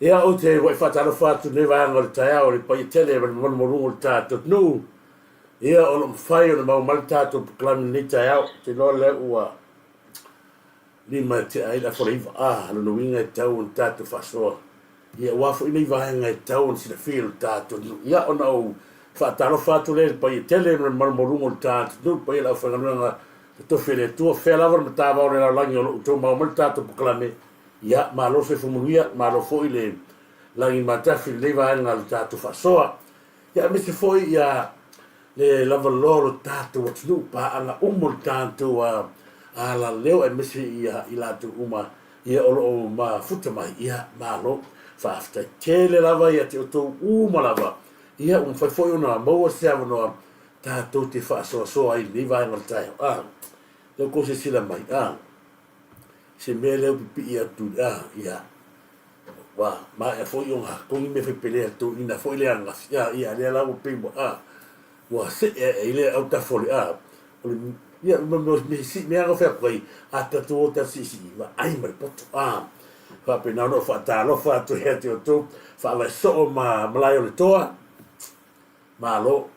Ia, ou te wa'i faatalofa atu i lenei vaega o le taeao i le paia tele ma le mamalu maualuga o le tatou atunuu. Ia, o lo o mafai ona maua mai le tatou polokalame i lenei taeao. Ou te iloa lea ua 5 e tea ai le afa o le 9. A, lona uiga e tatau ona tatou faasoa. Ia, aua foi nei vaega e tatau ona silafia e le tatou atunuu. Ia, ona ou faatalofa atu lea i le paia tele ma le mamalu maualuga o le tatou atunuu, le paia o le aufaigaluega totofi a le Atua, fea lava le matavao o le lalolagi o lo o outou maua mai le tatou polokalame. Ia, malo le soifua manuia, malo foi le lagi matafi i lenei vaega o le tatou faasoa. Ia, aemaise foi ia le lavaloa o le tatou atunuu, paaga uma o le tatou alaleo aemaise ia i latou uma ia o lo o mafuta mai. Ia, malo. Faafetai tele lava ia te outou uma lava. Ia, ua mafai foi ona maua se avanoa tatou te faasoasoa ai i lenei vaega o le taeao. A, lea ua outou silasila mai, a. Se mea lea ua pipii atu i a, ia, ua maea foi ona togi mea faipelea toeaina foi lea ananafi, a, ia, lea la ua pei ua, a, ua see ae ai le autafa o le, a, o le, ia, me, me, me, si, mea na fai atu ai, a tatou o tatou siisii, vaai ma le poto, a, faapena ona ou faatalofa atu ia te outou, faavae soo ma Malaeoletoa, Malo.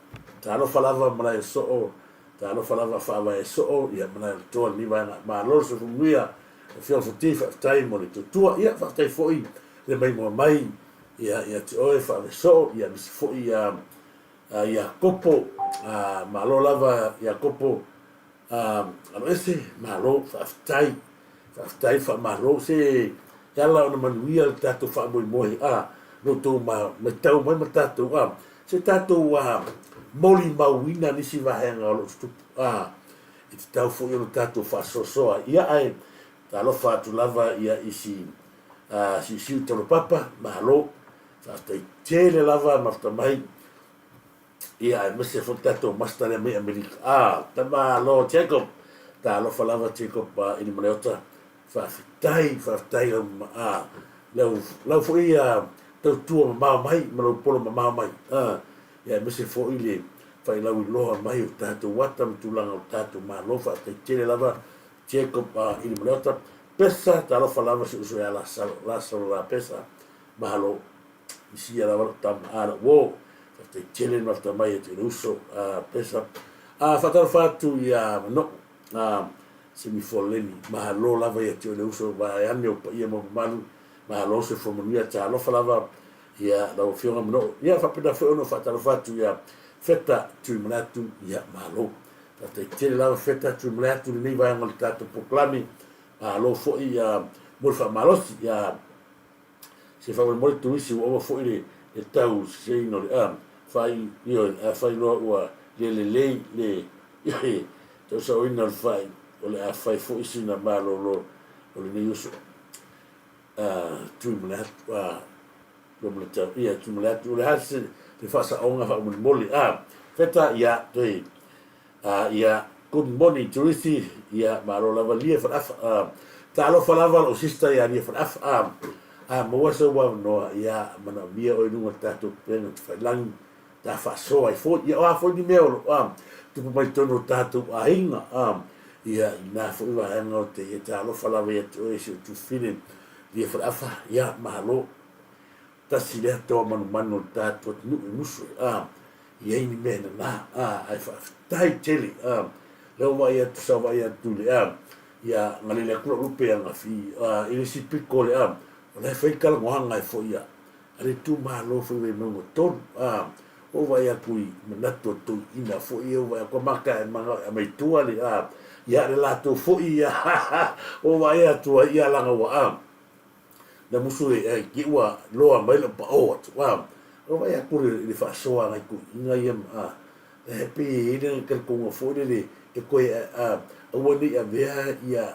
Talofa lava malae soo, talofa lava faavae soo, ia malae o le toa lenei vaega. Malo le soifua manuia, Afioga Futi, faafetai mo le tautua. Ia faafetai foi le maimoa mai ia ia te oe faavae soo, ia aemaise foi ia Iakopo. Malo lava Iakopo. Aloese, malo, faafetai, faafetai, faamalo, se e ala ona manuia le tatou faamoemoe, a, lo outou matau mai ma tatou, a, se tatou a, molimauina nisi vaega o lo o tutupu, a, e tatau foi ona tatou faasoasoa, ia ae talofa atu lava ia i si a, siusiu taulapapa, malo, faafetai tele lava mafuta mai, Ia aemaise foi le tatou master lea mai Amerika. Ah, tamalo Jacob. Talofa lava Jacob i le Maleota. Faafetai, faafetai lau ah, lau lau foi ah, tautua mamao mai ma lau polo mamao mai. Ah, ia aemaise foi le failauiloa mai o tatou ata ma tulaga o tatou Malo. Faafetai tele lava Jacob i le Maleota. Pesa, talofa lava si uso ia Lasalo, Lasalo la Pesa. Malo. Isia lava lou tama, a lou uo. Faafetai tele le mafuta mai e te le uso, a Pesa. A faatalofa atu ia Mano'u, a Semifoleni, malo lava ia te oe le uso, vaeane ou paia ma mamalu, malo soifua manuia, talofa lava ia lau afioga Mano'u. Ia faapena foi ona ou faatalofa atu ia Feta Tuimanatu, ia malo. Faafetai tele lava Feta Tuimanatu i lenei vaega o le tatou polokalame, malo foi ia mo le faamalosi, ia Se faamolemole turisi ua ova foi le le tau seseina o le a fai ioe afai loa ua le lelei le ioe tausaoina o le fai o le a fai foi sina malolo o lenei uso a tui ma le atu a tua ma le tau ia tui ma le atu o le a se le faasaoga faamolemole a feta ia toe A ia, good morning Jurithi, ia malo lava Lia Faleafa, a talofa lava lou sister ia Lia Faleafa, a a maua sou avanoa, ia manaomia oe i luga o le tatou upega tafailagi, ta faasoa ai foi, ia o a foi ni mea o lo o a tupu mai totonu o tatou aiga, a ia i na foi vaega o te ia talofa lava ia te oe si ou tufine Lia Faleafa, ia malo. Tasi lea toa manumanu o le tatou atunuu i musu a i ai ni mea nana a ae faafetai tele a lea ua vaai atu sa vaai atu i le a ia galele atu lau lupe ia gafi a i le isi pito o le a o la e fai talanoaga e foi a a le itumalo foi Vaimauga 3 a ua vaai atu i manatu o toeaiina foi ia ua vaai atu a mata e manao e aumai tua le a ia le latou foi ia ua vaai atu ai ia laga ua a Na musu e ai ki ua loa mai lou pao atu a o vaai atu i le faasoa a nai toeaiina ia a e pei e i ai le talitonuga foi lele e toe a aua ne i avea ia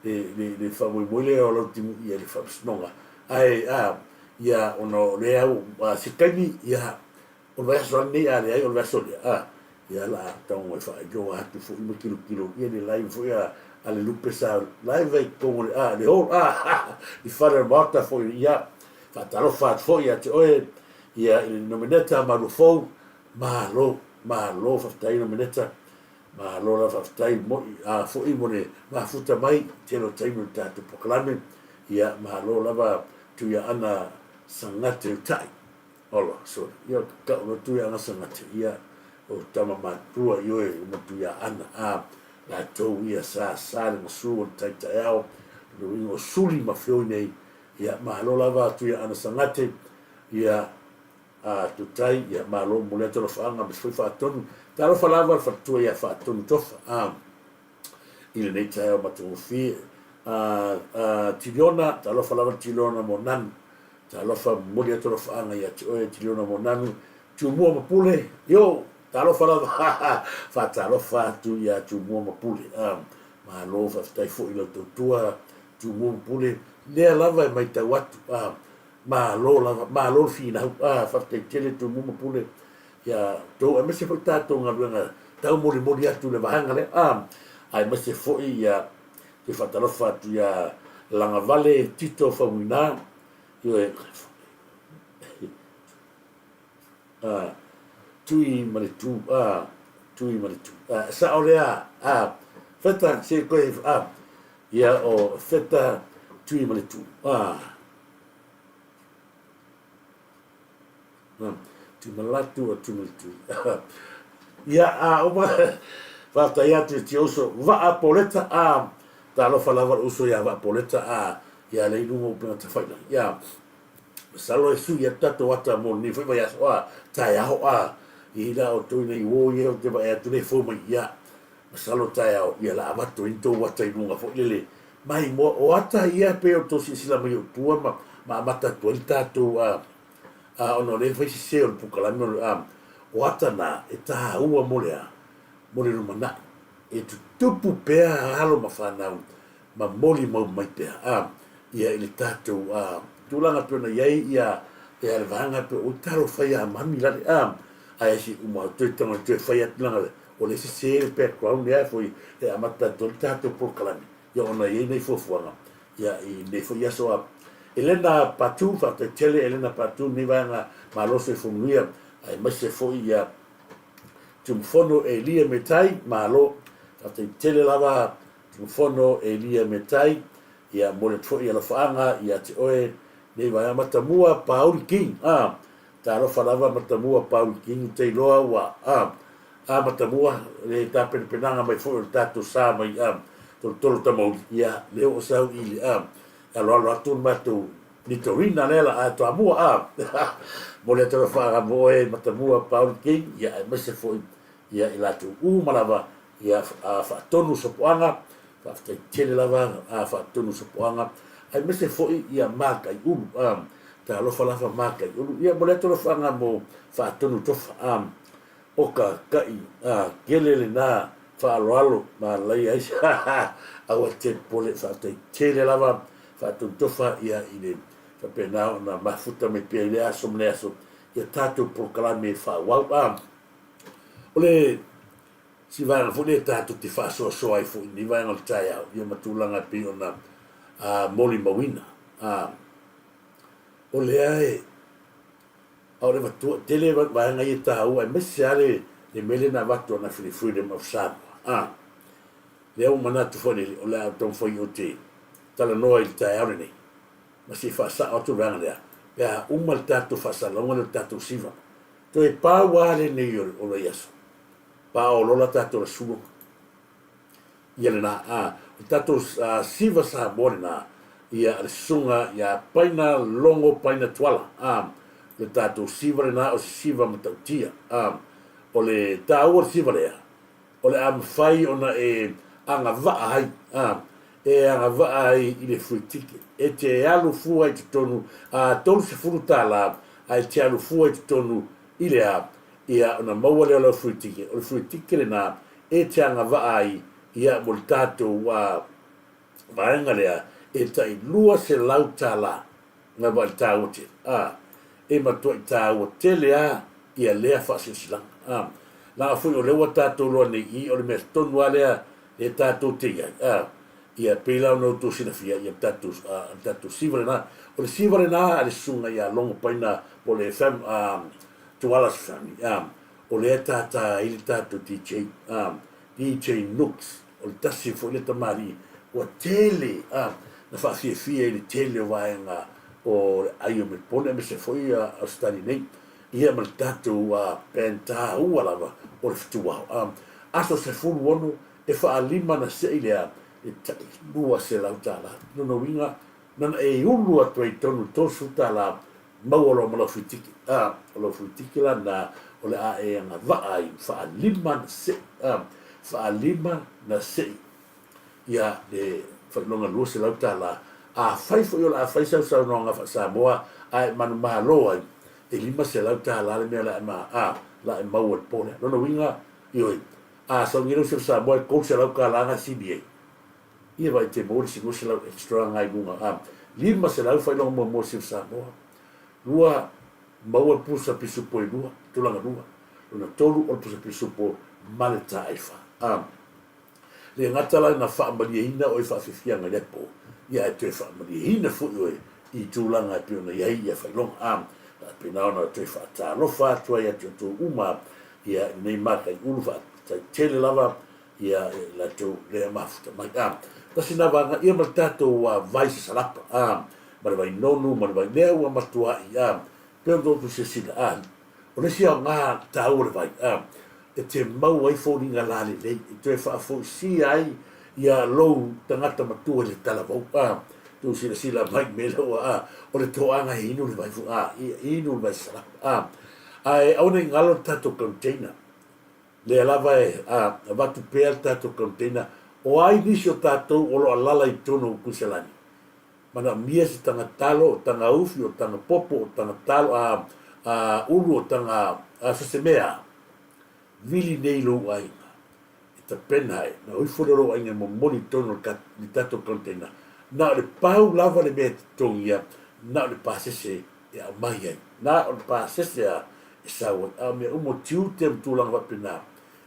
le le le faamoemoe lea o Lautimuia i le faamasinoga ae a ia ona o lea ua se taimi ia O le vaiaso lava lenei, a leai o le vaiaso lea, a, ia la a tago e faailoa atu foi ma tilotilo ia le live foi a, a le lupe sa live ai totonu o le, a, le hall, a, i fale o le maota foi, ia, faatalofa atu foi ia te oe, ia, i le Nomeneta Maluafou, malo, malo faafetai Nomeneta, malo lava faafetai moi, a, foi mo le mafuta mai, tele o taimi o le tatou polokalame, ia, malo lava Tuiaana. Sagate Tai. Ola, sorry. Ia, o te tau no Tuiaana Sagate, ia, o tama matua ioe o ma Tuiaana, a, latou ia sa sa le masu o le tai taeao, le uiga o Suli ma Feoi nei, ia, malo lava Tuiaana Sagate, ia, a, Tutai, ia, malo mo lea talofaga, ma se foi Faatonu. Talofa lava le faletua ia Faatonu Tofa, a. i lenei taeao matagofie. A, Tiliona, talofa lava le Tiliona mo Nanu. Talofa, momoli atu alofaaga ia te oe Tiliona mo Nanu. Tumua ma Pule, yo, talofa lava, faatalofa atu ia Tumua ma Pule. A, malo, faafetai foi i lau tautua Tumua ma Pule, lea lava e maitau atu. A, malo lava, malo le finau. A, faafetai tele Tumua ma Pule ia outou, aemaise foi tatou galuega taumolimoli atu i le vaega lea, a, aemaise foi ia toe faatalofa atu ia Lagavale Tito Faumuina, ioe, a, Tui ma le Tu, a, Tui ma le Tu, a, sao lea, a, Feta, se koe, a, ia o Feta Tui ma le Tu, a. Tumalatu o Tumalatu. Ia, a uma, faafetai atu i si uso Vaa Poleta, a, talofa lava le uso ia Vaa Poleta, a, ia le i luga o upega tafailagi. Ia, masalo e sui atu tatou ata mo lenei foi vaiaso, a, taeao, a, i la outou ina i uo ia ou te vaai atu le fou mai, ia, masalo taeao, ia la avatu ai ni tou ata i luga foi lele, mai mo, o ata ia pei o tou silasila mai o tua ma, ma amata atu ai le tatou, a, a, ona o lea e fai sese o le pukalame o le, a, o ata na e tāua mo le a, mo le lumanai. E tutupu pea alo ma fanau ma molimau mai pea, a, ia i le tatou, a, tulaga pei ona i ai ia, ia le vaega pei o talofa ia mami lale, a, ae se uma toe tago toe fai atu langa o le sese le background lea foi e amata atu ai le tatou polokalame, ia ona e i ai nai fuafuaga ia i lenei foi aso a Elena Patu, faafetai tele Elena Patu lenei vaega malo soifua manuia aemaise foi ia Tumufono Elia Metai, malo faafetai tele lava Tumufono Elia Metai, ia momoli atu foi alofaaga ia te oe lenei vaega Matamua Pauli King, a talofa lava Matamua Pauli King, te iloa ua a A Matamua, le tapenapenaga mai foi o le tatou sa mai a Tolotolo Tamauli, ia, lea ua sau i le a, e aloalo atu le matou Litorina lea la a Toamua a. Momoli atu alofa mo oe Matamua Pauli King, ia aemaise foi ia i latou uma lava ia a faatonu sopoaga, faafetai tele lava a faatonu sopoaga, aemaise foi ia Makaiulu a, talofa lava Makaiulu, ia momoli atu alofaga mo faatonu tofa a. O ka kaʻi a kele lena faaaloalo ma alaia ai aua te popole faafetai tele lava faatotofa ia i le faapena ona mafuta mai pea i lea aso ma lea aso ia tatou polokalame e faaauau a o le si vaega foi lea tatou te faasoasoa ai foi i lenei vaega o le taeao ia ma tulaga e pei ona molimauina a o lea e A o le avatua, tele vaega ia e taua aemaise lava le le mea lea na avatu ananafi i le Freedom of Samoa. A, lea ua manatu foi lele o le a ou taumafai ou te talanoa i le taeao lenei ma se i faasao atu le vaega lea pe a uma le tatou faasalalauga lea o le tatou siva. Toe pau lava lenei o le aso, paolola tatou le Ia lena, a, o le tatou siva Samoa lena, ia a le susuga ia Paina Logo Paina Tuala, a, o le tatou siva lena o se siva matautia, a, o le taua o le siva lea, o le a mafai ona e agavaa ai, a, e agavaa ai i le free ticket, e te alu fua i totonu, a, $30, ae e te alu fua i totonu i le a, ia ona maua lea o lau free ticket, o le free ticket lena e te agavaa ai ia mo le tatou vaega lea e tai $200 gava i le taua tele a e matuai taua tele a ia lea faasilasilaga a laga foi o lea ua tatou loa nei i o le mea tonu a lea e tatou te iai a ia pei la ona outou silafia ia tatou a tatou siva lena o le siva lena a le susuga ia Logo Paina po o le fam a Tuala's family a O lea e tātā ai le tatou DJ, a, DJ Nooks, o le tasi foi lea tamalii ua tele, a, na faafiafia i le tele o vaega o le ai o Melipone aemaise foi Ausetalia nei, ia ma le tatou band taua lava o le Fetuao. Aso 16 e faalima na sei lea e tai $200. Lona uiga na ona e ulu atu ai i totonu i le $30 maua loa ma lau free ticket. O lau free ticket la lena o le a e agavaa ai faalima na sei, faalima na sei ia le faailoga $200. Afai foi o le a fai sau saunoaga faa-Samoa ae manumalo ai, e $500 le mea o le a le a e maua i le po lea. Lona uiga, ioe, a sau nei lau Save Samoa e $300 na e sili ai, ia vaai te maua le isi 200 extra na i luga, a 500 faailoga muamua Save Samoa, lua maua le pusa pisupo e lua, tulaga lua, lona tolu o le pusa pisupo ma le taaifa. A le gata la ina faamalieina oe i faafiafiaga i le po, ia ae toe faamalieina foi oe i tulaga e pei ona i ai ia faailoga. A faapena ona toe faatalofa atu ai ia te outou uma ia i lenei makaiulu faafetai tele lava ia i latou lea mafuta mai. A tasi na vaega ia ma le tatou vai sasalapa, a ma le vai nonu ma le vai lea ua matuai a pei ona outou silasila a O le isi aoga taua o le vai, e te maua ai foliga lalelei e toe faafoisia ai ia lou tagata matua i le talavou. Tou silasila mai i mea lea ua, o le toaga e inu le vai foi, inu le vai salapa. Ae aua ne i galo le tatou container, lea lava e avatu pea le tatou container. O ai nisi o tatou o lo o alala i totonu o Kuiselani? Manaomia se taga talo, o taga ufi, o taga popo, o taga talo, a, a ulu, o taga, a so se mea, vili nei lou aiga e tapena ai, na o ifo lea o lou aiga e momoli i totonu o le tatou container, na o le pau lava le mea e totogia, na o le pasese e aumai ai, na o le pasese a e sau ai, a o mea uma o tiute ma tulaga faapena,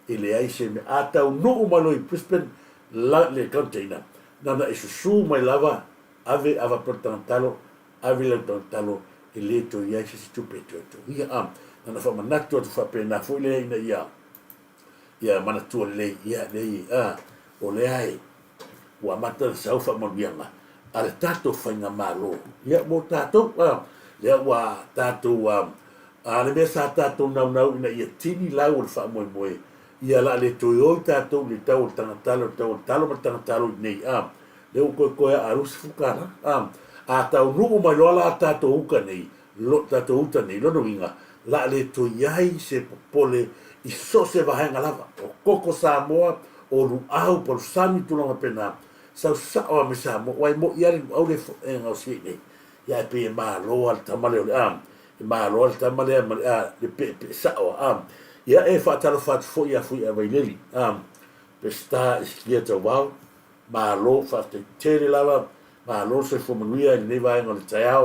e leai se mea. A taunuu mai loa i Brisbane la, le container, Na ona e susu mai lava, ave ava pea le tagatalo, ave lau tagatalo, e le toe i ai se isi tupe e toe togia. A, na ona faamanatu atu faapena foi lea ina ia, ia manatua lelei, ia, leai, a, o lea e, ua amata ona sau faamanuiaga a le tatou faigamalo, ia, mo tatou, a, lea ua tatou, a, a le mea sa tatou naunau ina ia tini lau o le faamoemoe, Ia la le toe o i tatou i le tau o le tagatalo, le tau o le talo ma le tagatalo i nei, a, lea ua toe toe a $20, a, a taunuu mai loa la tatou uka nei, lo, tatou uta nei, lona uiga, la le toe i ai se popole i so o se vaega lava, o koko Samoa, o luau, palusami, tulaga faapena, sau sao lava mai Samoa, aua e moni lava le luau lea e gaosi ai i nei, ia ae pei e malo lava le tama lea o le, a, E malo le tama lea ma le a le peepee sao a. Ia e faatalofa atu foi ia Fui'a Vaileli a Peseta Isikia Tauvao, malo faafetai tele lava, malo le soifua manuia i lenei vaega o le taeao,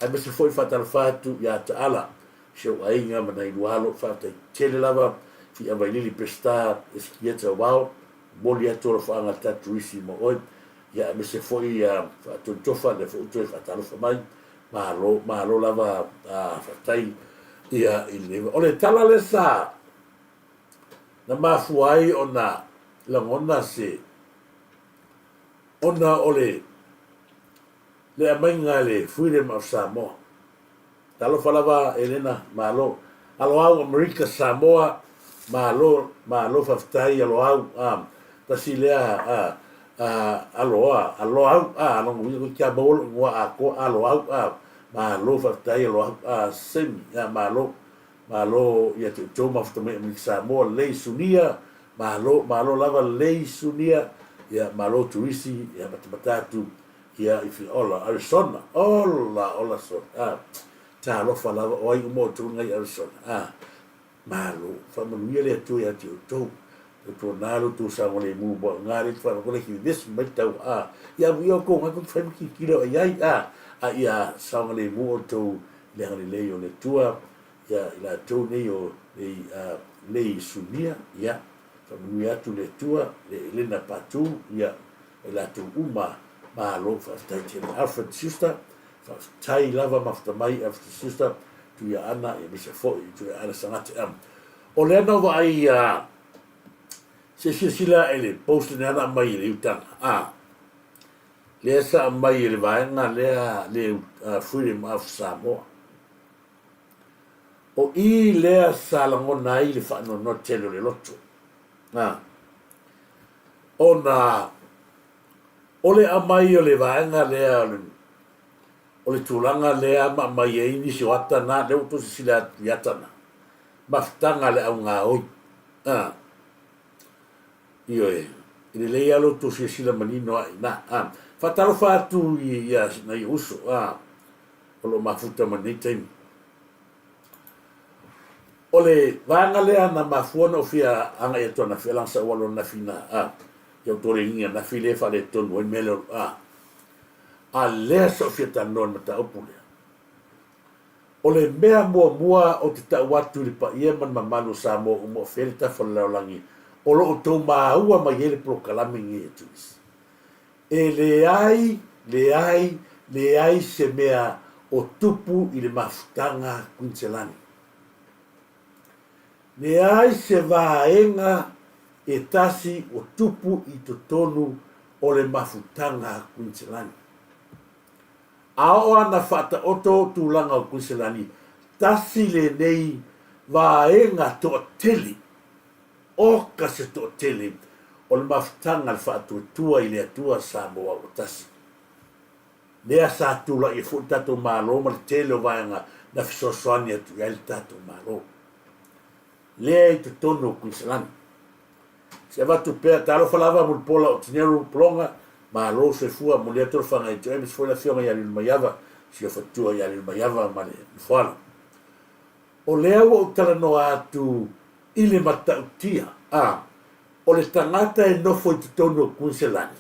aemaise foi faatalofa atu ia Taala, si ou aiga ma nai lua alo, faafetai tele lava Fui'a Vaileli Peseta Isikia Tauvao, momoli atu alofaaga le tatou isi mo oe, ia aemaise foi ia Faatolitofa lea foi ua toe faatalofa mai. Malo, malo lava faafetai ia i lenei. O le tala lea sa na mafua ai ona lagona se ona o le le aumaiga e le Freedom of Samoa. Talofa lava Elena, malo. Aloau Amerika Samoa, malo, malo faafetai Aloau, a, tasi lea a, a, aloa, aloau, a, lona uiga koe kia maua lou igoa atoa, aloau, a, malo faafetai Aloau, a, Semi, a, malo, malo ia te outou mafuta mai Amerika Samoa, lei Sunia, malo, malo lava lei Sunia, ia, malo Turisi, ia, matamata atu, Ia i fia ola Arizona ola ola sona a talofa lava o ai uma outou ngai Arizona a malo faamanuia le Atua ia te outou tautuana lo outou saogalemu mo nga le whanau le ki vevesi mai tau a ia amuia outou ngai koe whai makikile o ai a a ia saogalemu outou i le agalelei o le Atua ia i latou nei o nei a nei Sunia ia faamanuia atu le Atua le Elena Patu ia i latou uma malo faafetai tele Alfred Schuster faafetai lava mafuta mai Alfred Schuster Tuia Ana ia misa foi Tuia Ana Sangate am o lea na vaai ia se silasila e le post ne ana mai le utaga a. Lea sa aumai e le vaega lea le Freedom of Samoa. O i lea sa lagona ai le faanoanoa tele o le loto, ona o le aumai o le vaega lea o le tulaga lea ma aumai ai nisi o ata na, lea ua outou silasila atu i ata na, mafutaga a le augaoi. Ioe, e lelei lava lo outou silasila manino ae i ina. A, faatalofa atu i nai ou uso, a, o lo o mafuta ma lenei taimi. O le vaega lea na mafua ona ou fia agai atu ananafi, leaga sa ou alu ananafi i ina, a, i ou toleniga ananafi lea e faaletonu ai le mea lea, a, a lea sa ou fia talanoa i le mataupu lea. O le mea muamua ou te tau atu i le paia ma le mamalu o Samoa uma o fea le tafa o le lalolagi o lo o outou maua mai ai le polokalame lenei a Turisi. E leai, leai, leai se mea o tupu i le mafutaga Kuiniselani. Leai se vaega e tasi o tupu i totonu o le mafutaga Kuiniselani. A oo ana faataoto tulaga o Kuiniselani, tasi lenei vaega toatele, oka se toatele o le mafutaga a le Faatuatua i le Atua Samoa ua tasi. Lea sa tulai ai foi le tatou Malo ma le tele o vaega na fesoasoani atu i ai le tatou Malo. Lea i totonu o Kuiniselani. Se avatu pea, talofa lava Mulipola o Tineru Pologa, malo soifua, momoli atu le faga i te oe aemaise foi le afioga ia Lilomaiava, si ou faletua ia Lilomaiava ma le Nofoalo. O lea ua ou talanoa atu i le matautia, a, o le tagata e nofo i totonu o Kuiniselani,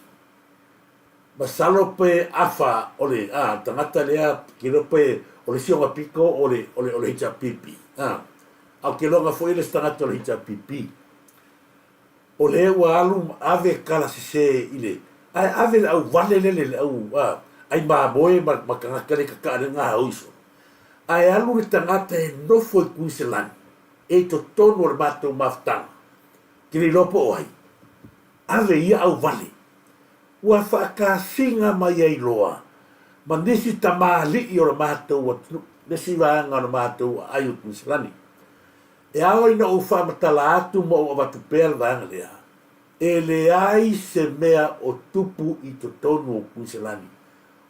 masalo pe afa o le, a, tagata lea, ke iloa pe o le isi ona pito o le, o le, o le HRPP, a, a ou te iloaina foi e le isi tagata o le HRPP. O lea ua alu ma ave kala sese i le, ae ave le au vale lele le au a, ai mamoe ma, ma tagata le kakaa le gaoi solo. Ae alu le tagata e nofo i Kuiniselani, e i totonu o le matou mafutaga, ke le iloa po o ai, ave ia au vale. Ua faakasiga mai ai loa ma nisi tamalii o le matou atunuu, nisi vaega o le matou aai o Kuiniselani. E ao ina ou faamatala atu ma ou avatu pea le vaega lea, e leai se mea o tupu i totonu o Kuiniselani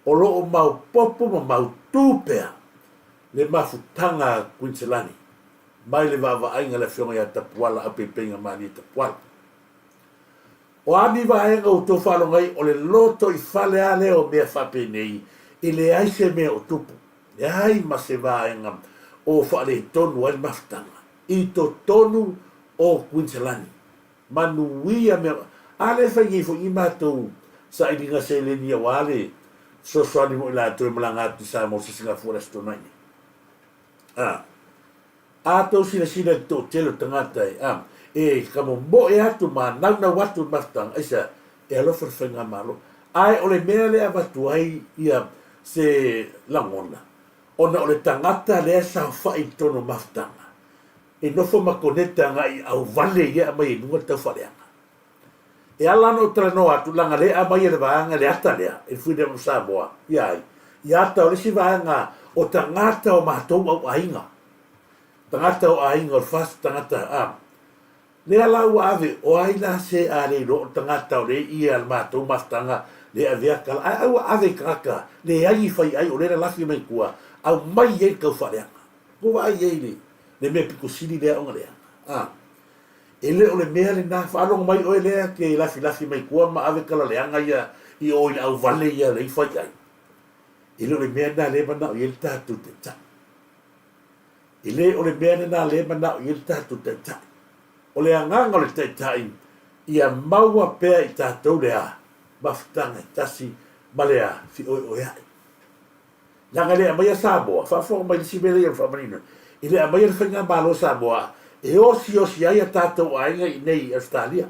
o lo o maopopo ma mautū pea le mafutaga a Kuiniselani mai le vaavaaiga a le Afioga ia Tapuala Aupeipeiga Malie Tapuala. O a ni vaega ua outou faalogo ai, o le lotoifale lava lea o mea faapenei, e leai se mea o tupu, leai ma se vaega o faaletonu ai le mafutaga i totonu o Kuiniselani. Manuia mea, a lea e fai nei foi ni matou sailiga seleni aua le fesoasoani mo i latou e malaga atu i Samoa se Singafua i le Aso Toonai nei. A. A tou silasila i le toatele o tagata e, a, e kamomoe atu ma naunau atu i le mafutaga, aisea? E alofa le Faigamalo. Ae o le mea lea e avatu ai ia se lagona, ona o le tagata lea e saofai i totonu o mafutaga, e nofo ma koneta agai i auvale ia e aumai ai i luga le taufaaleaga. E ala ona ou talanoa atu, leaga lea e aumai e le vaega le ata lea, e le Freedom of Samoa, ia ai? Ia ata o le isi vaega o tagata o matou au aiga, tagata o aiga o le FAST, tagata, a, lea la ua ave, o ai la se a le iloa o le tagata o lea ia le matou mafutaga lea e avea kala, ae ai ua ave i tagata leai ni fai ai, o lea e lalafi mai tua, aumai ai le taufaaleaga. Ua vaai i ai le mea pito sili lea ona leaga, a. E le o le mea lena, faalogo mai oe lea ke lafilafi mai tua ma ave kala leaga ia i o i le auvale ia lea i fai ai. E le o le mea lena lea e manao i ai le tatou Taitai. E le o le mea lena lea e manao i ai le tatou Taitai. O le agaga o le Taitai, ia maua pea i tatou le a? Mafutaga e tasi ma le a? Fioeoeai. Leaga e le aumaia Samoa, faafofoga mai i le isi mea lea ia faamanino, e le aumaia le Faigamalo o Samoa e osiosi ai a tatou aiga i inei i Ausetalia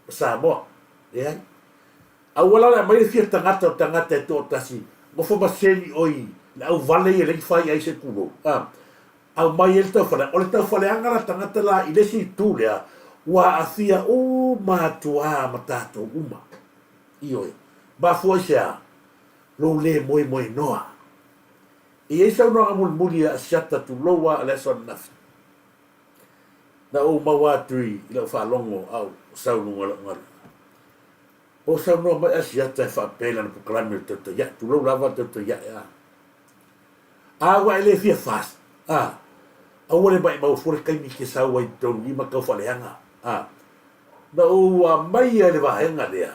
ma Samoa. Leai. Aua la le aumaia le fia tagata o tagata e toatasi, nofo maseni oe i le auvale ia lea e fai ai se tulou, a, aumai ai le taufaleaga. O le taufaleaga la tagata la i le isi itu lea, ua aafia uma atu lava ma tatou uma. Ioe. Mafua i se a? Lou le moemoenoa. E i ai saunoaga mulimuli a Asiata tulou a o le aso ananafi. Na ou maua atu i lau faalogo a o sau i luga o lau galuega. O saunoa mai Asiata e faapea i lana polokalame o le Tautai Ae, tulou lava le Tautai Ae a. A ua e le fia fast, a, aua le maimau fua le taimi e te sau ai i totonu i ma tau faaleaga, a. Na ou aumaia i le vaega lea,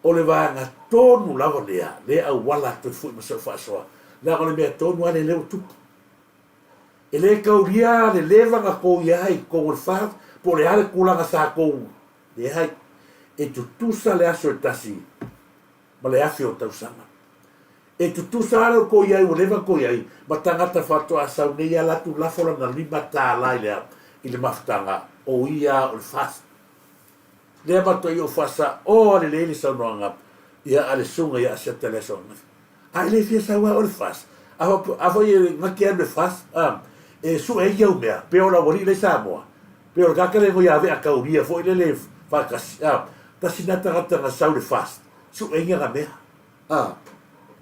o le vaega tonu lava lea, lea auala atu ai foi ma sau faasoa, leaga o le mea tonu lava lea lea ua tupu. E le taulia le leva na tou i ai i totonu o le FAST po o le a le tulaga sa tou leai. E tutusa le aso e tasi ma le afe o tausaga. E tutusa lava le tou i ai ua leva ona tou i ai ma tagata faatoa sau nei ala atu lafo lana $5 i le i le mafutaga o ia o le FAST. Lea matuai ou faasaoa lelei le saunoaga ia a le susuga ia Asiata i le aso ananafi. A e le fia sau lava oe le FAST, a foi e gati alu le FAST, a, e sue ai au mea, pei o le aualii la i Samoa, pei o le tagata lea e ia taulia foi lele faatasi, a, tasi na tagata na sau i le FAST, sue ai ana mea, a,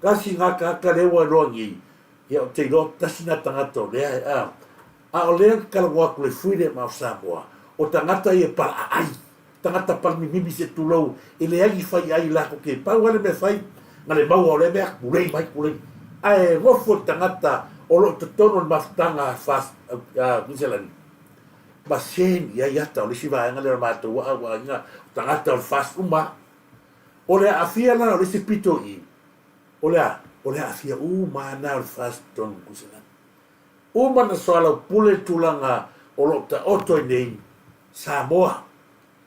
tasi na tagata lea ua iloa nei, ia ou te iloa tasi na tagata o lea, a, a o lea ou te talanoa atu i le Freedom of Samoa, o tagata ia e palaaai. Tagata palimimimi se tulou e leai ni fai ai latou te pau lava le mea fai na le maua o lea mea tulei mai tulei ae nofo le tagata o lo o totonu o le mafutaga a Kuiselani ma same i ai ata o le isi vaega lea o le matou aa ua aiga o tagata o le FAST uma o le aafia la o le isi pito i o le a o le aafia uma na o le FAST totonu o Kuiselani uma na soalaupule le tulaga o lo o taoto ai nei Samoa,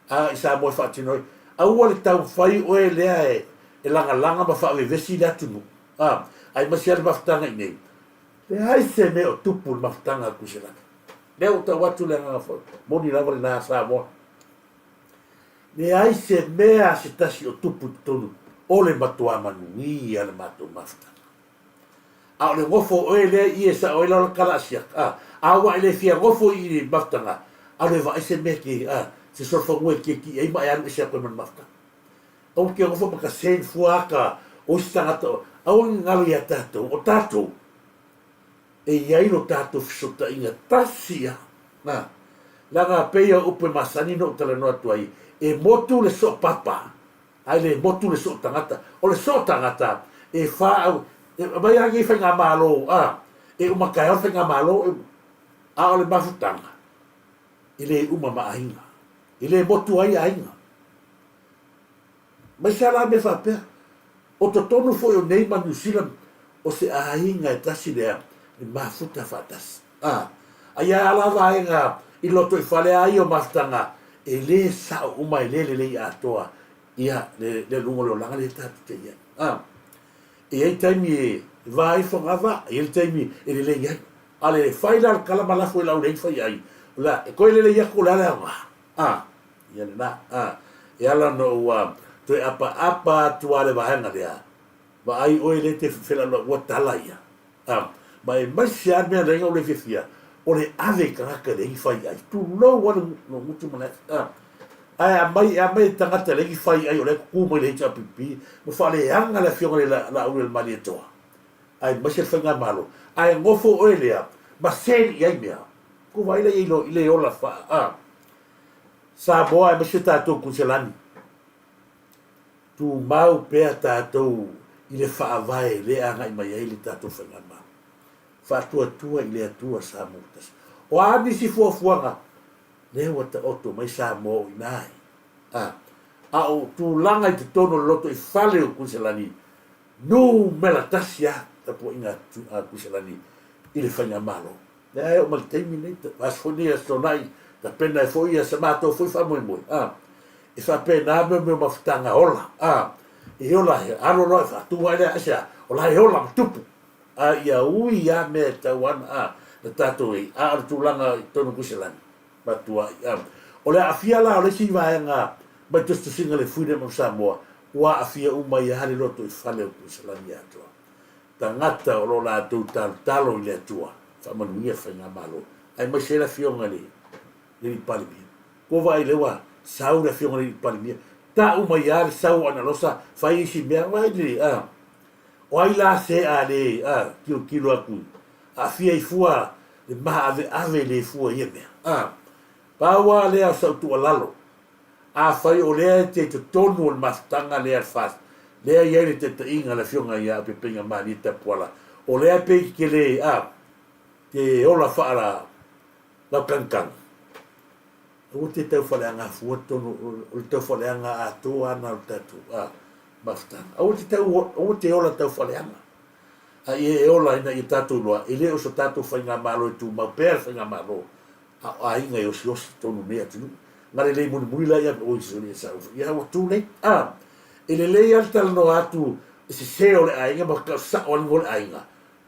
a i Samoa e faatino ai. Aua le taumafai oe lea e, e lagalaga ma faavevesi le atunuu, a, aemaise lava le mafutaga i nei. Leai se mea o tupu i le mafutaga a Kuiselani. Lea ua tau atu le agaga foi, moni lava lena Samoa. Leai se mea a se tasi o tupu i totonu o le matuā manuia le matou mafutaga. A o le nofo o oe lea i e sao ai la o le tala asiata, a, a ua e le fia nofo i i mafutaga, alu e vaai se mea e te, a, se solofanua e tietie ai ma e alu ese atu ai ma le mafutaga. Aua te nofo ma ta send fua ata o isi tagata, aua ne i galo ia tatou, o tatou, e i ai lo tatou fesootaiga tasi lava, a, leaga pei o upu e masani ona ou talanoa atu ai, e motu le soopapa, Ae le motu le soo tagata. O le soo tagata e fa au, e aumai lava nei faigamalo a, e uma taeao le faigamalo e uma. A o le mafutaga, e le uma ma aiga. E le motu ai aiga. Aemaise lava la mea faapea, o totonu foi o nei ma Niu Sila, o se aiga e tasi lea e mafuta faatasi. A, a ia la vaega i lotoifale a ia o mafutaga, e le sao uma, e le lelei atoa ia le, le luga o le olaga lea tatou te i ai. A, e i ai taimi e va ai fogavaa, e i ai le taimi e lelei ai. A le fai la le tala ma lafo i lau leai fai ai, o le a, e toe lelei atu o le a le aoga. A, ia lena. A, e ala ona ou toe apaapa atu lava le vaega lea, vaai oe lea e te felaulaua tala ia. A, ma e maise lava le mea leai na ou le fiafia, o le ave i tagata e leai ni fai ai. Tulou lava le gutu ma le afi. A, ae aumai, e aumai e tagata e leai ni fai ai o lea e tutu mai le HRPP ma faaleaga le afioga i le Laaulialemalietoa, aemaise le faigamalo. Ae nofo oe lea ma send i ai mea. Kou vaai la i ai i le ola faa, a, Samoa aemaise tatou Kuiselani. Tumau pea tatou i le Faavae lea e agai mai ai le tatou faigamalo. Faatuatua i le Atua Samoa tasi. O a nisi fuafuaga, lea ua taoto mai Samoa o i ina ai. A, a o tulaga i totonu o le lotoifale o Kuiselani, numera tasi lava tapuaiga a Kuiselani i le faigamalo. Lea e oo mai le taimi nei, aso foi nei Aso Toonai, tapena ai foi ia se matou foi faamoemoe, a, e faapena mea mea o mafutaga ola, a, e ola, e alo loa e faatu ai lea, aisea, o la e ola ma tupu, a ia ui lava mea e tatau ana, a, na tatou i ai, a o le tulaga i totonu o Kuiselani, matuai, a. O le aafia la o le isi vaega mai tusitusiga le Freedom of Samoa, ua aafia uma ai lava le lotoifale o Kuiselani atoa. Tagata o lo o latou talotalo i le Atua, faamanuia faigamalo, aemaise ai le Afioga i le Alii Palemia. Ua vaai lea ua sau le Afioga i le Alii Palemia. Ta uma ai lava le sau o Analosa fai isi mea, vaai le, a, o ai la se a le, a, tilotilo atu, aafia ai fua le maaveave le fua i ia mea, a. Pau lava lea o sau tuualalo, afai o lea e te i totonu o le mafutaga lea a le FAST, lea e i ai le taitaiga a le Afioga ia Aupepeina Malie Tapuala, o lea pei te le, a, te ola faalautagitagi, Aua te tau faaleaga fua totonu o le tau faaleaga atoa ana o le tatou mafutaga. Aua te tau, aua te ola tau faaleaga. A ia e ola ina ia tatou iloa, e le o so tatou faigamalo e tumau pea le faigamalo, a o aiga e osiosi totonu o nei atunuu. Na lelei mulimuli la ia, oi sole sa ia ua too late. A, e lelei lava le talanoa atu i sese o le aiga ma sao lava le aiga.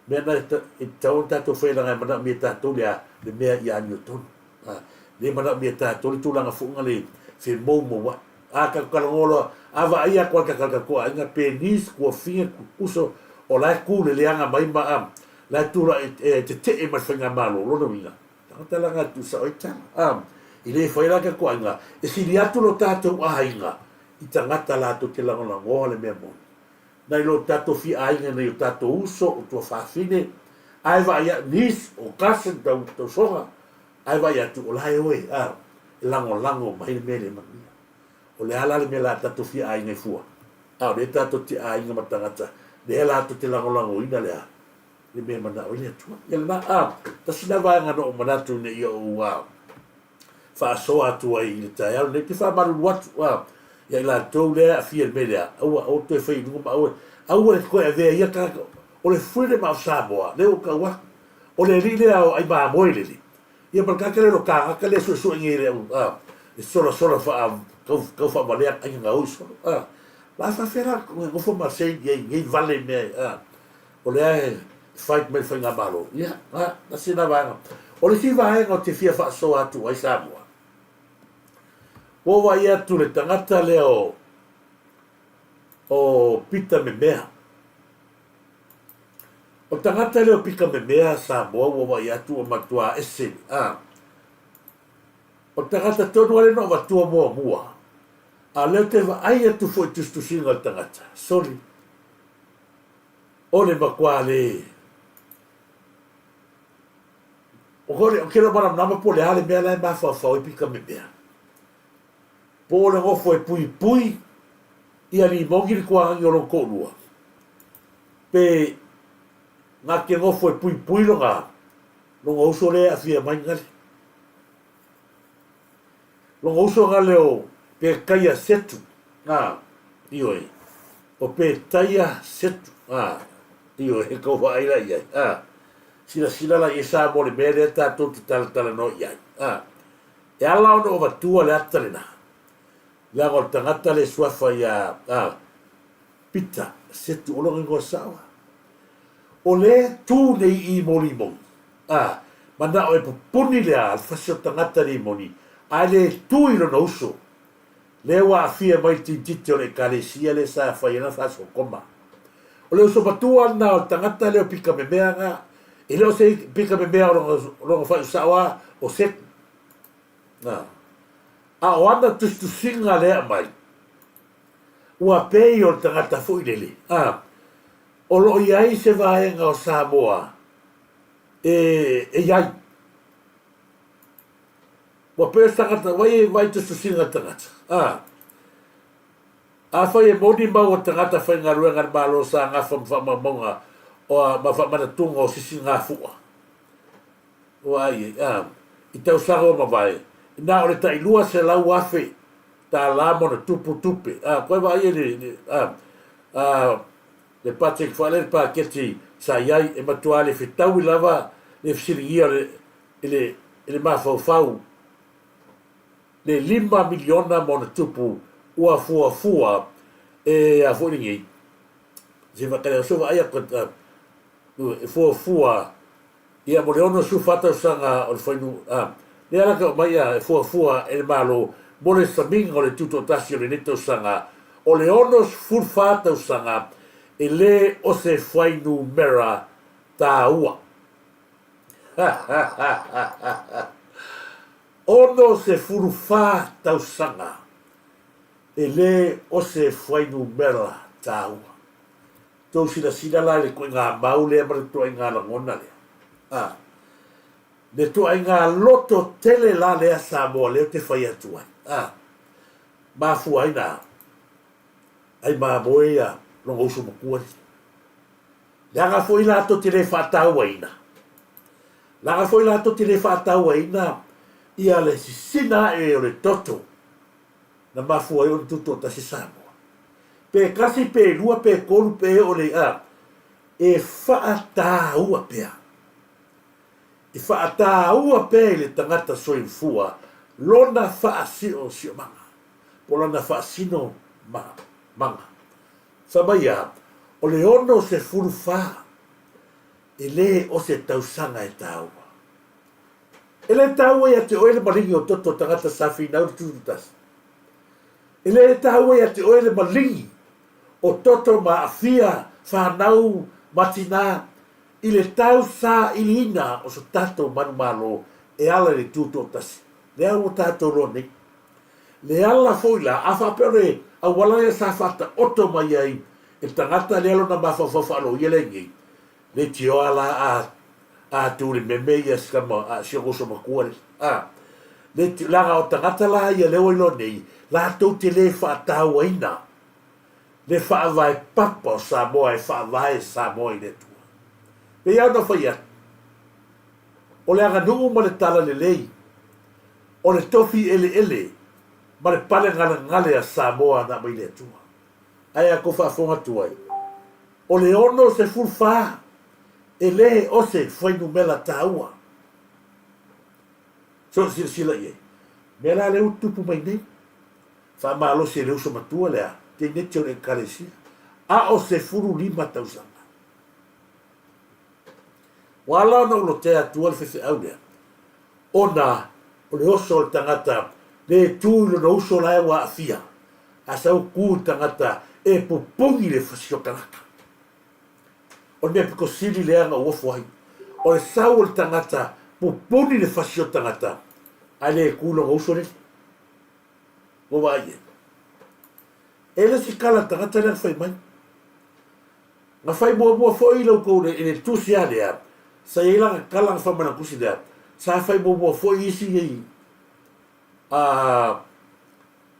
Mea na e tatau ona tatou faia leaga e manaomia e tatou le a? Le mea ia amiotonu. A, le manaomia e tatou le tulaga foi na le femoumouai. A tatou talanoa loa, a vaaia atu lava e tatou aiga pe niece, tuafafine, uso, o la e tu i le leaga mai ma a, la e tulai e tetee ma le faigamalo, lona uiga, tagata la na e tuusao ai tala. A, e le fai la tatou aiga, e sili atu lo tatou aiga i tagata latou te lagolagoa le mea moni. Nai lo tatou fia aiga nai o tatou uso, o tuafafine, ae vaai atu, niece, o cousin, tau, tausoga, ae vaai atu, o la e o e, a, e lagolago mai le mea le manuia. O le a la le mea la tatou fia aiga i fua? A o lea tatou te aiga ma tagata, lea latou te lagolagoina le a? Le mea e manao ai le Atua. Ia lena, a, tasi lena vaega na ou manatu ina ia ou, a, faasoa atu ai i le taeao lenei. Ou te faamalulu atu a ia i latou lea e aafia i le mea lea, aua, aua toe fai i luga ma aua, aua le toe avea ia tagata. O le Freedom of Samoa, lea ua ou tau atu, o le alii lea o Aimamoe lele, ia ma le tagata lea o lo tagata lea e suesue nei e le au, a, e solasola faa, tau, tau faavalea aiga gaoi solo, a. La faafefea la nofo ma sei i ai nei vale mea, a. O lea e fight mai le faigamalo. Ia, na, tasi lena vaega. O le isi vaega ou te fia faasoa atu ai Samoa, ua ou vaai atu i le tagata lea o, o Pita Memea. O le tagata lea o Pita Memea Samoa ua vaai atu ua matua ese, a. O le tagata tonu lava lea na ou avatua muamua, a o lea ou te vaai atu foi i tusitusiga o le tagata, soli, O le matua le O le ke lo malamalama po o le a le mea la e mafaufau ai pika memea. Po o le nofo e puipui ia Limogi le tuaagi o lona toalua, pe na te nofo e puipui lona lona uso lea e aafia mai gale. Lona uso gale o Petaia Setu, a, ioe, o Petaia Setu, a, ioe, e tau vaai la i ai, a, silasila la i ai Samoa i le mea lea tatou te talatalanoa i ai, a, e ala ona ou avatua le ata lena, leaga o le tagata le suafa ia, a, Pita, Setu, o lona igoa sao a. O lea e tu nei i Molimoni, a, manao e pupuni le a, le fasi o tagata Limoni, ae le tu i lona uso. Lea ua aafia mai le tinititi o le Ekalesia lea sa fai ai lana faasokoma. O le uso matua lena o le tagata lea o Pita Memea na, e le o se Pita Memea o lona, lona faiusao a, o Setu. A, a o ana tusitusiga lea e aumai, ua pei o le tagata foi lele, a, O lo o i ai se vaega o Samoa e e i ai. Ua pei o se tagata, ua i ai tusitusiga a le tagata. A. Afai e moni mau o le tagata faigaluega a le Malo sa gafa ma faamaumauga o ma faamanatuga o sisigafua, ua ai ai, a, i tausaga ua mavae, na o le tai $200,000 ma ona tupu tupe. A, koe vaai ai le, le, a, a, le Patrick Fale, le paketi sa i ai, e matua le fetaui lava le fesiligia o le, i le, i le mafaufau le $5 miliona ma ona tupu ua fuafua e a foi lenei, se faatali aso vaai atu e fuafua Ia, mo le 64 tausaga o le fuainu, a, lea la tau aumai a, e fuafua e le Malo mo le samiga o le tutoatasi o lenei tausaga, o le 64 tausaga e le o se fuainumera tāua. Ha, ha, ha, ha, ha, ha. 64 tausaga. E lē o se fuainumera tāua. Tou silasila la i le ituaiga mau lea ma le ituaiga lagona lea. A. Le ituaiga loto tele la lea Samoa lea ou te fai atu ai. A. Mafua ai na ai mamoe ia lona uso matua lea. Leaga foi latou te le faatauaina, leaga foi latou te le faatauaina ia le sisina ae o le toto na mafua ai ona tutoatasi Samoa. Pe tasi, pe lua, pe tolu, pe oo le a, e faataua pea. E faataua pea i le tagata soifua lona faasiosiomanga, po o lana faasino maga. Fai mai a, o le 64 e lē o se tausaga e taua. E lē taua ia te oe le maligi o toto tagata sa finau le tututasi. E lē taua ia te oe le maligi o toto ma aafia fanau ma tinā i le tau sailiina o so tatou manumalo e ala i le tutoatasi. Lea ua tatou loa nei. Le ala foi la, a faapea o le auala lea sa faataoto mai ai e le tagata lea lona mafaufau faaloia lea nei, leitioa la a a tu le meme ia si tama a si ona uso matua lea. A, leiti, leaga o tagata la ia lea ua iloa nei, latou te le faatauaina le faavae papa o Samoa e faavae Samoa i le Atua. Pei lava ona fai atu, o le aganuu ma le talalelei, o le tofi eleele ma le pale galegale a Samoa na aumai le Atua. Ae a kou faafofoga atu ai, o le 64 e lē o se fuainumera taua. So silasila i ai. Mea la lea ua tutupu mai nei, faamalosi e le uso matua lea, teineti o le Ekalesia, a o 15 tausaga. Ua ala ona ou lotea atua le faifeau lea, ona o le oso o le tagata le tu i lona uso la e ua aafia, a sau tu i le tagata e pupuni le fasi o tagata. O le mea pito sili lea na ou ofo ai, o le sau o le tagata pupuni le fasi o tagata, ae le tu i lona uso lele. Ua vaai i ai. E le si kala tagata lea na fai mai. Na fai muamua foi la outou i le tusi lava lea, sa i ai lana tala na fai mai i lana tusi lea, sa fai muamua foi isi nei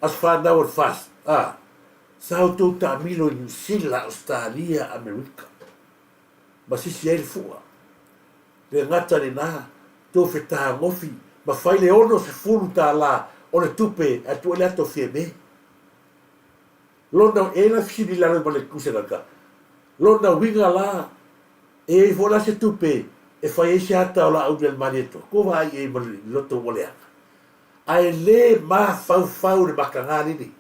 aso fanau o le FAST, a, sa outou taamilo i Niu Sila, Ausetalia, Amerika, ma sisi ai le fua. Le gata lena, tou fetagofi ma fai le $60 o le tupe ae tuu ai le ato Fiame. Lona, e la fesili i lalo ma le tusegata. Lona uiga la, e i ai foi la se tupe e fai ai se ata o laau i le Malietoa, ko vaai i ai ma le loto ua leaga. Ae le mafaufau le mataga lenei.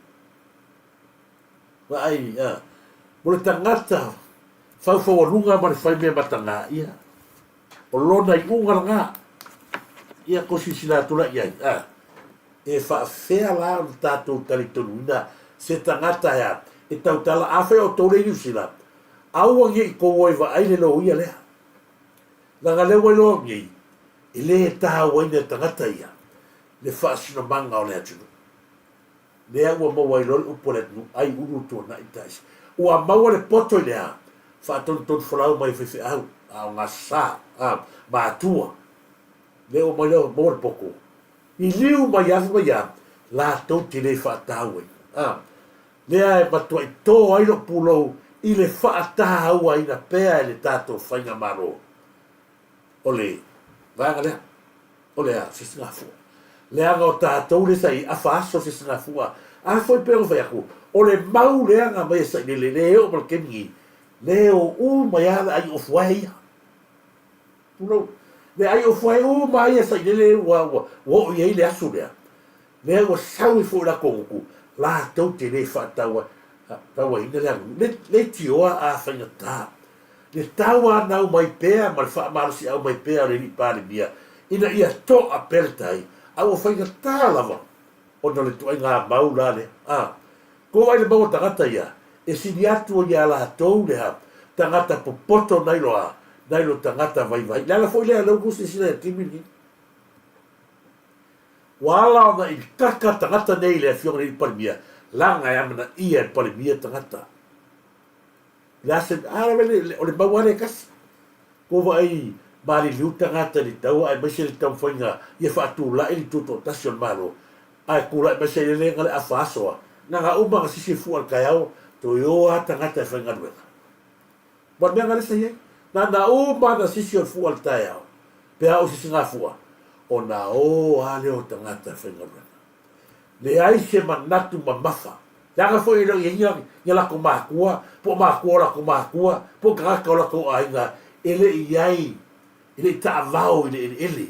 Vaai, a, mo le tagata faufaualuga ma le faimea mataga, ia, o lona iuga lena. Ia, ko silasila atu la i ai, a. E faafefea la ona tatou talitonuina se tagata e a? E tautala, afai o outou le i Niu Sila, aua ne i tou o e vaai le loia lea. Leaga lea ua iloa nei, e le tauaina e tagata ia le faasinomaga o le atunuu. Lea ua maua ai loa le upu a le atunuu, ai ulu le tuanai taisi. Ua maua le poto i le a? Faatonutonu folau mai e faifeau, a o gasa, a, matua. Lea ua mai lea ua maua le poto. Liliu mai afe mai a, latou te le faatauaina. A, lea e matuai tō ai lou pulou i le faatauaina pea e le tatou Faigamalo o le vaega lea, o le a, Sisigafua. Leaga o tatou lea sa i afa aso Sisigafua, a foi pei ona fai atu, o le mau lea na aumai e Sailele, le oo ma le taimi nei, le o uma mai lava le ai ofuae ia. Tulou. Le ai ofuae uma ia sailele ua ua oo i ai le aso lea, lea ua sau ai foi latou gutu, latou te le faatau tauaina le aganuu. Le leitioa a faigata le tauanau mai pea ma le faamalosiau mai pea o le Alii Palemia ina ia toa pea le tai, a ua faigata lava ona o le ituaiga mau la lea. A Ko wai le mau o tagata ia, e sili atu ia latou le ha, tagata popoto nai lo a, nai lo tagata vaivai. Le ala foi lea lea ua silasila ia taimi lenei. Ua ala ona i kaka tagata nei i le afioga i le Palemia, Leaga e amanaia e le Palemia tagata. Le a se, a le, o le mau lava lea e tasi. Ua vaai maliliu tagata i le taua aemaise le taumafaiga ia faatulai le tutoatasi o le Malo, ae tulai mai se elelega le afa aso a na ga uma na sisi fua i le taeao toe o a tagata e faigaluega. Ua le mea na lea sa i ai, na na uma na sisi o le fua i le taeao pe a o sisi na fua, ona o a lea o tagata e faigaluega. Leai se manatu mamafa. Leaga foi e le o i ai ni a latou matua, po o matua o latou matua, po o tagata o latou aiga e le i ai, e le i taavao i le eleele,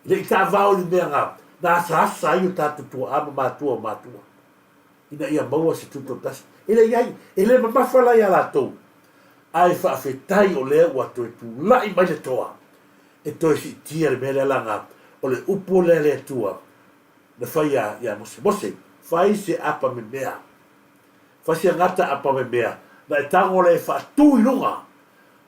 e le i taavao i le mea na, na asaasa ai o tatou tuaa ma matua o matua, ina ia maua se tutoatasi. E le i ai, e le mamafa la ia latou, ae faafetai o lea ua toe tulai mai le toa e toe siitia le mea lea leaga o le upu lea a le Atua na fai ia Mose. Mose, fai se apa memea, fai se gata apa memea, na e tago lea e faatu i luga.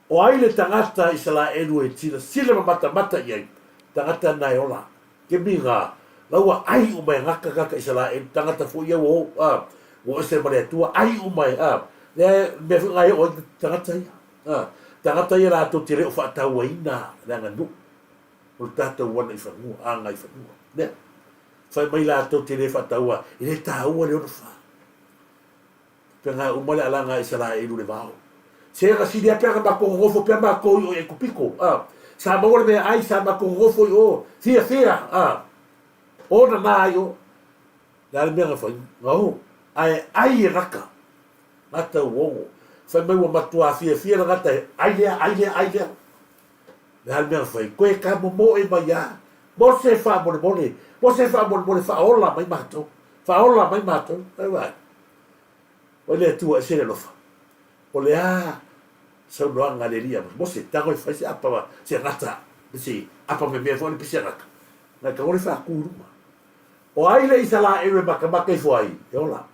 O ai le tagata Isalaelu e silasila ma matamata i ai, tagata na e ola. Ke miga, la ua ai uma e gata gata Isalaelu, tagata foi ia ua o, a, ua ese ma le Atua, ai uma e, a, lea mea foi na e oo ai tagata ia, a, tagata ia latou te le o faatauaina le aganuu. O le tatou ana i fanua, aga i fanua. Lea. Fai mai latou te le faataua, e le taua le 64. Pega uma le alaga a Isaraelu le vao. Se na sili a pe ana matou nonofo pea matou i o i Aikupito, a. Sa maua le meaai, sa matou nonofo i o, fiafia, a. O nana ai o. Le a le mea na fai? Na o. Ae ai e gata. Gata ua ono. Fai mai ua matua fiafia le gata e ai lea, ai lea, ai lea. Le a le mea na fai? Koe ka momoe mai a. Mose faamolemole, Mose faamolemole faaola mai matou. Faaola mai matou. Ai vai. Oi le Atua ese le alofa. O le a saunoaga a le Alii ia Mose, tago e fai se apa se gata, se apa memea foi le pisi gata. Na tago le faatu i luma. O ai le Isalaelu e makamaka ifo ai? E ola.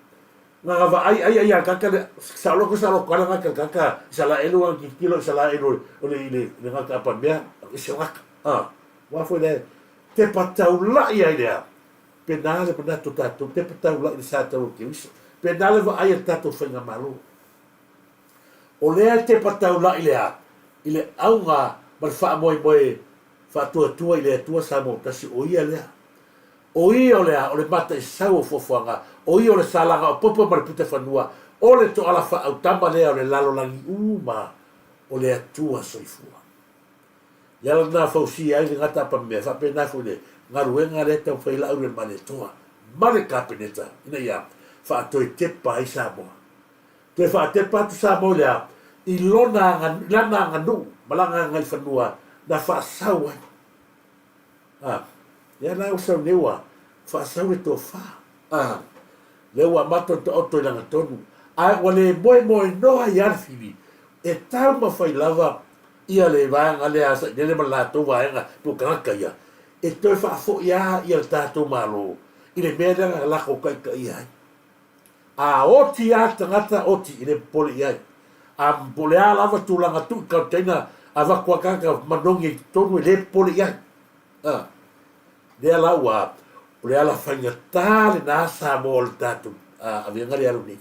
Na na vaai ai ai a kaka le saoloko saoloko ala gata kaka Isalaelu a tilotilo Isalaelu o le i le le gata apa mea ese o gata. A wa foi le tepa taulai ai lea. Pe na le manatu o tatou tepa taulai le sa tau o Keriso. Pe na le vaai a le tatou faigamalo. O lea tepa taulai lea i le auga ma le faamoemoe faatuatua i le Atua Samoa tasi o ia lea. O ia o le a, o le mataisau o fuafuaga, o ia o le salaga o popo ma le puta fanua, o le toala faaautama lea o le lalolagi uma, o le Atua soifua. Le ala lena fausia ai le gata apamea, faapena foi le galuega lea e taumafai ai Laauli Malietoa ma le Kapeneta ina ia faatoetepa ai Samoa. Toe faatepa atu Samoa i le a, i lona, i lana aganuu ma lana agaifanua na faasau ai. A, lea la ua sau nei ua faasau le tofa. A, lea ua amata ona taoto i lagatonu, ae ua le moemoenoa ai lava le fili e taumafai lava ia le vaega lea a Sailele ma le latou vaega po o tagata ia, e toe faafoi lava ia le tatou Malo i le mea lea na latou taitaia ai. A oti lava le tagata, oti, e le popole i ai. A po o le a lava tulaga tuu i container, avatu lava tagata manogi ai i totonu, e le popole i ai. A, lea la ua, o le ala faigata lena Samoa o le tatou avega lea alu nei.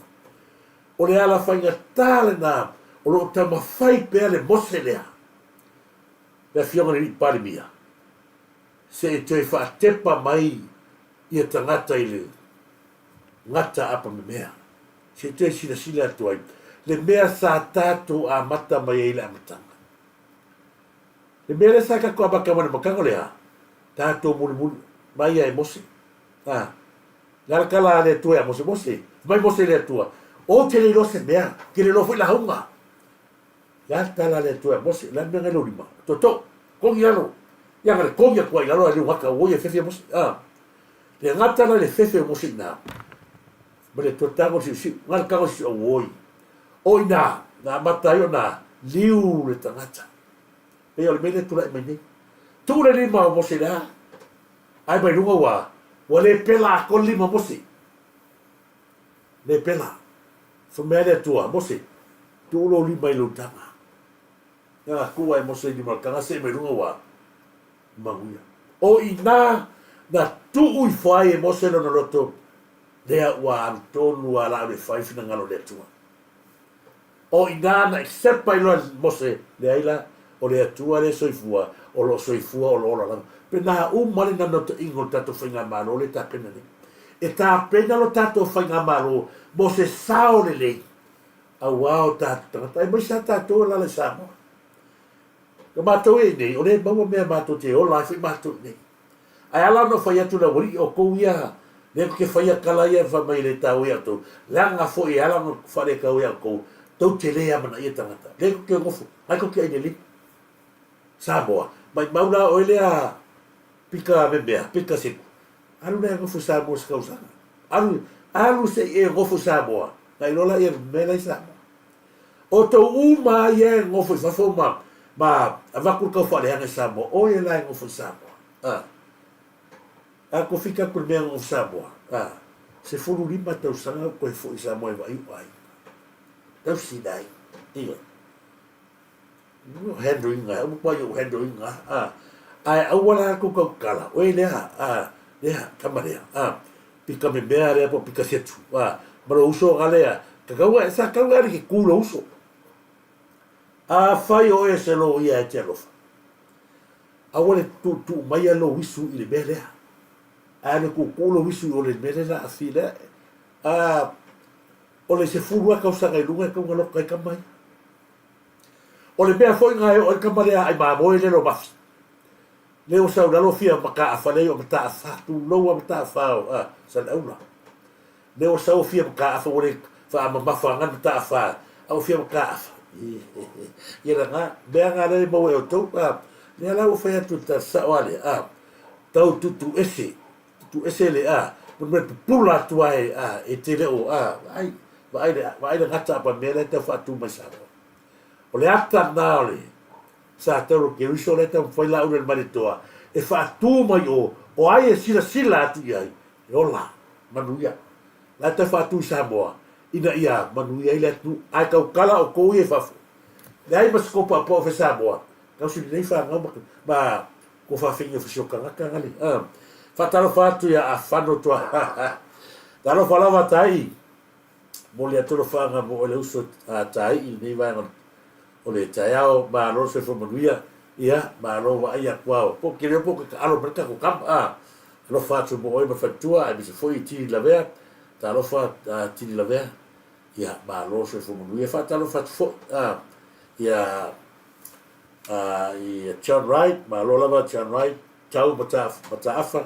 O le ala faigata lena o lo o taumafai pea le Mose lea, le Afioga i le Alii Palemia, se i toe faatepa mai ia tagata i le gata apa memea. Se i toe silasila atu ai le mea sa tatou amata mai ai i le amataga. Le mea lea sa tatou amata mai i le amataga o le a? Tatou mulimuli mai ia e Mose. A, le ala tala a le Atua ia Mose, Mose, fai mai Mose i le Atua, Ou te le iloa se mea, ou te le iloa foi lauga. Le a le tala a le Atua ia Mose, le a le mea na i lou lima? Toto, kogi i lalo. Ia na le kogi atu ai i lalo ae le gata, ua ia fefe Mose. A, Le gata la le fefe o Mose ina, ma le Atua tago le siusiu, na le tago le siusiu, auoi. O ina, na amata ai ona liu le tagata. Pei o le mea lea e tulai mai nei. Tuu le lima o Mose i le a, ae mai luga ua, ua le pela atoa le lima o Mose. Le pela. Fai mai le Atua, Mose, tuu lou lima i lou taga. Na tuu ai Mose i lima o le taga, see mai luga ua manuia. O i ina na tuu ifo ai e Mose lona loto Lea ua alu tonu a laau le fai finagalo o le Atua. O ina na accept ai loa e Mose, leai la, o le Atua lea e soifua, o lo o soifua o lo o ola lava. Pe na uma le naunautaiga o le tatou faigamalo lea e tapena nei. E tapena lo tatou faigamalo mo se sao lelei aua o tatou tagata, aemaise lava tatou e alaala i Samoa. O matou ia i inei, o lea e maua mea matou te ola ai foi matou i inei. Ae ala ona ou fai atu le aualii, o tou ia lea tou te faia tala ia fai mai e le taua ia outou, leaga foi e ala ona faaletaua ia outou, tou te le amanaia tagata. Lea tou te nofo, na tou te ai lelei. Samoa, maimau la oe lea pika memea, pika siku. Alu lea e nofo i Samoa i se tausaga. Alu, alu se i e nofo i Samoa, na iloa laia le mea la i Samoa. Outou uma lava ia e nofo i fafo ma, ma avatu le taufaaleaga i Samoa, oe la e nofo i Samoa. A. A kofika atu i le mea nofo Samoa, a, 15 tausaga ou toe foi i Samoa e vaai ou aiga. Tausi na aiga. Ioe. Handle ina, aua matua i ou handle ina, a. Ae aua la tou tautala, oe lea, a, lea, tama lea, a, pika memea lea po o pika setu, a, ma lou uso ga lea, tatau e, sa tatau e ale ke ku lou uso. Afai o oe se loia e te alofa, aua le tuutuu maia lou isu i le mea lea. Ae alu e tuutuu lou isu i o le mea lea la afi lea, a, o le 10 lava tausaga i luga e tatau ona loka ai tama ia. O le mea foi na e oo ai le tama lea ai mamoe lea lomafi. Lea ua sau lalo fia mataafa lea o mataafa tulou a mataafa o a Saleaula. Lea ua sau fia mataafa ua le faamamafa ana mataafa a ua fia mataafa. Ia la na mea na lea e maua e outou a lea la ua fai atu le tala sao a lea a tau tuutuu ese tuutuu ese le a mo le mea pupula atu ai a e te le o a vaai vaai le vaai le gata apa mea lea e tau faatu mai Samoa. O le ata lena o le Sa Tauro Keriso lea e taumafai la ule le Malietoa e faatu mai o, o ai e silasila atu i ai, e ola, manuia. La e tau faatu i Samoa ina ia manuia ai le atunuu. Ae tautala outou ia i fafo, leai ma se tou paopao e fai Samoa, tausi lelei fanau ma, ma kou faafeina ofisa o tagata gale. Faatalofa atu ia Afano Toa. Talofa lava Tai. Momoli atu alofaaga mo oe le uso a Taii i lenei vaega o le taeao. Malo le soifua manuia. Ia, malo vaai atu ao. Po o te leo po o te taalo mai le tatou tama. A, alofa atu mo oe ma le faletua aemaise foi i Tili Lavea. Talofa a Tili Lavea. Ia, malo le soifua manuia. Faatalofa atu foi a, ia, a, i John Wright. Malo lava John Wright. Tau Mataafa,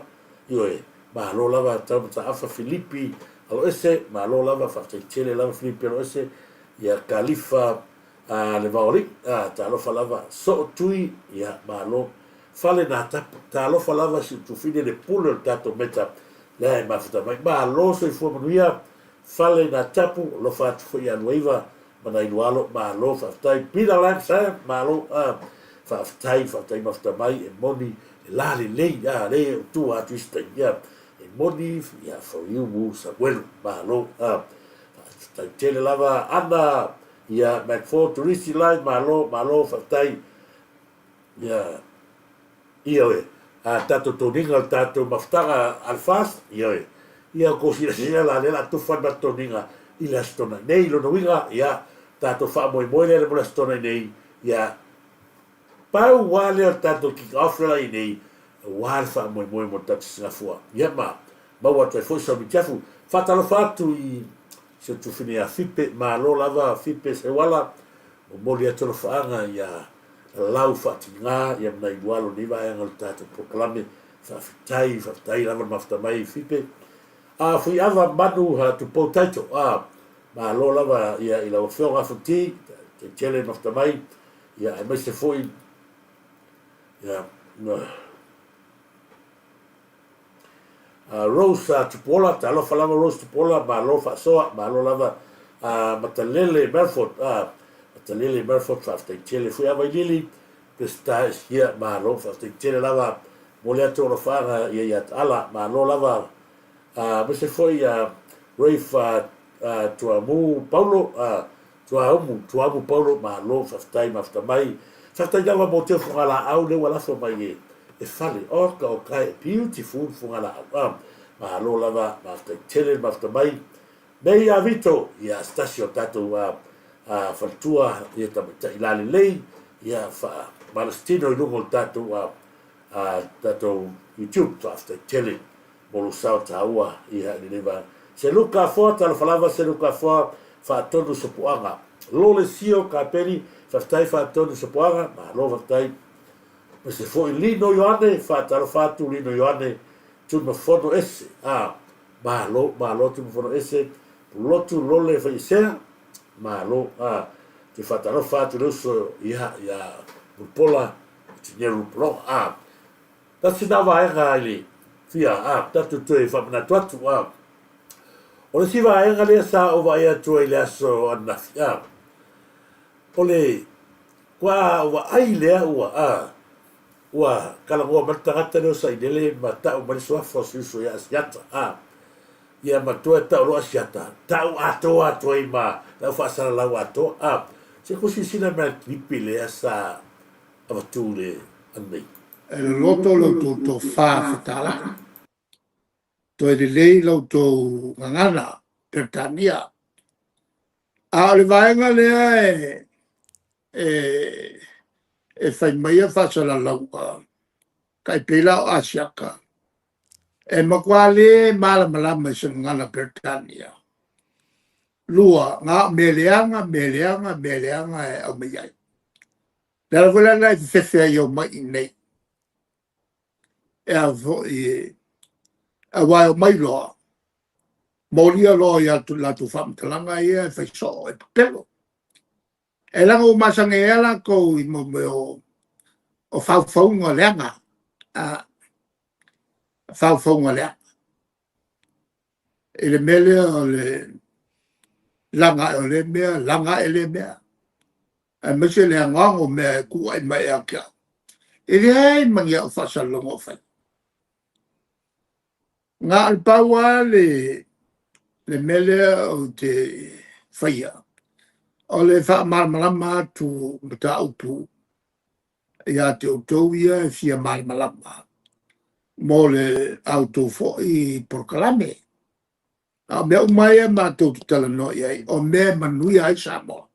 ioe, malo lava Tau Mataafa, Filipi Aloese, malo lava, faafetai tele lava Filipi Aloese, ia Kalifa a le Vaoalii, a, talofa lava, Soo Tui, ia, malo, Fale Natapu, talofa lava si Utufine le pule o le tatou meta, lea e mafuta mai, malo soifua manuia, Fale Natapu, alofa atu foi ia Luaiva, ma nai Lualo, malo faafetai. Peter Lam Sam, malo, ah, faafetai, faafetai mafuta mai, e moni, le la lelei, ah, le o tua atu isi taimi, yeah, e moni, yeah, for you mu Samuelu, malo, ah, faafetai tele lava, Ana, yeah, Mac 4, Turisi Lai, malo, malo, faafetai, yeah, Ioe, a tatou toniga o le tatou mafutaga a le FAST, ioe, ia kou silasila la lea o le a tufa le matou toniga i le Aso Toonai nei. Lona uiga, ia, tatou faamoemoe lea mo le Aso Toonai nei, ia, pau lava lea o le tatou kick off lea o le a i ai nei, aua le faamoemoe mo le tatou Sigafua. Ia ma maua atu ai foi sau mitiafu. Faatalofa atu i si ou tufine ia Fipe, malo lava Fipe Seuala, momoli atu alofaaga ia lau faatiga ia ma nai lualo nei vaega o le tatou polokalame. Faafetai, faafetai lava le mafuta mai Fipe. A Fuiava Manu Tupou Taito, a malo lava ia i lau afioga Afuti, faafetai tele le mafuta mai, ia aemaise foi ia Rose Tupuola, talofa lava Rose Tupuola, malo faasoa, malo lava Matalele Melford, Matalele Melford, faafetai tele foi Availili, Peseta Eskia, malo, faafetai tele lava mo le atu alofaaga ia ia Taala, malo lava aemaise foi Rafe Tuamu Paulo, Tuaumu, Tuaumu Paulo, malo, faafetai mafuta mai. Faafetai lava mo teu fogalaau lea ua lafo mai e, e fale. Oka, oka, e beautiful fogalaau. Ah, Malo lava, faafetai tele le mafuta mai. Nei a Vito, ia, se tasi o tatou faletua, ia tamaitai lalelei, ia faamalositino i luga o le tatou tatou YouTube. Faafetai tele mo lou sao taua ia i lenei vaega. Seluka Afoa, talofa lava Seluka Afoa, faatonu sopoaga. Lole Sio Kapeni, faafetai faatonu sopoaga, malo faafetai. Aemaise foi Lino Ioane, faatalofa atu Lino Ioane, Tumafono ese, a, malo, malo Tumafono ese, Pulotu Lole Faiesea, malo, a, te faatalofa atu le uso ia, ia Mulipola, Tineu Lupologa, a, tasi na vaega i le fia, a, tatou toe faamanatu atu, a, o le isi vaega lea sa ou vaai atu ai i le aso ananafi, a, o le, kua vaai lea ua, a, Ua talanoa mai le tagata lea o Sailele ma tau mai le suafa o si uso ia Asiata, a ia matua e tau loa Asiata, tau atoa atu ai ma lau faasalalau atoa, a se ku silasila mai le kilipi lea sa avatu le ananei. E loloto la outou tofa fetalai, toe lelei la outou gagana Peretania. A o le vaega lea e fai mai faasalalauga, tai pei la o Asiata, e matua le malamalama i se gagana Peretania. Lua, na o mea leaga, mea leaga, mea leaga e aumai ai. Le ala foi la lena e fefefe ai e omai i inei. E a foi, aua e omai loa, molia loa i a latou faamatalaga ia e fai soo, e pepelo. E leaga ua masani ai lava latou i mea o faufauga leaga. A, faufauga leaga. I le mea lea o le laga ae o lea mea, laga ae lea mea. Aemaise le anoano o mea e tuuai mai ia te au. E leai ma ni au faasalalauga o faia. Na o le pau lava le mea lea ou te faia, o le faamalamalama atu mataupu ia te outou ia e fia malamalama mo le a outou foi polokalame. A o mea uma ia matou te talanoa i ai, o mea e manuia ai Samoa.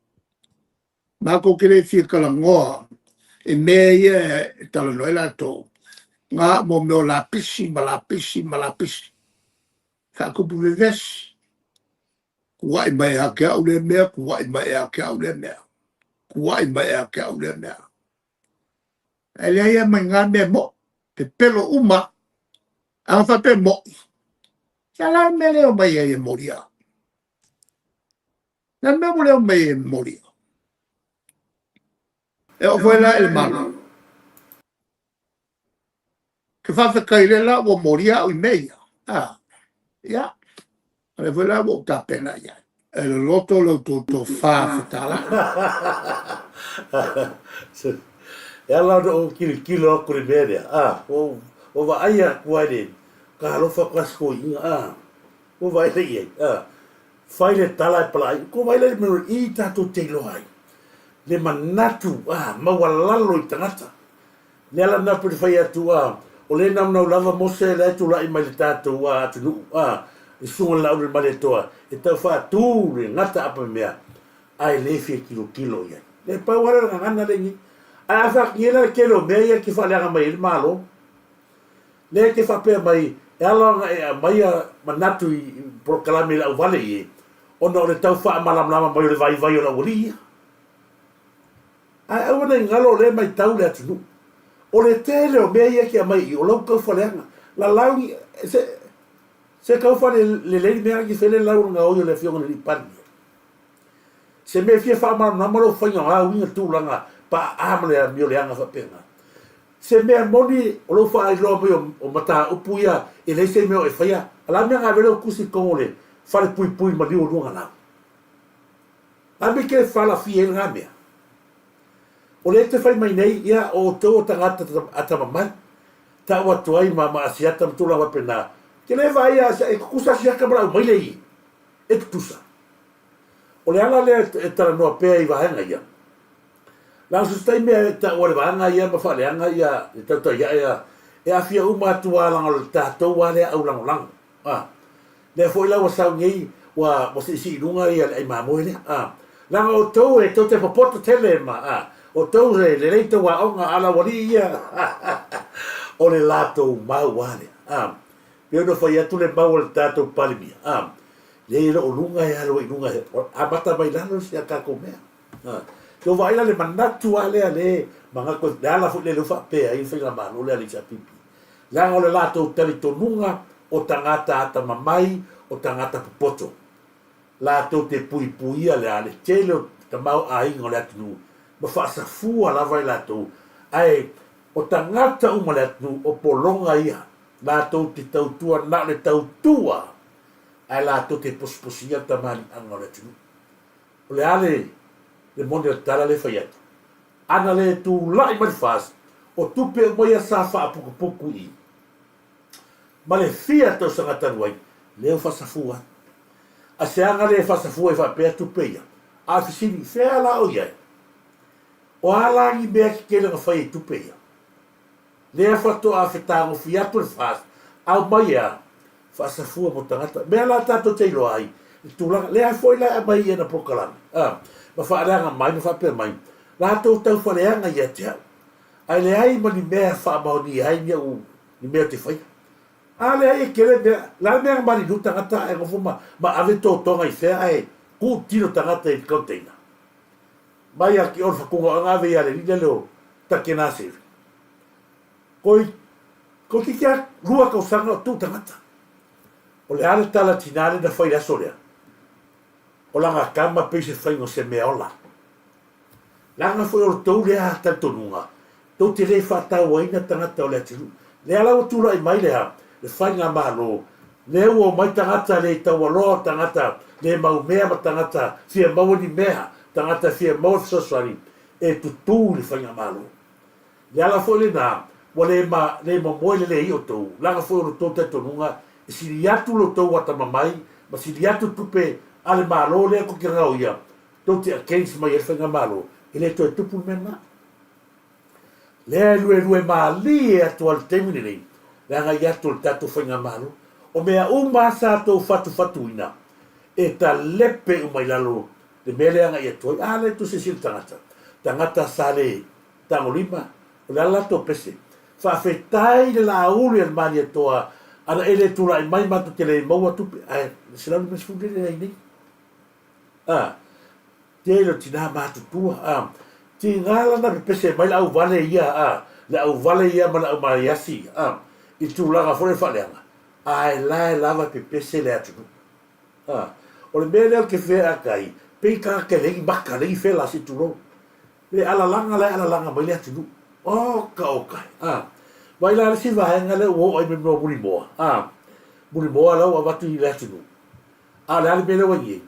Matou te le fia talanoa i mea ia e talanoa ai latou, na mo mea o lapisi ma lapisi ma lapisi. Faatupu vevesi. Tuuai mai ia te au lea mea, tuuai mai ia te au lea mea. Tuuai mai ia te au lea mea. Ae leai lava ma ni na mea mo'i. Pepelo uma. A na faapea mo'i, sa la le mea lea omai ai e molia. Le mea ua le omai ai e molia. E oo foi la i le Malo. Ke faafetai lea la ua molia au i mea ia. A, ia, o lea foi la ua ou tapena i ai. E loloto la outou tofa fetalai. E ala ona ou tilotilo atu i le mea lea, a, ua ou vaai atu ai i le talofa atu a si toeaina, a, ua vaai lea i ai, a, fai le tala e palaai, ua vaai lea i le mea i tatou te iloa ai le manatu, a, maualalo i tagata. Le ala lena pei ona fai atu, a, o lea e naunau lava Mose la e tulai mai le tatou, a, atunuu, a, le susuga i le Laulu i le Malietoa, e tau faatu le gata apamemea, ae le fia tilotilo i ai. Le pau lava lea o le gagana lea i inei. Ae a faatini ai la le tele o mea ia e te faaleaga mai ai le Malo, lea e te faapea mai e ala ona e aumaia manatu i polokalame i le auvale i e, ona o le tau faamalamalama mai o le vaivai o le aualii ia. Ae aua ne i galo o lea e matau le atunuu. O le tele o mea ia e te aumai i i, o lau taufaleaga. Lalau ni, se, se taufalelelei le mea lea e fai le lau o le gaoi o le Afioga i le Alii Palemia. Se mea e fia faamalamalama lou faiga o a uiga tulaga paaa ma le amio leaga faapena. Se mea moni o lou faailoa mai o mataupu ia e leai se mea o e faia, a le a mea na ave ai lau tusi i totonu o le fale puipui maliu o Luagalau? A mea ke falafia ai lena mea? O lea e te fai mai nei, ia, o outou o tagata atamamai, tau atu ai ma, ma Asiata ma tulaga faapena. Ke le vaai a e tutusa Asiata ma le aumaile i, e tutusa. O le ala lea e talanoa pea i vaega ia. Leaga so se taimi e taua le vaega ia ma faaleaga ia le tautai ae a, e aafia uma atu lava leaga o le tatou lava lea aulagolago. A. Lea foi la ua sau nei, ua, ua siisii i luga ia le ai mamoe lea. A. Leaga outou e tou te popoto tele ma, a, outou e lelei tou aoga, a o le aualii ia, o le latou mau lava lea. A. Pei ona fai atu le mau a le tatou Palemia, a, leai e le o luga e alu ai i luga, amata mai lalo si a tatou mea. A. Tou vaai la le manatu lava lea le manatu, le ala foi lea lea ua faapea ai le faigamalo lea a le HRPP. Leaga o le latou talitonuga o tagata atamamai, o tagata popoto. Latou te puipuia le a le tele o tamaoaiga o le atunuu ma faasafua lava i latou, ae o tagata uma o le atunuu o pologa ia, latou te tautua na o le tautua, ae latou te posiposia le tamaliiaga o le atunuu. O le a le le moni o le tala lea e fai atu? Ana le tulai mai le FAST, o tupe uma ia sa faaputuputu i ma le fia tausaga talu ai, lea ua faasafua atu. A se aga lea e faasafua ai faapea tupe ia? A o le fesili, fea la o i ai? O a la ni mea tetele na fai ai tupe ia? Lea faatoa fetagofi atu le FAST, aumai e a? Faasafua mo tagata. Mea la tatou te iloa ai le tulaga lea foi la e aumai i ana polokalame, a, ma faaleaga mai ma faapea mai, latou taufaaleaga ia te au, ae leai ma ni mea e faamaonia ai ni au ni mea ou te faia. A leai e tele mea, le a le mea na maliliu tagata ae nofo ma, ma ave totoga i fea ae tuu tino tagata i le container. Mai a ki o le whakunga o ngā vei a le rina leo Takenaseri. Koi, koi ki kia rua kausanga o tū tangata. O le a le tala tinā le na whai aso lea. O langa kama pei se whainga o se mea ola. Leaga foi o le tou lea talitonuga, tou te le faatauaina tagata o le atunuu. Lea la ua tulai mai le a? Le faigamalo, lea ua omai tagata le taualoa o tagata le mau mea ma tagata fia maua ni mea, tagata fia maua fesoasoani e tutū i le faigamalo. Le ala foi lena ua le ma le momoe lelei outou, leaga foi o lo tou talitonuga e sili atu lo tou atamamai ma sili atu tupe a le Malo lea tou te gaoia, tou te against mai ai le faigamalo, e le toe tupu le mea lena. Lea e luelue malie atu lava i le taimi lenei le agai atu o le tatou faigamalo. O mea uma lava sa tou fatufatuina, e talepe uma i lalo le mea lea e agai atu ai. A lea tou silasila i tagata, tagata sa le tagolima, o le a le latou pese? Faafetai i le Laauli a le Malietoa ana e le tulai mai matou te le maua tupe, ae $150 lea e leai nei. A, tele o tina matutua, a, tiga lana pepese mai le auvale ia, a, le auvale ia ma le aumaiasi, a, i tulaga foi lea faaleaga, ae la e lava pepese le atunuu. A, o le mea lea ou te featai ai, pei tagata e leai ni maka, leai ni fela, se i tulou. Le alalaga la e alalaga mai le atunuu. Oka oka e, a. Vaai la le isi vaega lea ua oo ai me mea o Mulimoa, a, Mulimoa la ua avatu i le atunuu. A o le a le mea lea ua i ai?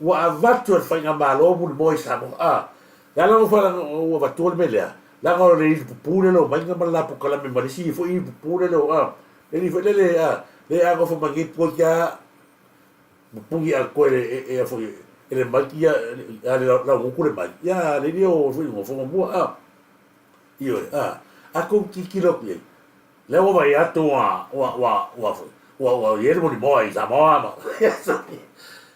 Ua avatu e le Faigamalo mulimua i Samoa. A, le ala ua avatua le mea lea, leaga o le ili pupū lele o maiga ma le lapukalame ma le isi foi ili pupū lele o, a, le ili foi lele, a, le a nofo mai nei pua ki a pupuni a koe e, e, e, foi, e le mai ki a, a le laugutu le mai, ia, le ili o foi ngofo ngomua, a, ioe, a, a kou tilotilo atu i ai, Lea ua vaai atu ua, ua, ua, ua, ua, ua i ai le mulimoa i Samoa ma,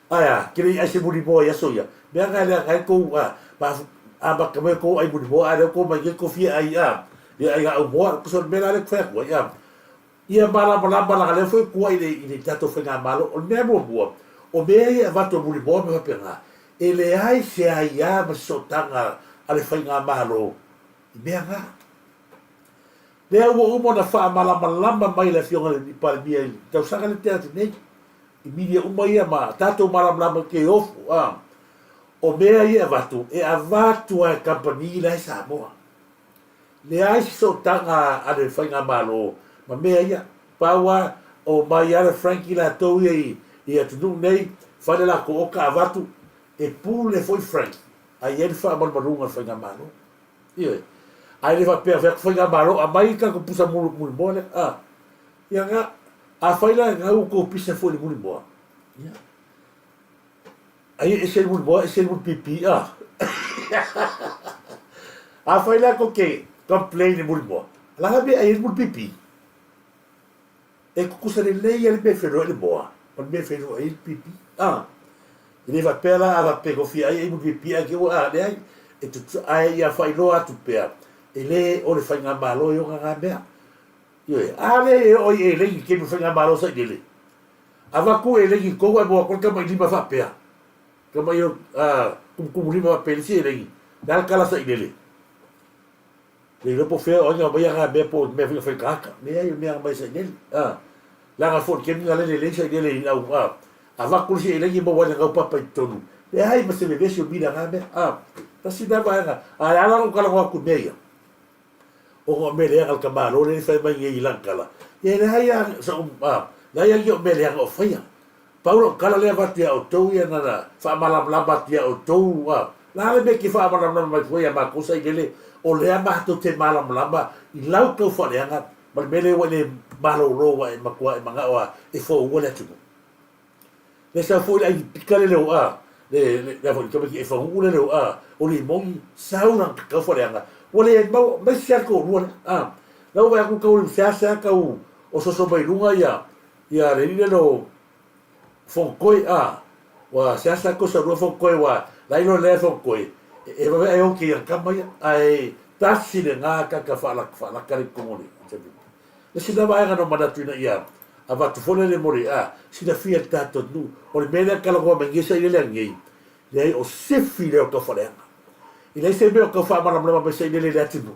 ae a, ke le i ai se mulimoa i aso ia, mea na e leaga ai kou, a, ma, amata mai kou ai mulimoa, a lea kou mai nei kou fia ai, a, ia ai gau moa, kusa o le mea la lea ku fai atu ai, a, ia malamalama laga lea foi tua i le, i le tatou faigamalo, o le mea muamua, o mea ia e avatu e mulimoa ma faapena, e leai se aia ma se sootaga a le faigamalo i mea na. Lea ua uma ona faamalamalama mai le Afioga i le Palemia i le tausaga lea tea atu nei, i media uma ia ma tatou malamalama i ke ofu, a. O mea ia e avatu, e avatu lava e kamupani la i Samoa. Leai se sootaga a le Faigamalo ma mea ia. Pau lava, omai lava le Frankie latou ia i atunuu nei, fai le latou oka avatu, e pule foi Frankie, a i ai le faamalumaluga a le Faigamalo. Ioe. Ae le faapea fai atu faigamalo aumai le tatou pusa mulimoa lea. A. Ia na, afai la e gau tou pisa foi i le mulimoa, ia, ai e ese le mulimoa ese le mulipipi, a. Afai la tou te complain i le mulimoa, o le a la le mea e ai ai le mulipipi? E tutusa lelei a le mea e feiloai le moa ma le mea e feiloai ai le pipi. A, e le faapea la a faapea e kofia ai ai mo le pipi ae te ua a, leai, e tutusa, ae ia faailoa atu pea, e le o le faigamalo e ona na mea. Ioe, a lea e oo i eleni i taimi o faigamalo sailele, avatu eleni i totonu ae maua atu ai le tamailima faapea, tamai a, tumutumulima faapea i le isi eleni, le a le tala sailele? Le iloa po o fea o ai na aumaia na mea po o mea foi na fai e tagata. Leai, o mea na aumai e sailele. A, leaga foi i le taimi na lele lelei sailele i lau, a, avatu le isi eleni maua ai le naupapa i totonu. Leai ma se vevesi o mila na mea. A, tasi lena vaega. A e ala ona ou talanoa atu i mea ia, ona o mea leaga a le tamaloa lea e fai mai nei i lana tala, ia e leai lava sau, a, leai lava ni au mea leaga o faia. Pau lau tala lea avatu ia outou ia na ona faamalamalama atu ia outou a la le mea e te faamalamalama mai fua ia matou sailele o lea matou te malamalama i lau tau faaleaga ma le mea lea ua e le malolo ua e matua e manao a e foua le atunuu. Le sau foi le ai pika le leo a le le le foi tamaiti e fagu'u le leo a o limoni sau lana tau faaleaga ua le maua mai se atu lua le a lau vai atu tau seasea tau ososo mai luga ia Ia le alii lea o Fonotoe a ua seasea atu sau lua Fonotoe ua la iloa lea Fonotoe e vave ae oki ia tama ia ae tasi lena kaka faalaka faalaka le totonu o le Le isi lea vaega na ou manatu ina ia avatu foi lele mo le a silafia e le tatou atunuu o le mea lea talanoa mai nei sailele anei leai o sifi lea o Taufaleaga. E leai se mea o tau faamalamalama mai sailele i le atunuu.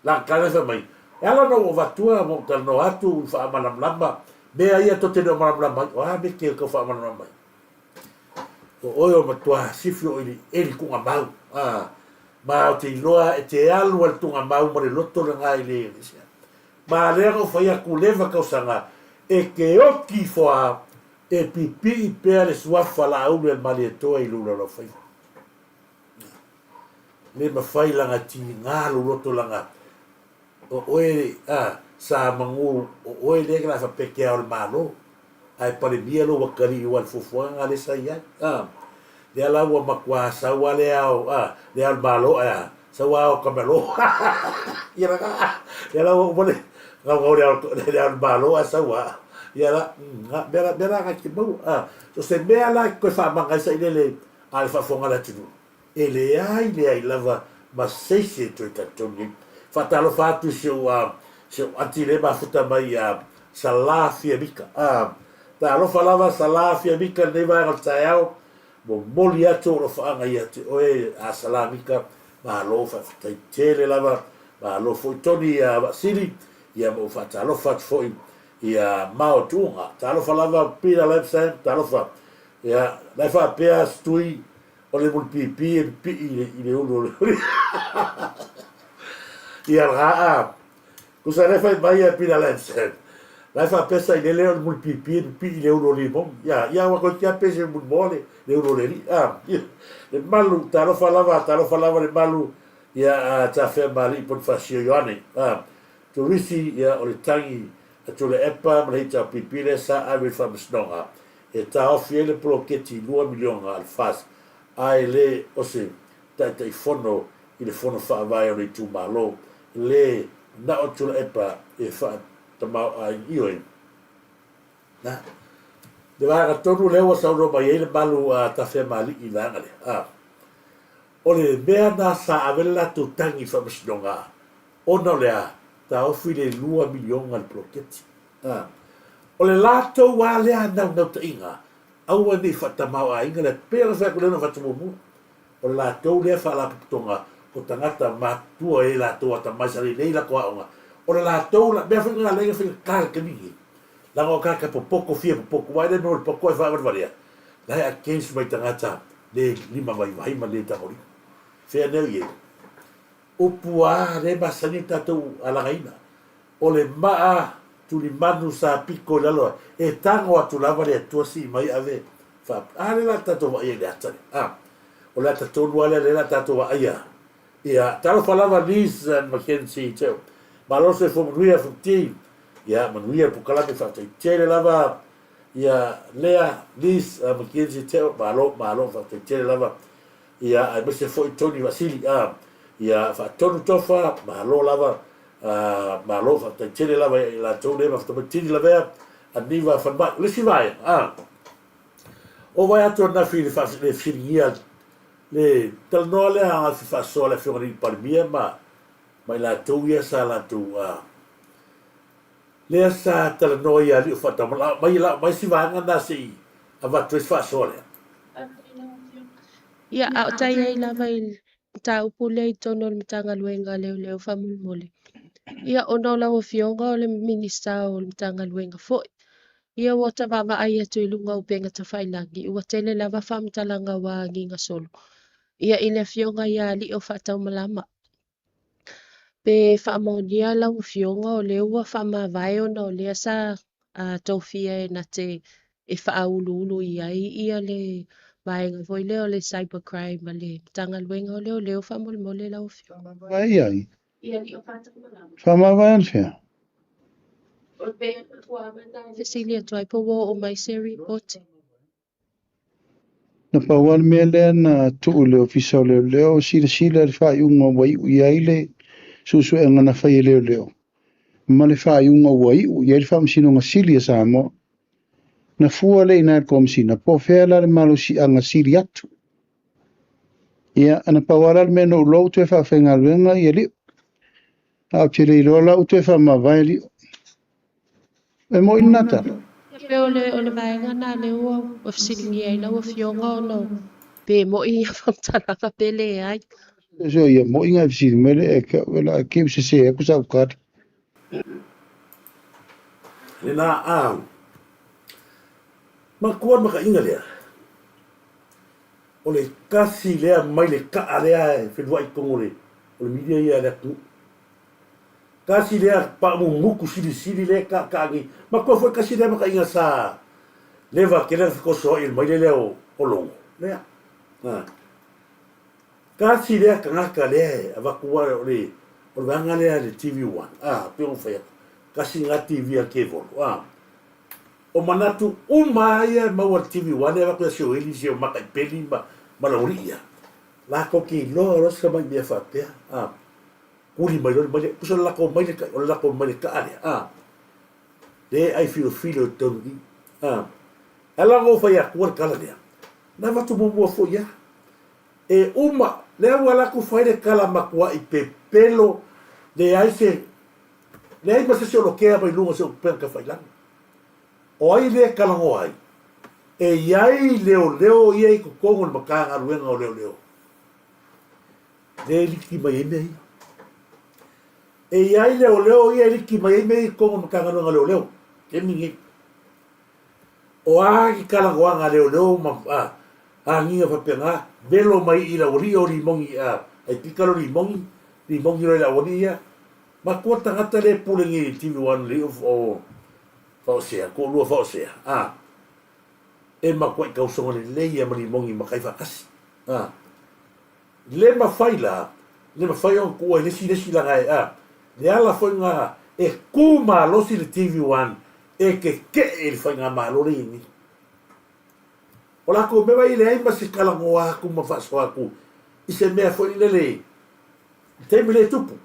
Lagataga fai mai, E ala ona ou avatua ma ou talanoa atu i faamalamalama mea ia tou te le o malamalama ai. O a mea te tau faamalamalama ai? O oe o matua sifi o eli eli tuugamau. A, ma ou te iloa e te alu a le tuugamau ma le loto lena i le Ma lea na ou fai atu leva tausaga e te oti ifo a e pipii pea le suafa Laauli a le Malietoa i lou laulaufaiva. Le mafai lana tiga lou loto lana o oe a sa manu o oe lea la faapea ke ao le malo ae palemia lou atalii ua le fuafuaga na lea sa iai a lea la ua matua sau a le ao a le ao le malo ae a sau a ao kamelo ia la lea la ua uma le gaugau le ao le ao le malo ae sau a ia la mea la mea la na te maua a so se mea la e toe faamaga ai sailele a le faafofoga a le atunuu, e leai leai lava ma se isi e toe talitonu i ai. Faatalofa atu i si ou, si ou aunty lea e mafuta mai ia Sala Fiamika. Talofa lava Sala Fiamika i lenei vaega o le taeao, momoli atu ou alofaaga ia te oe a Sala Mika, malo faafetai tele lava, malo foi Tony ia Vaasili, ia ma ou faatalofa atu foi ia Mao Tuuga. Talofa lava Peter Lamsam, talofa. Ia, la e faapea si tui o le mulipipi e pipii i le ulu o le Ia la a, tusa lea fai mai a Peter Lamsam, la e faapea sailele o le mulipipi e pipii i le ulu o limoni. Ia, ia ua toeitiiti a pese mulimoa le, le ulu o le alii. A, ia, le malu, talofa lava, talofa lava le malu, ia, a Tafea ma Alii Ponifasio Ioane. A, Turisi, ia, o le tagi a Tuilaepa ma le HRPP lea sa ave i le faamasinoga e taofi ai le poloketi $2 miliona a le FAST ae le o se Taitaifono i le Fono Faavae o le itumalo le manao Tuilaepa e faatamaoaiga. Ioe, na le vaega tonu lea ua saunoa mai ai le malu a Tafeamalii i le vaega lea. A o le mea na sa ave le latou tagi i le faamasinoga ona o le a taofi le $2 miliona le poloketi. A o le latou lava lea naunautaiga, aua ne i faatamaoaiga le atu. Pei ona fai atu lea na avatu muamua, o le latou lea faalapotopotoga o tagata matutua e latou atamai sa lelei latou aoga, o le latou la, mea foi na ala ai ona faigata le taimi lenei, leaga o tagata popoto, fia popoto, aua e le mea o le poto ae faavalevalea, la e against mai tagata le limavaivai ma le tagolima. Fea neo i ai? Upu a lea e masani ona tatou alagaina, o le maa tulimanu sa piko i lalo e tago atu lava le Atua sii mai ave faa a lea la tatou vaaia i le ata lea a o le ata tonu a lea lea la tatou vaaia ia talofa lava Liz and Mackenzie Teo malo soifua manuia Futi ia manuia le pokalame faafetai tele lava ia Lea Liz Mackenzie Teo malo malo faafetai tele lava Ia, aemaise foi Tony Vasili, a, ia, faatonu tofa, malo lava, a, malo, faafetai tele lava ia i latou lea mafuta mai, Tini Lavea, a lenei va falemai. O le isi vaega, a, o vae atu ananafi i le le fesiligia le talanoa lea a gafi faasoa le Afioga i le Palemia ma i latou ia sa latou a, lea sa talanoa ia alii o faatamalaa mai la mai si vaega na se i avatu ai se faasoa lea. Ia, a o tai ai lava i le mataupu lea i totonu o le Matagaluega a Leoleo faamolemole. Ia, ona o lau Afioga o le Minisita o le Matagaluega foi. Ia, ua ta vaavaai atu i luga o upega tafailagi, ua tele lava faamatalaga ua agiga solo. Ia, i le Afioga ia Alii o Faataumalama. Pe faamaonia lau Afioga o lea ua faamavae ona o lea sa tofia e na te e faauluulu i ai ia le vaega foi lea o le cyber crime a le Matagaluega o Leoleo faamolemole lau Afioga. Faamavae i ai? Ia Alii o Faataumalama. Faamavae anafea? O le pei ona mafuaaga na e fesili atu ai po ua oo mai se ripoti. Na pau lava le mea lea na tuu i le Ofisa o Leoleo, silasila i le faaiuga ua iu i ai le suesuega na fai e leoleo, ma le faaiuga ua iu i ai le Faamasinoga Sili a Samoa. Na fua lea i ina i le Komesina, po o fea la le malosiaga sili atu. Ia, na pau lava la le mea na ou iloa ua toe faafaigaluega ia Lio. Ae ou te le iloa la ua toe faamavae Lio. E moi lena tala. Ia pei o le o le vaega lena lea ua fesiligia ai lau Afioga ona pe moi ia faamatalaga pe leai. So ia moi nga e fesili mai le e ke au la ke u sese aku sa ukali. Lena a makua le makaiga lea o le kasi lea mai le kaa lea e feluai i totonu o le o le media ia a le atunuu. Tasi lea paamumutu silisili lea e kaakaa nei. Matua foi tasi lea mataiga sa leva tele ona fetosoai i le maile lea o Logo. Lea. Ha. Tasi lea tagata lea e avatu a o le o le vaega lea le TV1. A, pei ona fai atu. Tasi lena TV a Kevolo. A. O manatu uma lava ia e maua i le TV1 e avatu ia Sioeli, si o Mataipeli ma ma Laulii ia. Latou te iloa loa se tamai mea faapea. A. Kuli mai loa le maile, tusa o le latou maile, o le latou maile kaa lea, a, le ai filofilo i totonu i i, a. E ala ona ou fai atua le tala lea, na avatu muamua foi lava. E uma, lea ua alu atu fai le tala matuai pepelo, leai se, leai ma se isi o lotea mai luga o si ou upega tafailagi. O ai lea e talanoa ai? E i ai leoleo ia i totonu o le Matagaluega o Leoleo. Lea e liki mai ai mea ia. E i ai leoleo ia e liki mai ai mea ia i totonu o le Matagaluega o Leoleo, taimi lenei. O a ni talanoaga a leoleo ma a, agiga faapena, velo mai i laualii o limogi, a, ai pika lo limogi, limogi loa i laualii ia. Matua tagata lea e pule nei i le TV1 le o Faosea, toalua Faosea, a, e matuai tausoga lelei ia ma limogi ma kai faatasi. A. Le mafai la, le mafai ona tuua i le isi le isi laga e a le ala foi lena e tu malosi le TV One e tetee i le faigamalo lea e i ai nei. O latou mea vai e leai ma se talanoa atu ma faasoa atu i se mea foi lele i le taimi lea e tupu.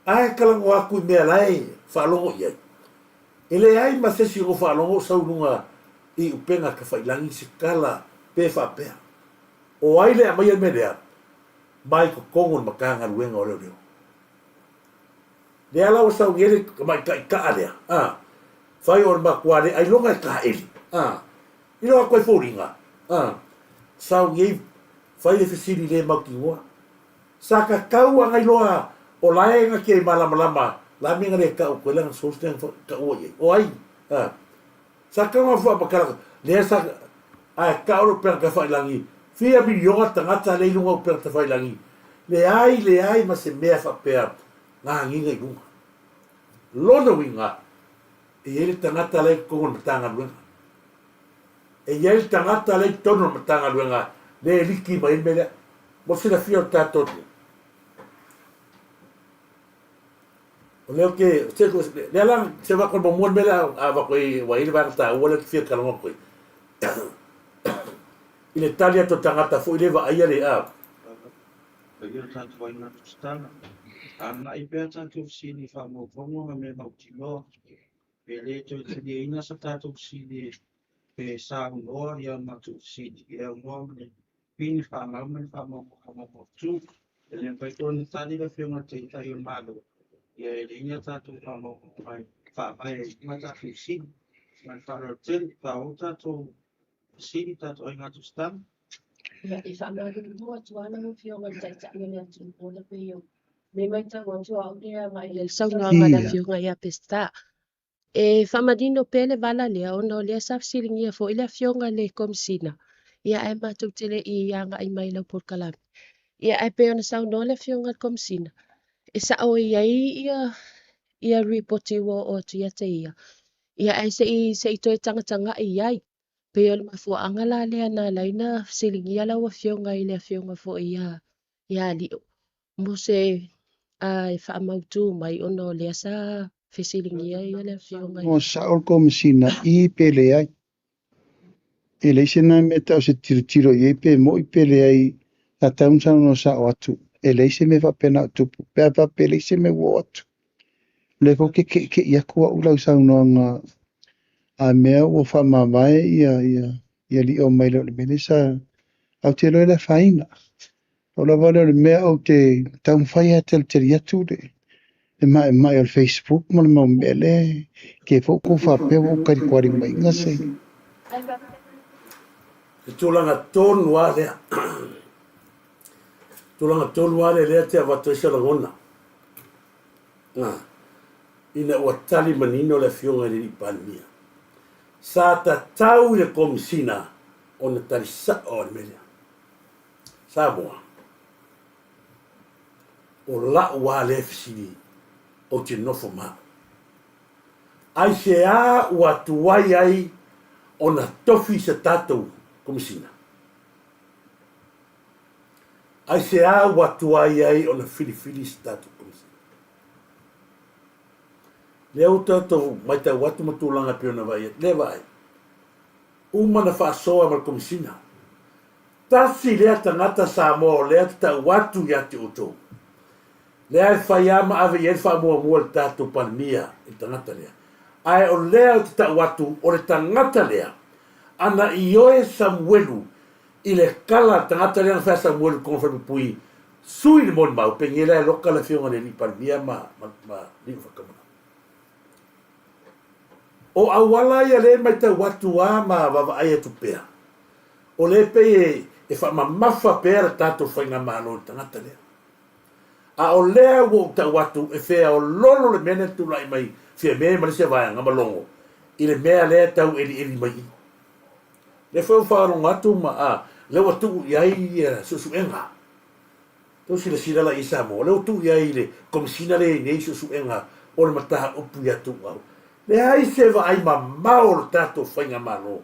Ae talanoa atu i mea la e faalogo i ai. E leai ma se isi o faalogo o sau i luga i upega tafailagi se tala pe faapea. O ai le aumaia le mea lea? Mai totonu o le Matagaluega o Leoleo. Lea la ua sau nei le tamaitai kaa lea, a, fai o le matua le ailoga e taeli, a, i lo atu ai foliga, a, sau nei fai le fesili le mautinoa. Sa tatau a nailoa o la e na te malamalama la mea na le tau atu ai lana source lea na taua i ai. O ai? A. Sa tau na faamatala lea sa ae tau le upega tafailagi fia miliona tagata lea i luga o upega tafailagi leai leai ma se mea faapea gagiga i luga. Lona uiga e i ai le tagata la i totonu o le Matagaluega. E i ai le tagata la i totonu o le Matagaluega lea e liki mai ai le mea lea. Mo le silafia o le tatou atunuu. O lea ou te, lea la, se avatu muamua le mea lea a avatu ai, ua i ai le vaega taua lea ou te fia talanoa atu ai. I le tali atu a le tagata foi lea e vaaia le, a. Paia o tatou aiga tusitala, agai pea tatou fesili i faamaumauga ma mea mautinoa. Pe le toe taliaina sa tatou fesili pe saunoa ia matou fesili e aunoa ma le pini faamau ma le faamaumauga mautu. E le mafai foi ona tali le Afioga i le Taitai o le Malo, ia e leai ni a tatou faamaumauga e faavae ai i tatou fesili. Ma le faaaloalo tele, faaauau tatou fesili tatou aiga tusitala. Ia, e faamalulu atu lava lau Afioga i le Taitai o le atunuu ona pei o le matau atu au lea agai i le saunoaga a le Afioga ia Peseta. E faamanino pea le vala lea ona o lea sa fesiligia foi le Afioga i le Komesina, ia ae matou te le i agai mai i lau polokalame. Ia ae pei ona saunoa le Afioga i le Komesina, e sao e i ai ia ripoti ua oo atu ia te ia, ia ae se i toe tagatagai i ai. Pei o le mafuaaga la lea na ala ai ona fesiligia lau Afioga i le Afioga foi ia Lio mo se e faamautu mai ona o lea sa fesiligia ia le Afioga i. Sao le Komesina i pe leai. E leai se na mea tau se tilotilo i ai pe mo'i pe leai, sa tatau ona saunoa sa'o atu, e leai se mea faapena o tupu, pe a faapea e leai se mea ua oo atu. O lea foi ou te ke'ike'i atu a'u i lau saunoaga a mea ua faamavae ia Lio mai le o le mea lea sa ae ou te iloa e le afaina. Pau lava lea o le mea ou te taumafai lava e talitali atu le maemae o le Facebook ma le mau mea lea e te foi tou faapea ua ou talitualimaina se. Le tulaga tonu lava lea. Tulaga tonu lava lea lea te avatu ai se lagona. Ina ua tali manino le Afioga i le Alii Palemia, sa tatau i le Komesina ona tali sa'o le mea lea. Samoa, o la'u lava lea fesili ou te nofo ma a'u. Aisea ua tuai ai ona tofi se tatou Komesina? Aisea ua tuai ai ona filifili se tatou Komesina? Lea ua tatou matau atu ma tulaga e pei ona vaai atu. Lea vaai. Uma na faasoa ma le Komesina. Tasi lea tagata Samoa o lea te tau atu ia te outou. Lea e fai lava ma ave i ai le faamuamua i le tatou Palemia i le tagata lea. Ae o lea ou te tau atu o le tagata lea, ana ioe Samuelu i le kala a le tagata lea na fai a Samuelu i totonu o le falepuipui sui le molimau, pei la e loka le afioga i le alii Palemia ma ma Lima Fakamanao. O auala ia lea e matau atu a ma vaavaai atu pea, o lea e pei e, e faamamafa pea le tatou faigamalo i le tagata lea. A o lea ua ou tau atu e feaololo le mea lea na tulai mai Fiame ma le isi vaega ma Logo i le mea lea e tau elieli mai i. Lea foi ua faalogo atu ma a, lea ua tuu i ai ia suesuega. Tou silasila la i Samoa, lea ua tuu i ai le Komesina lea i nei suesuega o le mataupu ia Tuuau. Leai se vaai mamao o le tatou faigamalo.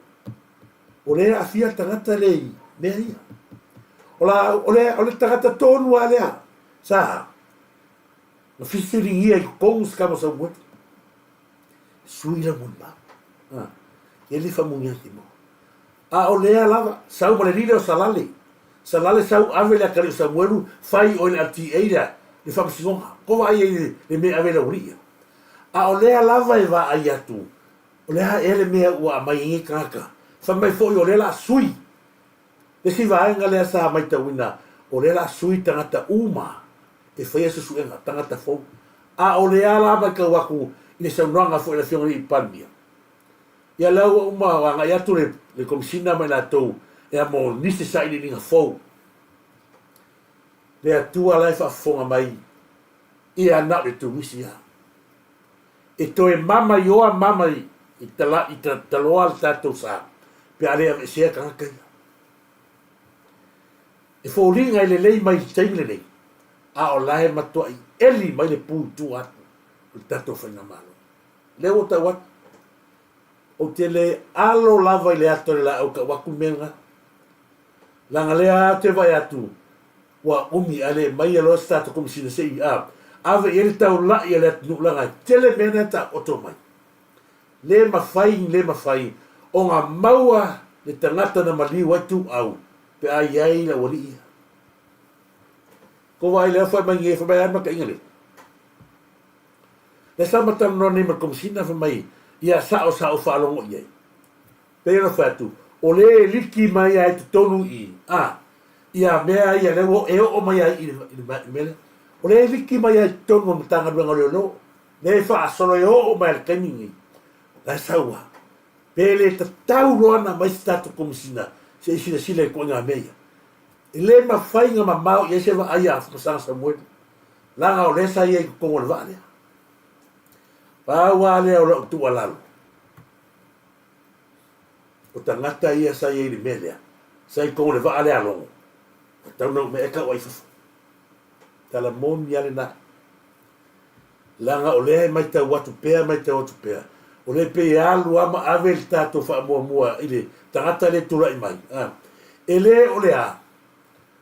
O lea e aafia le tagata lea i mea ia. O la, o le, o le tagata tonu lava lea sa na filifiligia i totonu se tama Samueli. Sui la molimau. Ah, e le faamunia ake mo. A o lea lava, sau ma le lile o Salale. Salale sau ave le atalii o Samuelu, fai oe le LTA lea, le faamasinoga. Ko vaai ai le, le mea e ave i le aualii ia. A o lea lava e vaai atu, o le a ea le mea ua aumai ai nei tagata? Fai mai foi o lea o le a sui. Le isi vaega lea sa matauina, o lea o le a sui tagata uma e faia suesuega, tagata fou. A o lea la matau atu i le saunoaga foi a le Afioga i le Palemia, ia lea ua uma agai atu le, le Komesina ma i latou e amo nisi sailiiliga fou. Le Atua la e faafofoga mai, ia na o le Turisi lava. E toe mama ioa mama i tala i taloa le tatou sa pe a le aveesea tagata ia. E foliga e lelei mai i le taimi lenei, a o la e matuai eli mai le pu i tua atu o le tatou faigamalo. Lea ua tau atu, ou te le alo lava i le ata o le laau tau atu le mea lena. Leaga lea ou te vaai atu, ua umi ae le aumaia loa se tatou Komesina se i ave i ai le taulai a le atunuu leaga e tele mea na e taoto mai. Le mafai le mafai ona maua le tagata na maliu ai Tuuau pe a i ai le aualii ia. Ko vaai lea fai mai nei, fai mai a le mataiga lea. Lea sa ma talanoa nei ma le Komesina fai mai Ia sa'o sa ou faalogo i ai. Pei ona fai atu, o lea e liki mai ai totonu i i, a, ia mea ia lea ua e oo mai ai i le, i le mea lea. O lea e liki mai ai totonu o le Matagaluega o Leoleo, lea e faasolo e oo mai i le taimi lenei. La e sau lava. Pe le tatau loa ona aumai se tatou Komesina se i silasila i ituaiga mea ia. E le mafai ona mamao i ai se vaai a Masaga Samuelu, leaga o lea sa i ai i totonu o le vaa lea. Pau lava lea o lau tuualalo, o tagata ia sa i ai i le mea lea, sa i totonu o le vaa lea a Logo, tatau ona umea e tau ai i fafo. Tala moni lava lena. Leaga o lea e matau atu pea, matau atu pea, o lea e pei e alu lava ma ave le tatou faamuamua i le tagata lea e tulai mai. E le o le a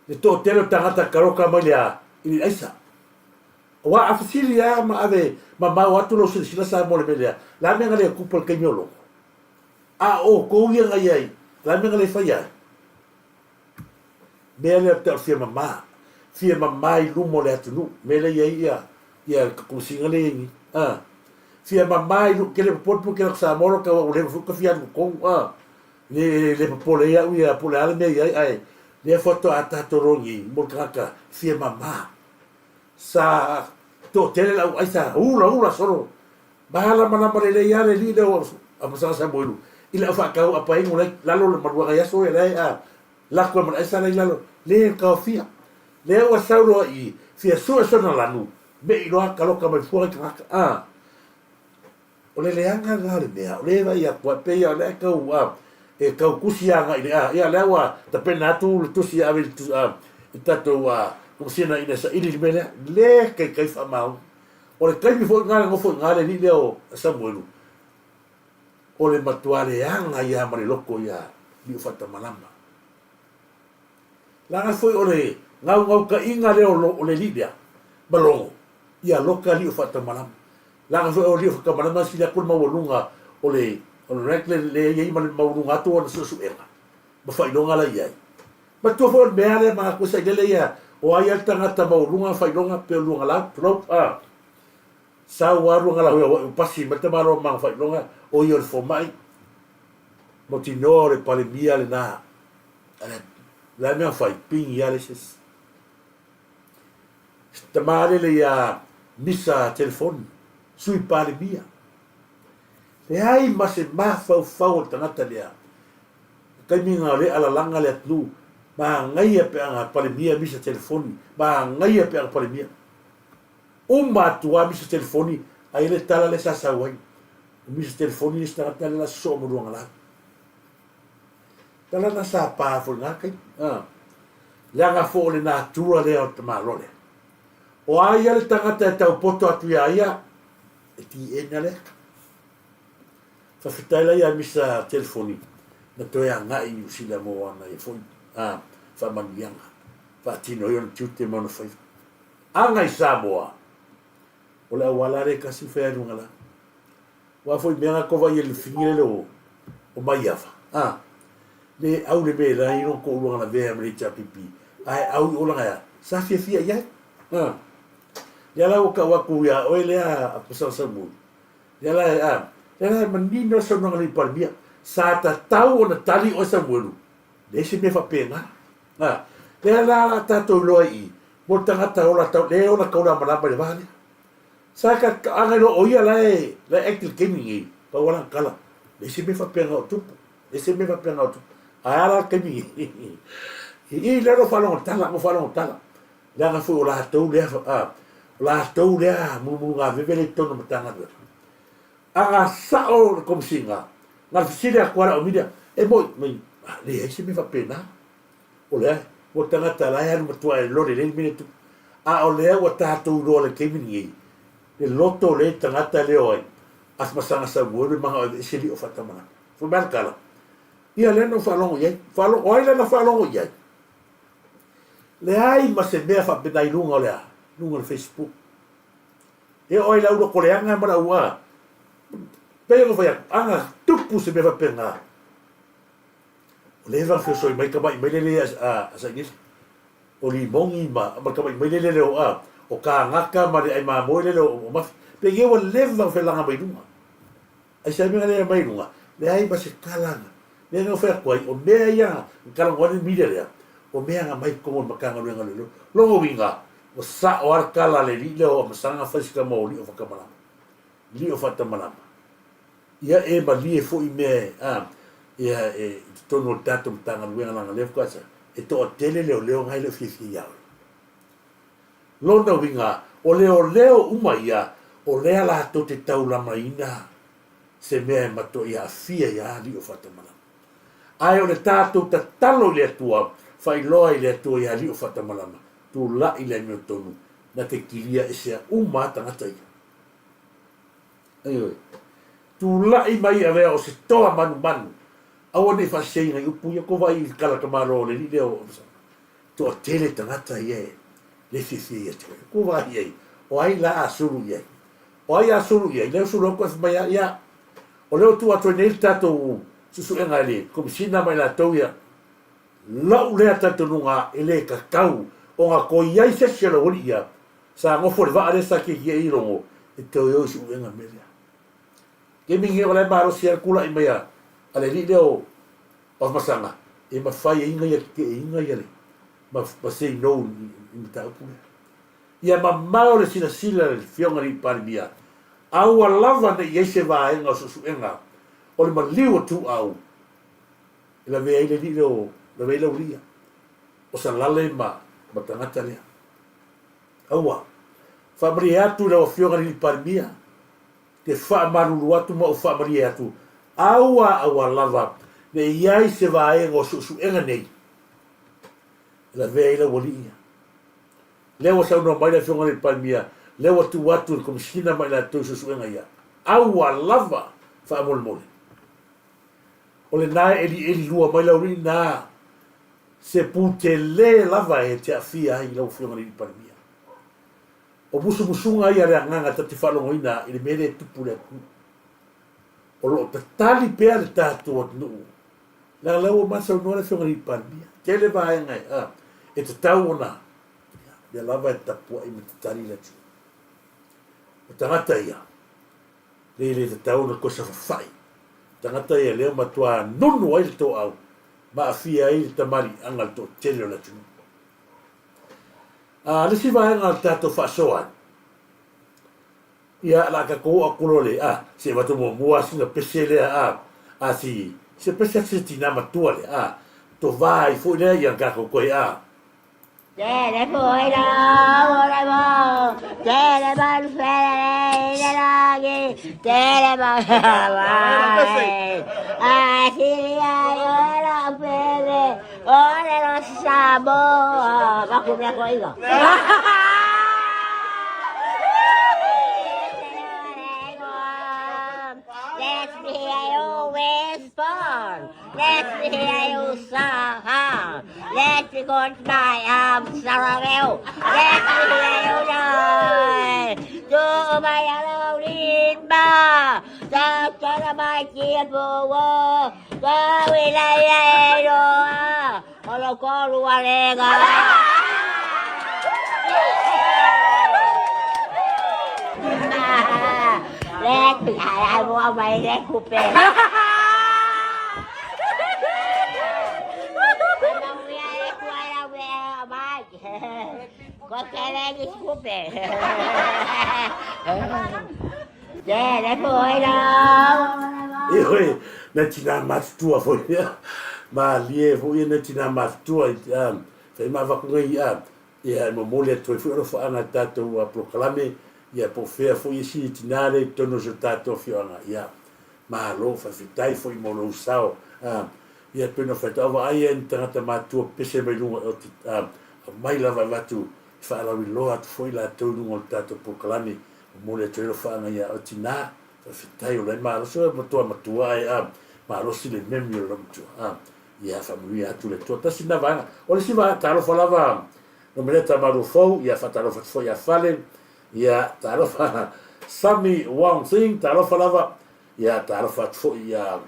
le toatele o tagata taloka mai le a i le aisa. Aua a fesili lava ma ave mamao atu lou silasila Samoa i le mea lea, le a mea na le tupu i le taimi o Logo? A o outou ia na i ai, o le a mea na le faia ai? Mea lea ou te tau fia mama, fia mama i luma o le atunuu, mea lea i ai ia, ia le komesina lea i ai nei. A, fia mama i luma, ke le popole po ke lako Samoa lo tau au leva foi ka fia alu totonu, a, le, le popole ai au ia po o le a le mea i ai, ae lea faatoa tatou loa nei mo le tagata fia mama. Sa toatele le auai sa ulaula solo malamalama lelei lava le alii lea o Amasaga Samuelu i le au faatau apainu la i lalo o le maluaga i aso ia la e a lako ai ma le aisa la i lalo le taofia lea ua sau loa i fia sue sona lanu mei loa taloka mai fua i tagata a O le leaga lena o le mea, o lea e vaai atu ai, pei lava o lea e tau, a, e tau tusi agai i le, a, ia o lea ua tapena atu le tusi e ave i le, a, i le tatou, a, Komesina ina ia saili i le mea lea. Le taitai faamaoni. O le taimi foi lena na nofo i ina le alii lea o Samuelu, o le matua leaga ia ma le loto ia Niufaatamalama. Leaga foi o le gaugaukaiga lea o le alii lea ma Logo, ia loka Niufaatamalama. Leaga foi o alii o Fakamalama e sili atu le maualuga o le o le rank le le i ai ma le maualuga atu o ana suesuega ma faailoga la i ai. Matua foi o le mea lea ma atu sailele ia o ai a le tagata maualuga faailoga pe o Luagalau tulou a sau a Luagalau ia ua pasi mai le tamaloa ma faailoga o ia o le fomai mautinoa o le Palemia lena ale la mea fai pingi a le se isi. Tama lele ia Misa Telefoni, Sui Palemia. Leai ma se mafaufau o le tagata lea. O taimi na o lea alalaga le atunuu, manaia pe ana Palemia Misa Telefoni, manaia pe ana Palemia. Uma atu lava Misa Telefoni, ai le tala lea sa sau ai. O Misa Telefoni le isi tagata lea la sosoo ma Luagalau. Tala na sa pa foi na taimi. Ah. Leaga foi o le natura lea o le tamaloa lea. O a ia le tagata e tau poto atu iā ia, e tiena lea. Faafetai la ia Misa Telefoni na toe agai i Niu Sila mo ana ia foi ah, faamanuiaga. Faatino ai ona tiute ma ona faiva. Aga i Samoa, o le auala lea e tasi fai a luga la. Aua foi mea na kova ia le fini lele o o Maiava a le au le mea la ino ko ulua na vea me le HRPP ae au i ola ya sa fiafia i ai a lea la ua kau atu ia oe lea a pasala Samuel lea la a lea la e manino le saunoaga a le Palemia sa tatau ona tali oe Samuelu leai se mea faapena a lea la la tatou iloa i i mo le tagata ola tau le ola taulamalama i le va lea Sa ka aga loa o ia la e la e act i le taimi nei, pau lava lana tala, leai se mea faapena o tupu, leai se mea faapena o tupu. Ae a la le taimi nei? I i lea na ou faalogo tala, na ou faalogo tala, leaga foi o latou lea, o latou lea mulumulugaveve lea i totonu o le Matagaluega. Aga sao le Komesina, na o le fesili atu lava le au media, e moi, mai, leai se mea faapena. O le a? Ua tagata la e alu matua e lole lelei le mea lea e tupu. A o lea ua tatou iloa i le taimi lenei, le loto o lea tagata lea o ai, Afamasaga Samuelu e manao e aveese lio faatamalama. Fai mai le tala, ia lea na ou faalogo i ai. Faalogo, o ai lea na faalogo i ai? Leai ma se mea faapena i luga o le a? Luga o le Facebook. E oo ai le au loto leaga ma le au a. Pei ona fai atu, ana tupu se mea faapena, O lea e feosoi mai tama'i maile lea a Sailele, o Limogi ma ma tama'i maile lele o a o Kagaka ma le ai mamoe lele o Mafi. Pei ia ua leva ona felaga mai luga. Aisea mea lea e aumai i luga? Leai ma se tala na. Mea na fai atu ai, o mea ia na talanoa ai le media lea, o mea na aumai i totonu o le Matagaluega o Leoleo. Lona uiga, ua sao lava le tala a le alii lea o Amasaga fai se tama o Lio Fatamalama. Lio Fatamalama. Ia e malie foi mea a, ia e, i totonu o le tatou Matagaluega leaga lea faatoa sa, e toatele leoleo na e le o fiafia ia oe. Lona uiga, o leoleo uma ia, o lea latou te taulamaina se mea e matuai aafia ia Alii o Faatamalama. Ae o le tatou tatalo i le Atua, faailoa i le Atua ia Alii o Faatamalama, tulai le amiotonu, na te kilia esea uma a tagata ia. Ioe. Tulai mai avea o se toa manumanu, aua ne i faaseseina i upu ia, ko vaai i le tala tamaloa o le alii lea o Absaloma. Toatele tagata ia e le fiafia ia te oe. Ku vaai i ai, o ai la a sulu i ai? O ai a sulu i ai? Lea ua sulu atu e fai mai a, ia, o lea ua tuu atu ai nei le tatou suesuega i le Komesina ma i latou ia, lou lea talitonuga e le tatau ona toe i ai se isi o le aualii ia sa nofo i le vaa lea sa tietie ai i Logo e toe o i suesuega mea lea. Taimi lenei o la e malosi lava le tulai mai a le alii lea o Afamasaga, e mafai ai ona ia tete'eina ia le ma ma say no i mataupu lea. Ia mamao le silasila a le Afioga i le Palemia, aua lava ne i i ai se vaega o suesuega o le maliu o Tuuau e lavea ai le alii lea o lavea ai le aualii ia o Salale ma ma tagata lea. Aua. Faamalie atu i lau Afioga i le Palemia, te faamalulu atu ma ou faamalie atu, aua aua lava ne i ai se vaega o suesuega nei e lavea ai lau alii ia. Lea ua saunoa mai le Afioga i le Palemia, lea ua tuu atu i le Komesina ma i latou i suesuega ia. Aua lava faamolemole. O lena e elieli lua mai lau alii na se pu tele lava e te aafia ai lau Afioga i le Palemia. O musumusuga ia a le Agaga ta te faalogoina i le mea lea e tupu i le atunuu. O lo o tatali pea le tatou atunuu, leaga la ua ma saunoa le Afioga i le Palemia, tele vaega e, a, e tatau ona, ia, lea lava e tapuai ma tatali le atunuu. O tagata ia, le le tatau ona toe safafai. Tagata ia lea matua nunu ai le toau ma aafia ai le tamaliiaga le toatele o le atunuu. A le isi vaega o le tatou faasoa ai, ia la tatou oo atu loa le, a, se avatu muamua lava sina pese lea, a, a si, se pese atu se tinā matua lea, a, tovā ai foi lea ia tatou toe, a. Tele foi la ora mo, tele mal fere le lagi, tele mal a silia ora fere, ora lo Samoa, ma ku mea koe iga. Let me hear you whisper. Let me hear you sigh. Let me go my arms around you. Let me hear you die. To my alone ba. Ta ta mai chia po Ioe, nai tinā matutua foi ia, malie foi ia nai tinā matutua i a, fai ma avatu nei a, ia e momoli atu ai foi alofaanga i tatou polokalame, ia po o fea foi e sili tinā lea i totonu o si o tatou afioaga, ia, malo, faafetai foi mo lou sao, a, ia pei ona fai atu, a vaai ia i ni tagata matua pese mai luga o te, a, aumai lava avatu e faalauiloa atu foi latou i luga o le tatou polokalame, Momoli atu ai alofaanga ia oe tinā, faafetai o la e malosi oe matua matua ae a malosi le memi o lau matua a ia faamanuia atu le Atua. Tasi lena vaega. O le isi vaega, talofa lava Nomeleta Maluafou, ia faatalofa atu foi ia Fale, ia talofa Sami Wong Sing, talofa lava, ia talofa atu foi ia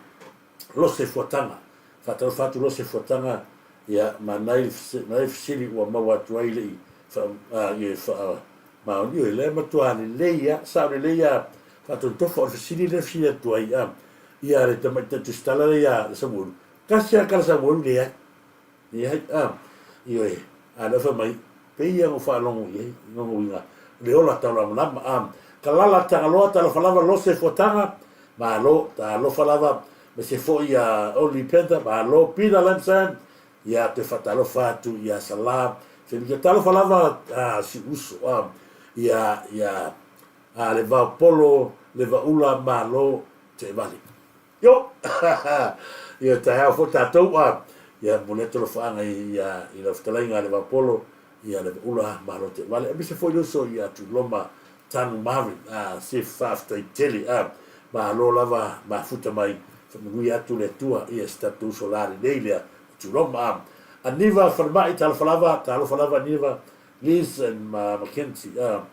Lose Fuataga. Faatalofa atu Lose Fuataga, ia manai manai fesili ua maua atu ai le i fa, a, ia fa, maoni, ioe, lea matua lelei a, sao lelei a. Faatotofa, o le fesili lea e fesili atu ai a ia le tamaitai tusitala lea ia Samuelu, tasi lava tala Samuelu leai. Leai a, ioe, a lea fai mai, pei ona ou faalogo i ai, lona uiga, o le ola taulamalama a. Kalala Tagaloa talofa lava Lose Fuataga, malo, talofa lava, aemaise foi ia Only Penta, malo, Peter Lamsan, ia toe faatalofa atu ia Sala Felika, talofa lava a si uso a, ia, ia, a le Vaopolo, le Vaula, malo, Teevale. Io! Ia taeao foi tatou a, ia momoli atu alofaaga i, ia, i lau fetalaiga a le Vaopolo, ia le Vaula, malo Teevale, aemaise foi le uso ia Tuiloma Tanu Marvin, a, se faafetai tele, a, malo lava mafuta mai, faamanuia atu le Atua ia si tatou uso la lelei lea o Tuiloma, a. Aniva Falemai, talofa lava, talofa lava Aniva, Liz and Mackenzie, a,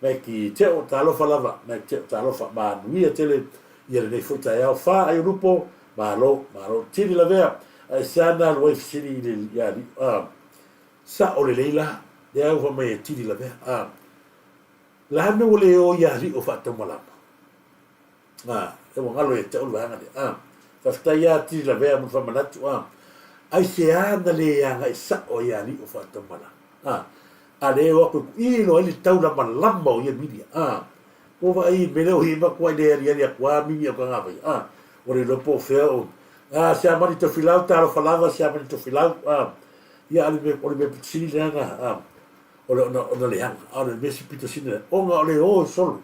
Meki Teo, talofa lava, Meki Teo, talofa, manuia tele ia lenei foi taeao, fa ai o lupo, malo, malo, tili lavea, a e sana alu ai fesili i le ia li, a, sa'o lelei la, lea ua fai mai e tili lavea, a, la mea ua le o ia alii o faataumalama, a, e ua galo ia te au le vaega lea, a, faafetai lava tili lavea mo le faamanatu, a, aisea na le agai sa'o ai ia alii o faataumalama, a, A le o atu e kuʻi loa ai le taulamalama o ia milia, a. Ua vaai i mele o hima kua i le aliali atu a mimi o kagavai, a. Ua le iloa po o fea o, a, Siamani Tofilau, talofa lava Siamani Tofilau, a. Ia, a o le mea, o le mea pito sili lea na, a, o le ona, ona leaga, a o le mea si pito sili lea, ona o le o solo.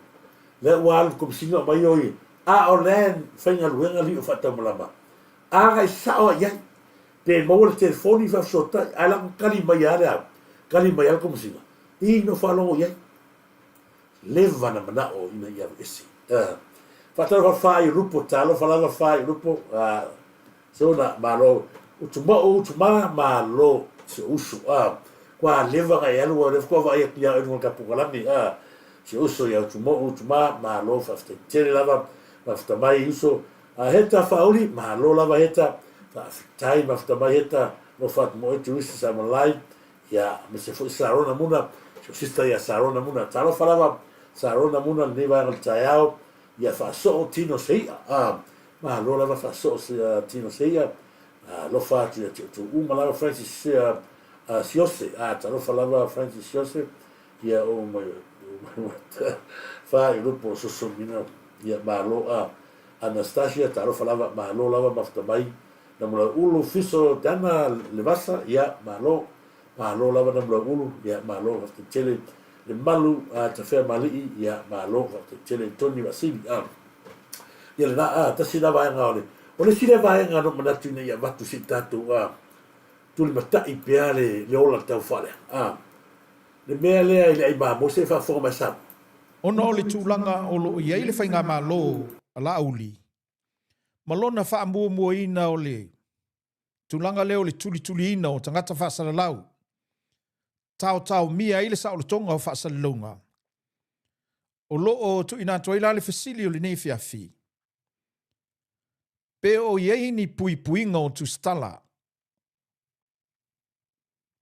Lea ua alu Komesina o mai o i, a o lea e faigaluega lio faataumalama. Agai sao a i ai. Pe maua le telefoni faafesootai, ae lako kali mai lava le au, kali mai lava le Komesina, i no faalogo i ai. Leva na manao ina ia aveese. Faatalofa fa i lupo, talofa lava fa i lupo, sona malo, utumao utuma malo si o uso, kua leva na e alu, ua leva kua vaai atu ia oe i luga o le tapukalani, si o uso ia utumao utuma, malo faafetai tele lava, mafuta mai uso, A Heta Whauri, malo lava Heta, faafetai mafuta mai Heta, alofa atu mo oe Teresa Samalai, ia aemaise foi Sarona Muna, si ou sister ia Sarona Muna, talofa lava Sarona Muna lenei vaega o le taeao, ia faasoo tino se i'a, a, malo lava faasoo se, tino se i'a, alofa atu ia te outou uma lava Francis Siose, a, talofa lava Francis Siose, ia o mai, o mai, fa i lupo o soso mina, ia malo, a, Anastasia, talofa lava, malo lava mafuta mai, Namulauulu, Fiso, Dana, Levasa, ia, malo, malo lava Namulauulu, ia, malo, faafetai tele, Le Malu, a, Tafea Malii, ia, malo, faafetai tele, Tony Vasili, a, ia lena, a, tasi lena vaega o le, o le isi lea vaega na ou manatu ina ia avatu se i tatou, a, tulimatai pea le, le ola tau faaleaga, a, le mea lea i le ai mamoe, se i faafofoga mai Samoa. Ona o le tulaga o lo o i ai le Faigamalo a Laauli ma lona faamuamuaina o le tulaga lea o le tulituliina o tagata faasalalau, taotaomia ai le saolotoga o faasalalauga, o lo o tuuina atu ai la le fesili o lenei afiafi, pe o i ai ni puipuiga o tusitala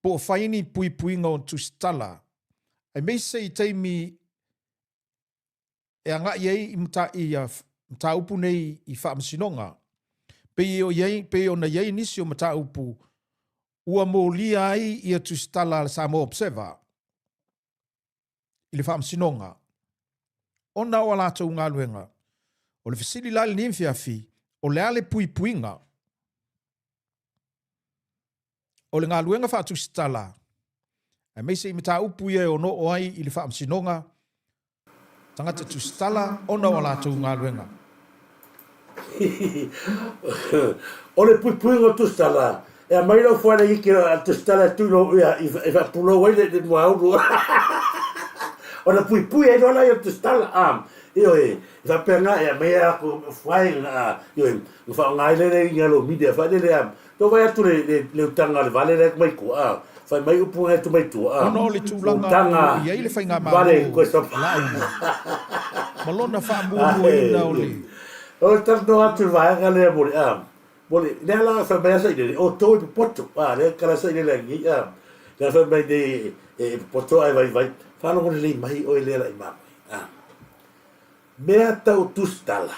po o fai ni puipuiga o tusitala, aemaise i taimi e agai ai i mataupu nei i faamasinoga, pei o i pei ona i ai nisi o mataupu ua molia ai ia tusitala a le Samoa Observer i le faamasinoga ona o a latou galuega. O le fesili la i lenei afiafi, o le a le puipuiga O le galuega faatusitala, aemaise i mataupu ia e ono oo ai i le faamasinoga, tagata tusitala ona o a latou galuega. O le puipuiga o tusitala, e aumai lau fuaina iki a tusitala e tui lou ia e faapulou ai le muaulu ona puipui ai loa lea o tusitala. Ioe, e faapena e aumai a latou fuaina, ioe, Na faaaoga ai lea i alo media fai lele a to vai atu le le utaga le vale le mai tua a fai mai upu ngai tu mai tua a Ona o le tulaga o lo o i ai le faigamalo a Laauli ma lona faamuamuaina o le. O le talanoa atu i le vaega lea mo le a mo le lea la fai mai a sailele o tou e popoto a lea kala sailele ai nei a lea fai mai nei e popoto ae vaivai faalogo lelei mai oe lea la i mamoe a. Mea tau tusitala,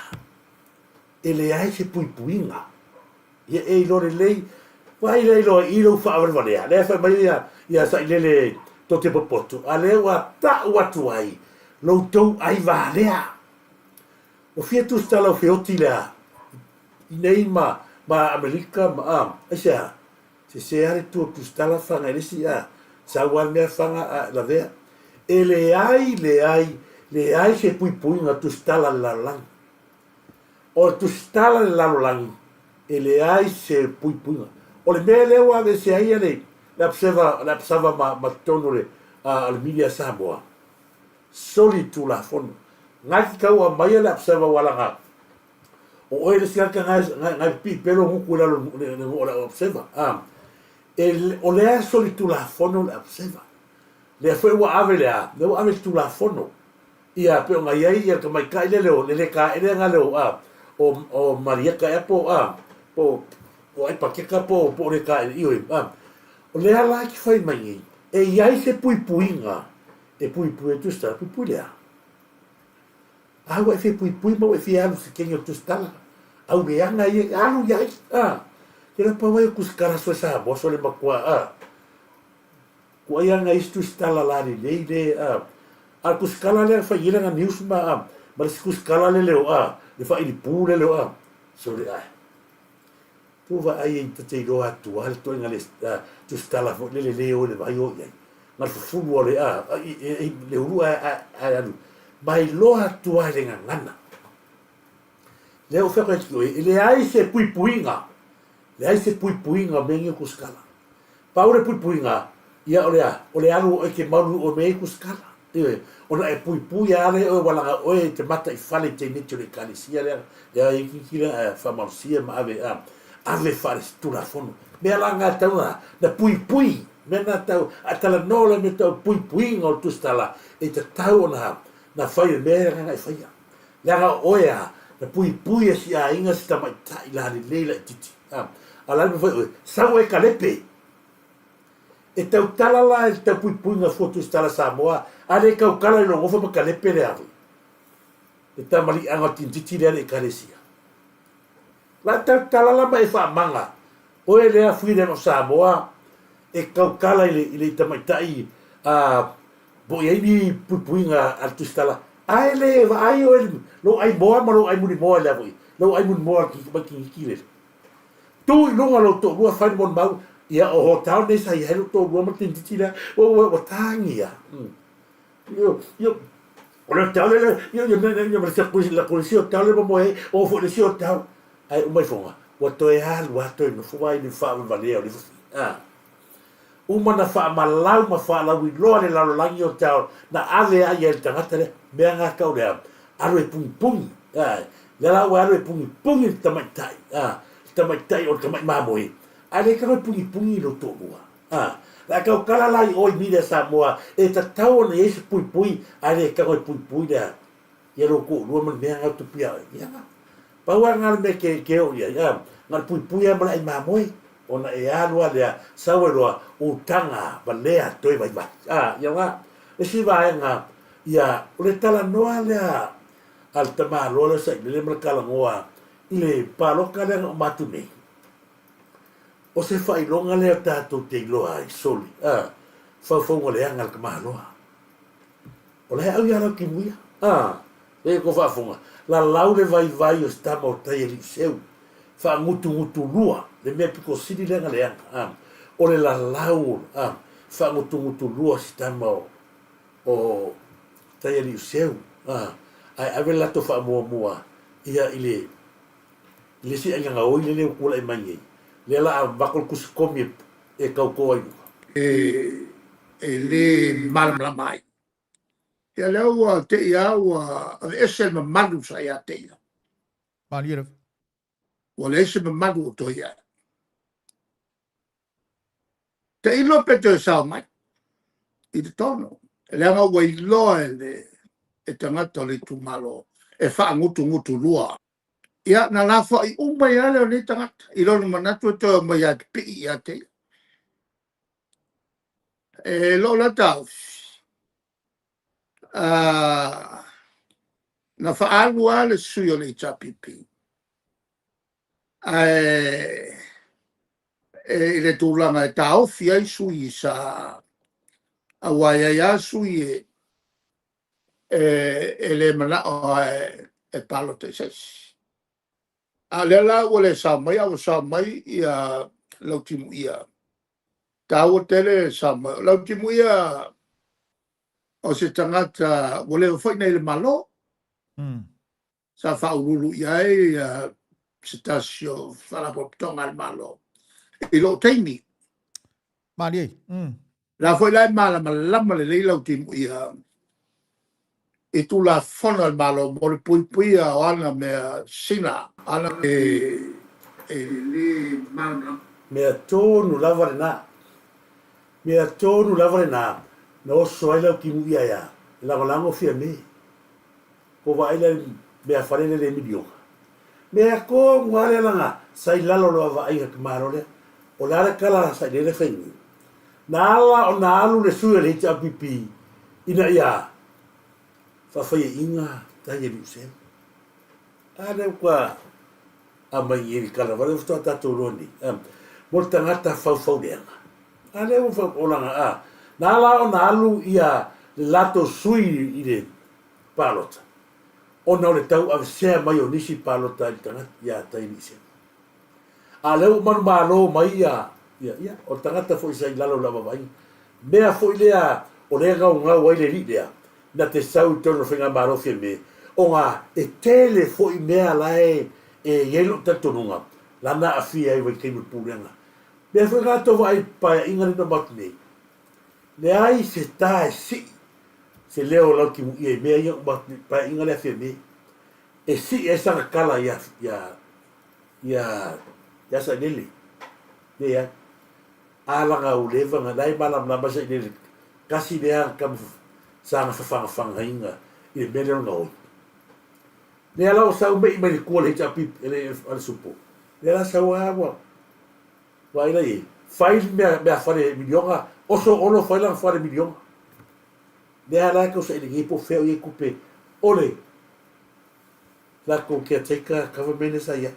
e leai se puipuiga. Ia e iloa lelei, vaai lea iloa i lou faavalevalea, lea e fai mai ia, ia Sailele tou te popoto, a lea ua tau atu ai lo outou ai valea. Ua fia tusitala o feoti lea i nei ma, ma Amerika ma, a, aisea? Sese lava le tua tusitala fana i le isi, a, sau lava le mea fana a lavea. E leai, leai, leai se puipuiga tusitala i le lalolagi. O le tusitala i le lalolagi, e leai se puipuiga. O le mea lea ua aveese ai le, le Observer, le Observer ma, ma totonu o le, a, le media a Samoa, soli tulafono. Ngai tau aumaia le Observer ua laga, o oe le isi tagata ngai pipii pea lou gutu i lalo le o le Observer. A, e, o lea soli tulafono le Observer. Lea foi ua ave le a, lea ua ave le tulafono. Ia, pe ona i ai ia le tamaitai lea leo, le le kaele nga leo, a, o, o Marieta ea po, a, po, o ai Pakeka po, po o le kaele, ioe, a. O lea la e te fai mai nei, e i ai se puipuiga e puipui ai tusitala, puipui lea. A ua e fia puipui ma ua e fia alu i se kenge o tusitala, au leaga ia, alu i ai, a. Te la pau ai o tusitala soe Samoa sole matua, a. Kuai ana isi tusitala la lelei le, a. A tusitala lea fai i lana news ma, a, ma le isi tusitala le leo, a, le failipu le leo, a. Sole ae. Tu vaai ai ta te iloa atu a le toenga le tusitala foi lele le o i le vai o i ai. Ma le fufulu o le a, le ulu a, a, a alu. Ma iloa atu a i le gagana. Lea ua fai atu e leai se puipuiga, leai se puipuiga o mea nei o tusitala. Pau le puipuiga, ia o le a? O le alu o oe ke malu o mea i tusitala. Ioe, ona e puipui a le oe ua laga oe i te mata i fale i teineti o le ekalesia lea, lea e kiki lea ae faamalosia ma ave a, ave faale tulafono. Mea la na tau na, na puipui, mea na tau, a talanoa le mea tau puipuiga o le tusitala, e tatau ona na fai le mea lea na e faia. Leaga o oe a, na puipui e si aiga si tamaitai lalelei laititi. A, a la le mea fai oe, sau oe kalepe. E tautala la i le taupuipuiga fua tusitala Samoa, a le tautala i lou nofo ma kalepe le ave. Le tamaliiaga o le tinititi lea le Ekalesia. La tautala la ma e faamaga, oe lea Freedom of Samoa, e tautala i le, i le tamaitai a, po o i ai ni puipuiga a le tusitala, ae le vaai oe lou ai moa ma lou ai mulimoa i le foi, lou ai mulimoa mai tinititi lele. Tu i luga lou toalua fai le molimau, ia o hotel nei sa i ai lou toalua ma le tinititi lea, ua, ua, ua tagia. Io, io, o le hotel lele, io, io, io, io, ma le la le isi hotel le momoe ai, o foi le isi hotel. Ae uma ifoga, ua toe alu lava toe nofo ai le faavalevalea o le fufi. Ah. Uma na faamalau ma faalauiloa le lalolagi o tao na ave ai ai le tagata lea, mea nga tau lea, alu e pugipugi, a, lea la ua alu e pugipugi le tamaitai, a, le tamaitai o le tamai mamoe, ae le tau e pugipugi i lou toalua, a. Le a tautala la i o i media Samoa e tatau ona i ai se puipui, ae le tau e puipui lea ia lou toalua ma le mea nga e tupu ia oe. Ia, pau lava lena le mea ke, ke oo i ai, a, na o le puipui lava ma le ai mamoe, ona e alu lava lea, sau ai loa, utaga valea toe vaivai. A, ia la, le isi vaega, ia, o le talanoa lea a le tamaloa lea o Sailele ma le talanoa i le palota lea na uma atu nei, o se faailoga lea tatou te iloa ai, soli, a, faufauga leaga a le tamaloa. O la e au ia Lautimuia. A, e ko faafofoga, lalau le vaivai o se tama o tai e Liuseu, faagutugutulua, le mea pito sili lea na leaga, a, o le lalau, a, faagutugutulua se tama o, o tai e Liuseu, a, ae ave le latou faamuamua ia i le, i le isi aiga gaoi lele ua tulai mai nei, lea la a avatu le tusi komi e, e tauto ai luga. E, e le malamalama ai. Ia lea ua te i a ua aveese le mamalu sa ia te ia. Malie lava. Ua leai se mamalu o toe ai. Te iloa pe toe sao mai i totonu. Leaga ua iloa e le e tagata o le itumalo e faagutugutulua. Ia, na lafoai uma ai lava lea o nei tagata i lona manatu e toe omai lava e pipii ia te ia. E lou la taofi, Na faaalu lava le sui o le HRPP, ae e, i le tulaga e taofi ai sui sa aua e i ai lava sui e, e, e le manao e, e palota i se isi. A o lea la ua le sao mai, a ua sao mai ia Lautimuia. Taua tele le sao mai. O Lautimuia o se tagata ua leva foi nei i le Malo. Sa faauluulu i ai se tasi o Faalapotopotoga a le Malo i lou taimi. Malie. La foi la e malamalama lelei Lautimuia i Tulafono a le Malo mo le puipuia o ana mea sina, ana e, e le malamalama. Mea tonu lava lena. Mea tonu lava lena na oso ai Lautimuia ea e lagolago Fiame. Ko vaai lea mea fale lea le miliona. Mea tonu lava lea laga sa i lalo o le vaavaaiga a le tamaloa lea. O le a le tala sa i lele fainiu? Na ala ona alu le sui o le HRPP ina ia faafaiaiga tai e Liuseu. A lea ua aumai nei le tala vale faatoa tatou iloa nei. A, mo le tagata faufauleaga. A lea ua faolaga a. Na ala ona alu ia le latou sui i le palota ona o le tauavesea mai o nisi palota i le tagata ia Tailiiseu. A o lea ua manumalo mai ia, ia, ia, o le tagata foi sa i lalo o lau vaavaaiga. Mea foi lea o lea e gaugau ai le alii lea, na te sau i totonu o le faigamalo Fiame, ona e tele foi mea la e, e i ai lou talitonuga, la na aafia ai vaitaimi o le pulega. Mea foi na tou vaai i paeaiga lea na uma atu nei, leai se ta e sii se leo o Lautimuia i mea ia uma atu nei, paeaiga lea Fiame, e sii ai sana tala ia, ia, ia, ia Sailele. Leai. A laga ua leva na la e malamalama ai Sailele, tasi lea tama sa na fafagafagaina i le mea lea o le gaoi. Lea la ua sau mei mai le tua le HRPP, le, a le supo. Lea la sau a ua, vaai la i ai, fai le mea, mea fale miliona, oso Olo fai lana fale miliona. Lea la e tau saili nei po o fea o i ai tupe o le latou caretaker government lea sa i ai.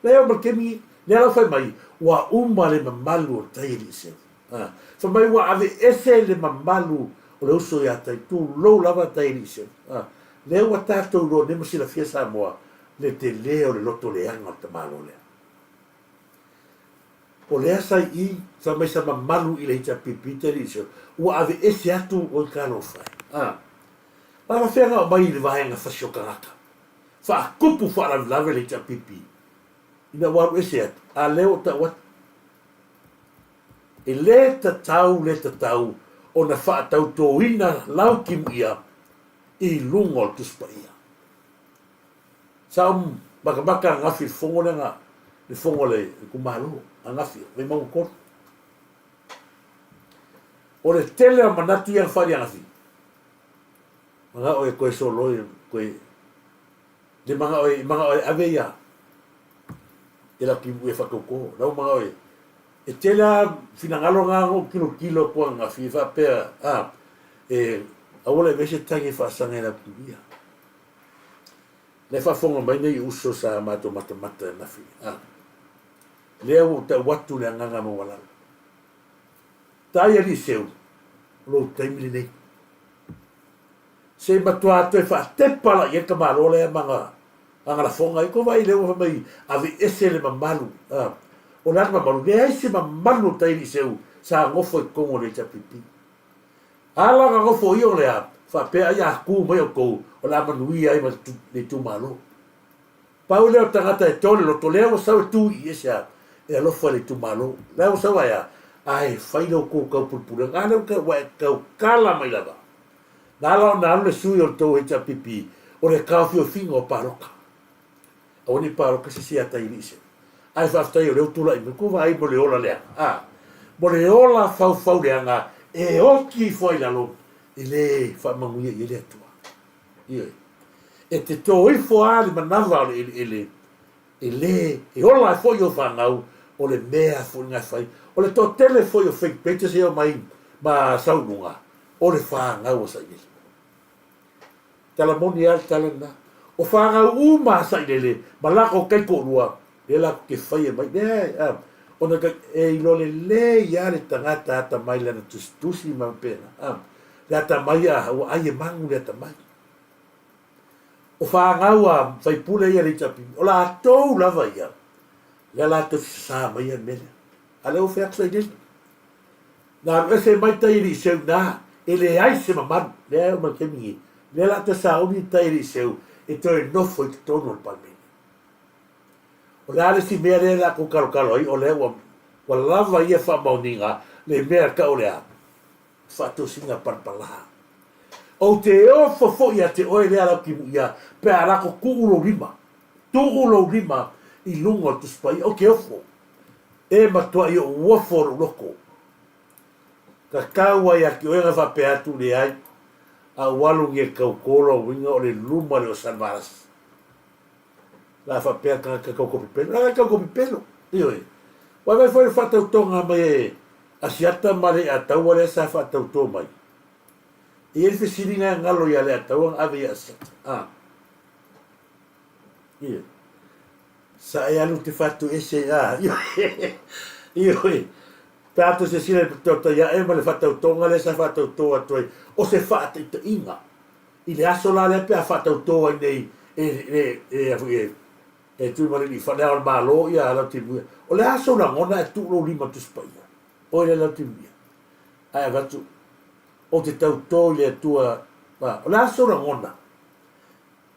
Lea e oo mai le taimi lenei, lea la ua fai mai, ua uma le mamalu o le tai alii seu. Ha. Fai mai ua aveese le mamalu o le uso ia tai, tulou lava tai alii seu. Ha. Lea ua tatou iloa nei ma silafia Samoa le tele o le loto leaga o le tamaloa lea. O lea sa i i, fai mai sa mamalu i le HRPP tai alii seu, ua aveese atu oi talofa e. Ha. Faafefea na aumai i le vaega fasi o tagata? Faatupu faalavelave le HRPP ina ua alu ese atu, a lea ua tau atu. E le tatau le tatau ona faatautoina Lautimuia i luga o le Tusi Paia. Sa ou matamata ananafi i le fono lea na, le fono a le itumalo ananafi, Vaimauga 3. O le tele o manatu ia na faaali ananafi, Manao e koe solo e koe le manao e manao e ave ia e la ki e whakauko. Lau manao e e tele a finangalo ngā ngō kilo kilo kua ngā fi whapea a e aua le vese tangi whaasanga e la ki ia. Le whaafonga mai nei uso sa mātou matamata e nafi. A, lea ua tau atu le anganga maualalo. Tai alii seu, o lou taimi lenei. Se i matua toe faatepa la i ai le tamaloa lea ma ana, ana lafoga ai. Ko vaai lea ua fai mai aveese le mamalu. A, o le a le mamalu? Leai se mamalu o tai alii seu sa nofo i totonu o le HRPP. Ala na nofo ia o le a, faapea ai a tu mai outou o le a manuia ai ma le itumalo. Pau lea o tagata e to le loto, lea ua sau e tu i ese a, e alofa i le itumalo. Lea ua sau ai a, ae fai le outou taupulepulega. A lea ua e tautala mai lava. Na ala ona alu le sui o le tou HRPP, o le taofiofiga o palota. Aua ne i palota se isi ia Taialii. Ae faafetai o lea ua tulai mai, tou vaai mo le ola leaga, a, mo le ola faufau leaga e oti ifo ai i lalo, e le faamanuia i ai le Atua. Ioe. E te tō ifo a le manava o le eleele, e le, e ola ai foi ou fanau, o le mea foi lena e fai. O le toatele foi o fake pages e omai ma sau i luga, o le fanau a Sailele. Tala moni lava le tala lena. O fanau uma a Sailele ma lako kaitoalua, lea latou te faia mai, leai, a, ona ka, e iloa lelei lava le tagata atamai i lana tusitusi ma faapena, a, le atamai a, ua ai e magu le atamai. O fanau a faipule ia le HRPP, o latou lava ia, lea latou te sasā maia le mea lea. A lea ua fai atu Sailele. Na alu ese mai tai e le i seu ina, e leai se mamalu, lea e oo mai le taimi nei, lea la toe sauni le tai e le i seu e toe nofo i totonu o le Palemene. O le a le isi mea lea la tou talotalo ai, o lea ua, ua lava ia faamaoniga le mea tau o le a? Faatosina palapala. Ou te ofo foi ia te oe lea Lautimuia pe a lako tuu lou lima, tuu lou lima i luga o le Tusi Paia. Ou te ofo. E matuai ou ofo lou loto. Tatau ai ia te oe ona faapea atu, Leai, a ou alu nei e tauto lona uiga o le luma lea o Salevalasi. La faapea le tagata tauto pepelo. Leaga e tauto pepelo. Ioe. Vaivai foi le faatautoga mai e Asiata ma Leiataua lea sa faatauto mai. E i ai le fesiliga e galo ia Leiataua na ave ia Asiata. A. Ioe. Sa e alu te fatu ese a. Ioe. Pe a toe silasila i le tautai ae ma le faatautoga lea sa faatauto atu ai, o se faataitaiga i le aso la lea pe a faatauto ai nei e e e a foi e e Tuimalealiifano Le Ao o le Malo ia Lautimuia. O le a sou lagona ae tuu lou lima i le Tusi Paia? Oe lea Lautimuia. Ae avatu, ou te tauto i le Atua, a, o le a sou lagona?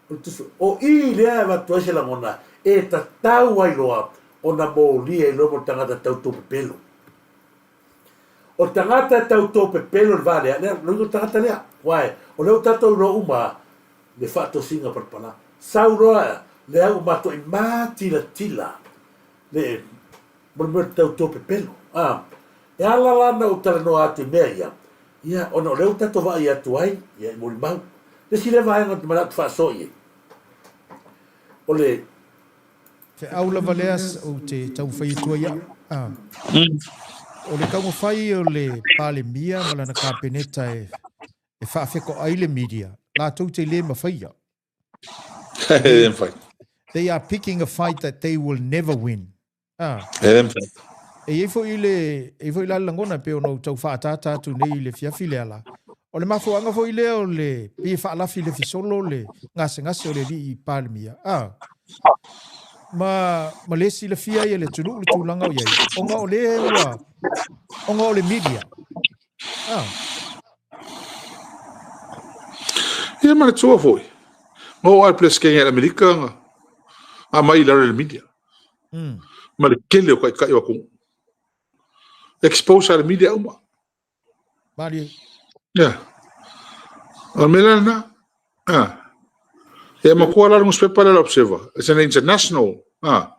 O le Tusi, o i lea e avatu ai se lagona e tatau ai loa ona molia i loma o le tagata tauto pepelo. O le tagata e tauto pepelo i le va lea, lea, lona uiga o le tagata lea. Uae, o lea ua tatou iloa uma le faatosina palapala. Sau loa lea ua matuai matilatila le mo le mea o le tauto pepelo. A, e ala la ona ou talanoa atu i mea ia, ia, ona o lea ua tatou vaai atu ai, ia, i molimau. Le isi lea vaega ou te manatu faasoa i ai, o le. Feau lava lea ou te taumafai atu ai au. A. O le taumafai o le Palemia ma lana Kapeneta e, e faafetoai le media, latou te le mafaia. E le mafai. They are picking a fight that they will never win. Ah. E le mafai. E i ai foi le, e i ai foi la le lagona e pei ona ou tau faaataata atu nei i le afiafi lea la. O le mafuaaga foi lea o le pei e faalafilafi solo le gasegase o le alii Palemia. Ah. Ma, ma le silafia ai e le atunuu le tulaga o i ai, ona o lea ua, ona o le media. Ah. Ia manatua foi, na oo lava le Peresetene a le Amerika na aumai i lalo i le media. Ma le tele o taitai o atunuu. Expose lava e le media uma. Malie. Ia. O le mea la lena. Ah. Ia matua la le newspaper lea le Observer. It's an international ah,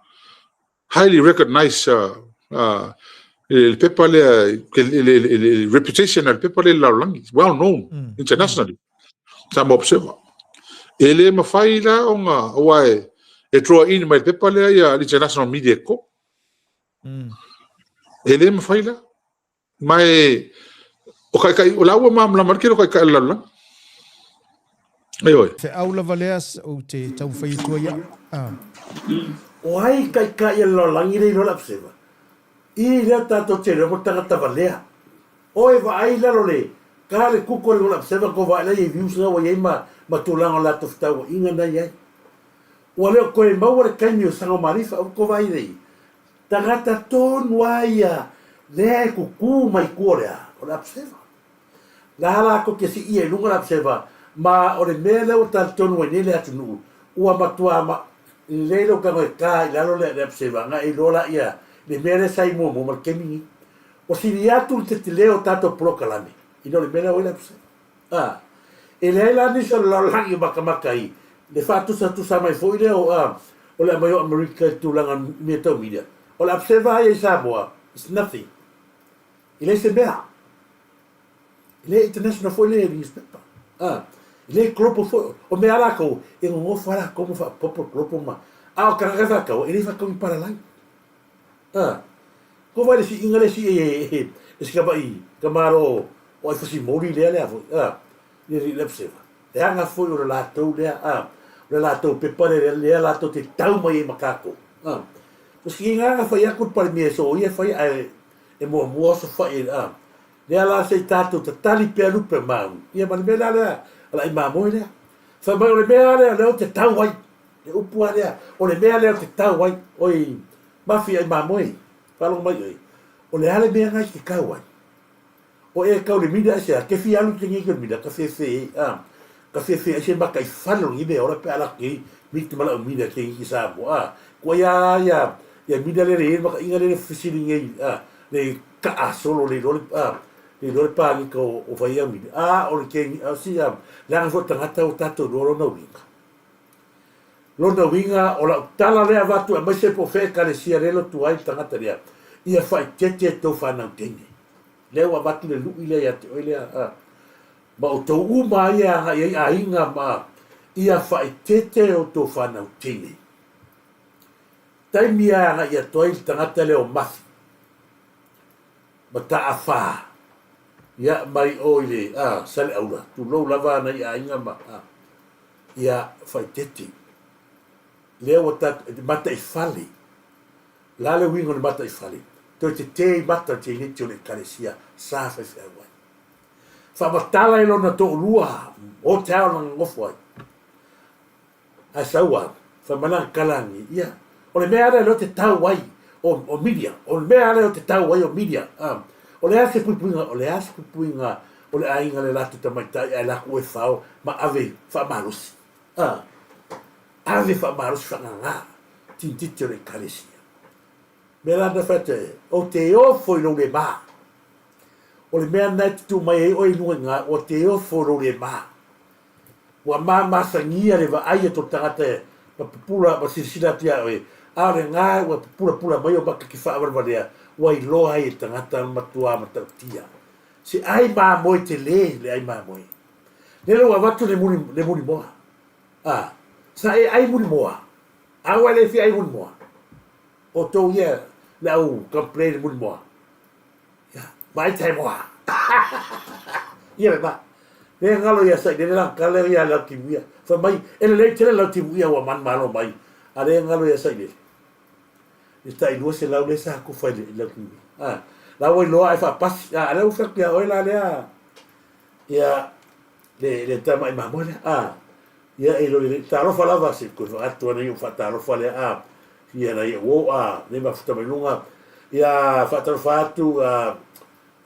highly recognized le pepa lea, le reputation a le pepa lea i le lalolagi, well known internationally. Samoa Observer. E le mafai la ona, aua e, e draw in mai le pepa lea ia international media ko. E le mafai la. Ma e, o taitai, o la ua malamalama le tele o taitai o le lalolagi. Ioe. Feau lava lea ou te taumafai atu ai au. Ah. O ai taitai o le lalolagi lea i loa le Observer? I lea tatou te iloa mo tagata valea. Oe vaai i lalo le ka le kuko le Observer ko vaai la i views na ua i ai ma ma tulaga o latou fetauaiga na i ai. Ua le o toe maua le taimi o Sago Malifa o ko vaai lei. Tagata tonu a ia lea e kuku mai tua o le a? O le Observer. La latou te siia i luga le Observer ma o le mea lea ua talitonu ai nei le atunuu ua matua ma lelei lou tago e ta i lalo le le Observer ona e iloa laia le mea lea sa i muamua ma le taimi nei. Ua sili atu le tetele o tatou polokalame i lo le mea lea ua i le Observer. A, e leai la nisi o le lalolagi o makamaka i le faatusatusa mai foi lea o, a, o le aumai o Amerika i le tulaga i mea tau media. O le Observer lava ia i Samoa, it's nothing. E leai se mea. E le international foi le newspaper. A, e le global foi. O mea a latou, e nonofo lava latou ma faaopoopo le global ma, a o tagata e faataua, e le faatau i palalagi. A, ko wai le siiga lea sii ai e, e si tamai tamālo o Aifasi Moli lea lea foi, a, le, le, le Observer. Leaga foi o le latou lea, a, o le latou pepa lea, lea latou te tau mai ai ma tatou. A, o si na fai atu le Palemia e soia e fai ae e muamua oso fai, a, lea la se i tatou tatali pea lupe mau. Ia ma le mea la lea, o le ai mamoe lea. Fai mai o le mea lea lea ou te tau ai. Le upu lava lea, o le mea lea ou te tau ai. Oi, mafi ai mamoe, faalogo mai oe. O le a le mea na e te tau ai? O e kau le mina aisea, ke fia alu te ngi ke mina, ka fefe, a, ka fefe aise maka i fale o ngi mea ora pe ala ke mi te mala o mina ke ngi ki Samoa, a, kua ia ia, ia mina le le maka inga le le fisili ngi, a, le ka a solo le lole, a, le lole pa ngi ka o, o whai ia mina, a, o le ke ngi, a, si, a, le anga fo tangata o tato no lona uinga. Lona uiga, o lau tala lea avatu aemaise po o fea ekalesia lea e lotu ai le tagata lea, ia faaeteete tou fanau teine. Lea ua avatu le lui lea ia te oe lea, a, ma outou uma ia e agai ai aiga ma, ia faaeteete outou fanau teine. Taimi e agai atu ai le tagata lea o Mafi, Mataafa, ia, mai o i le, a, Saleaula, tulou lava nai aiga ma, a, ia faaeteete. Lea ua tatou, mataifale. O le a le uiga o le mataifale? Toe tetē i mata o le teineti o le Ekalesia sa faifeau ai. Faamatala i lona toolua o te ao lana nofo ai. Ae sau a, fai mai lana tala ni, ia, o le mea lea o te tau ai o, o media, o le mea lea o te tau ai o media. O le a se puipuiga, o le a se puipuiga o le aiga le latou tamaitai ae latou e fao ma ave faamalosi. Ave faamalosi faagaga tinititi o le ekalesia. Mea la na fai atu ai, ou te ofo i lou le ma. O le mea na e tutū mai ai oe i luga i ina, ua te ofo i lou le ma. Ua mamasagia le vaai atu o le tagata ma pupula ma silasila atu ia oe, a o lena ua pupulapula mai ou maka ki faavalevalea, ua iloa ai e le tagata matua matautia. Se ai mamoe tele le ai mamoe. Lele ua avatu le muli, le mulimoa. A, sa e ai mulimoa. A ua le fia ai mulimoa. O tou ia le au complain mulimoa. Ia, vaai tai moa. Ia le ma. Le ngalo ia sai le la kale ia la timu ia. Fa mai e lelei tele lau timu ia ua man malo mai. A le ngalo ia sai le. Le tai 200 le sa ku fai le lau timu. A, la ua iloa ai faapasi. A, lea ua fai atu ia oe la lea. Ia le le tama i mamoe lea. A, ia e lo le talofa lava se koe whaatu ana i o whaatalofa lea. A, ia na ia uo a, le mafuta mai lunga. Ia whaatalofa atu a,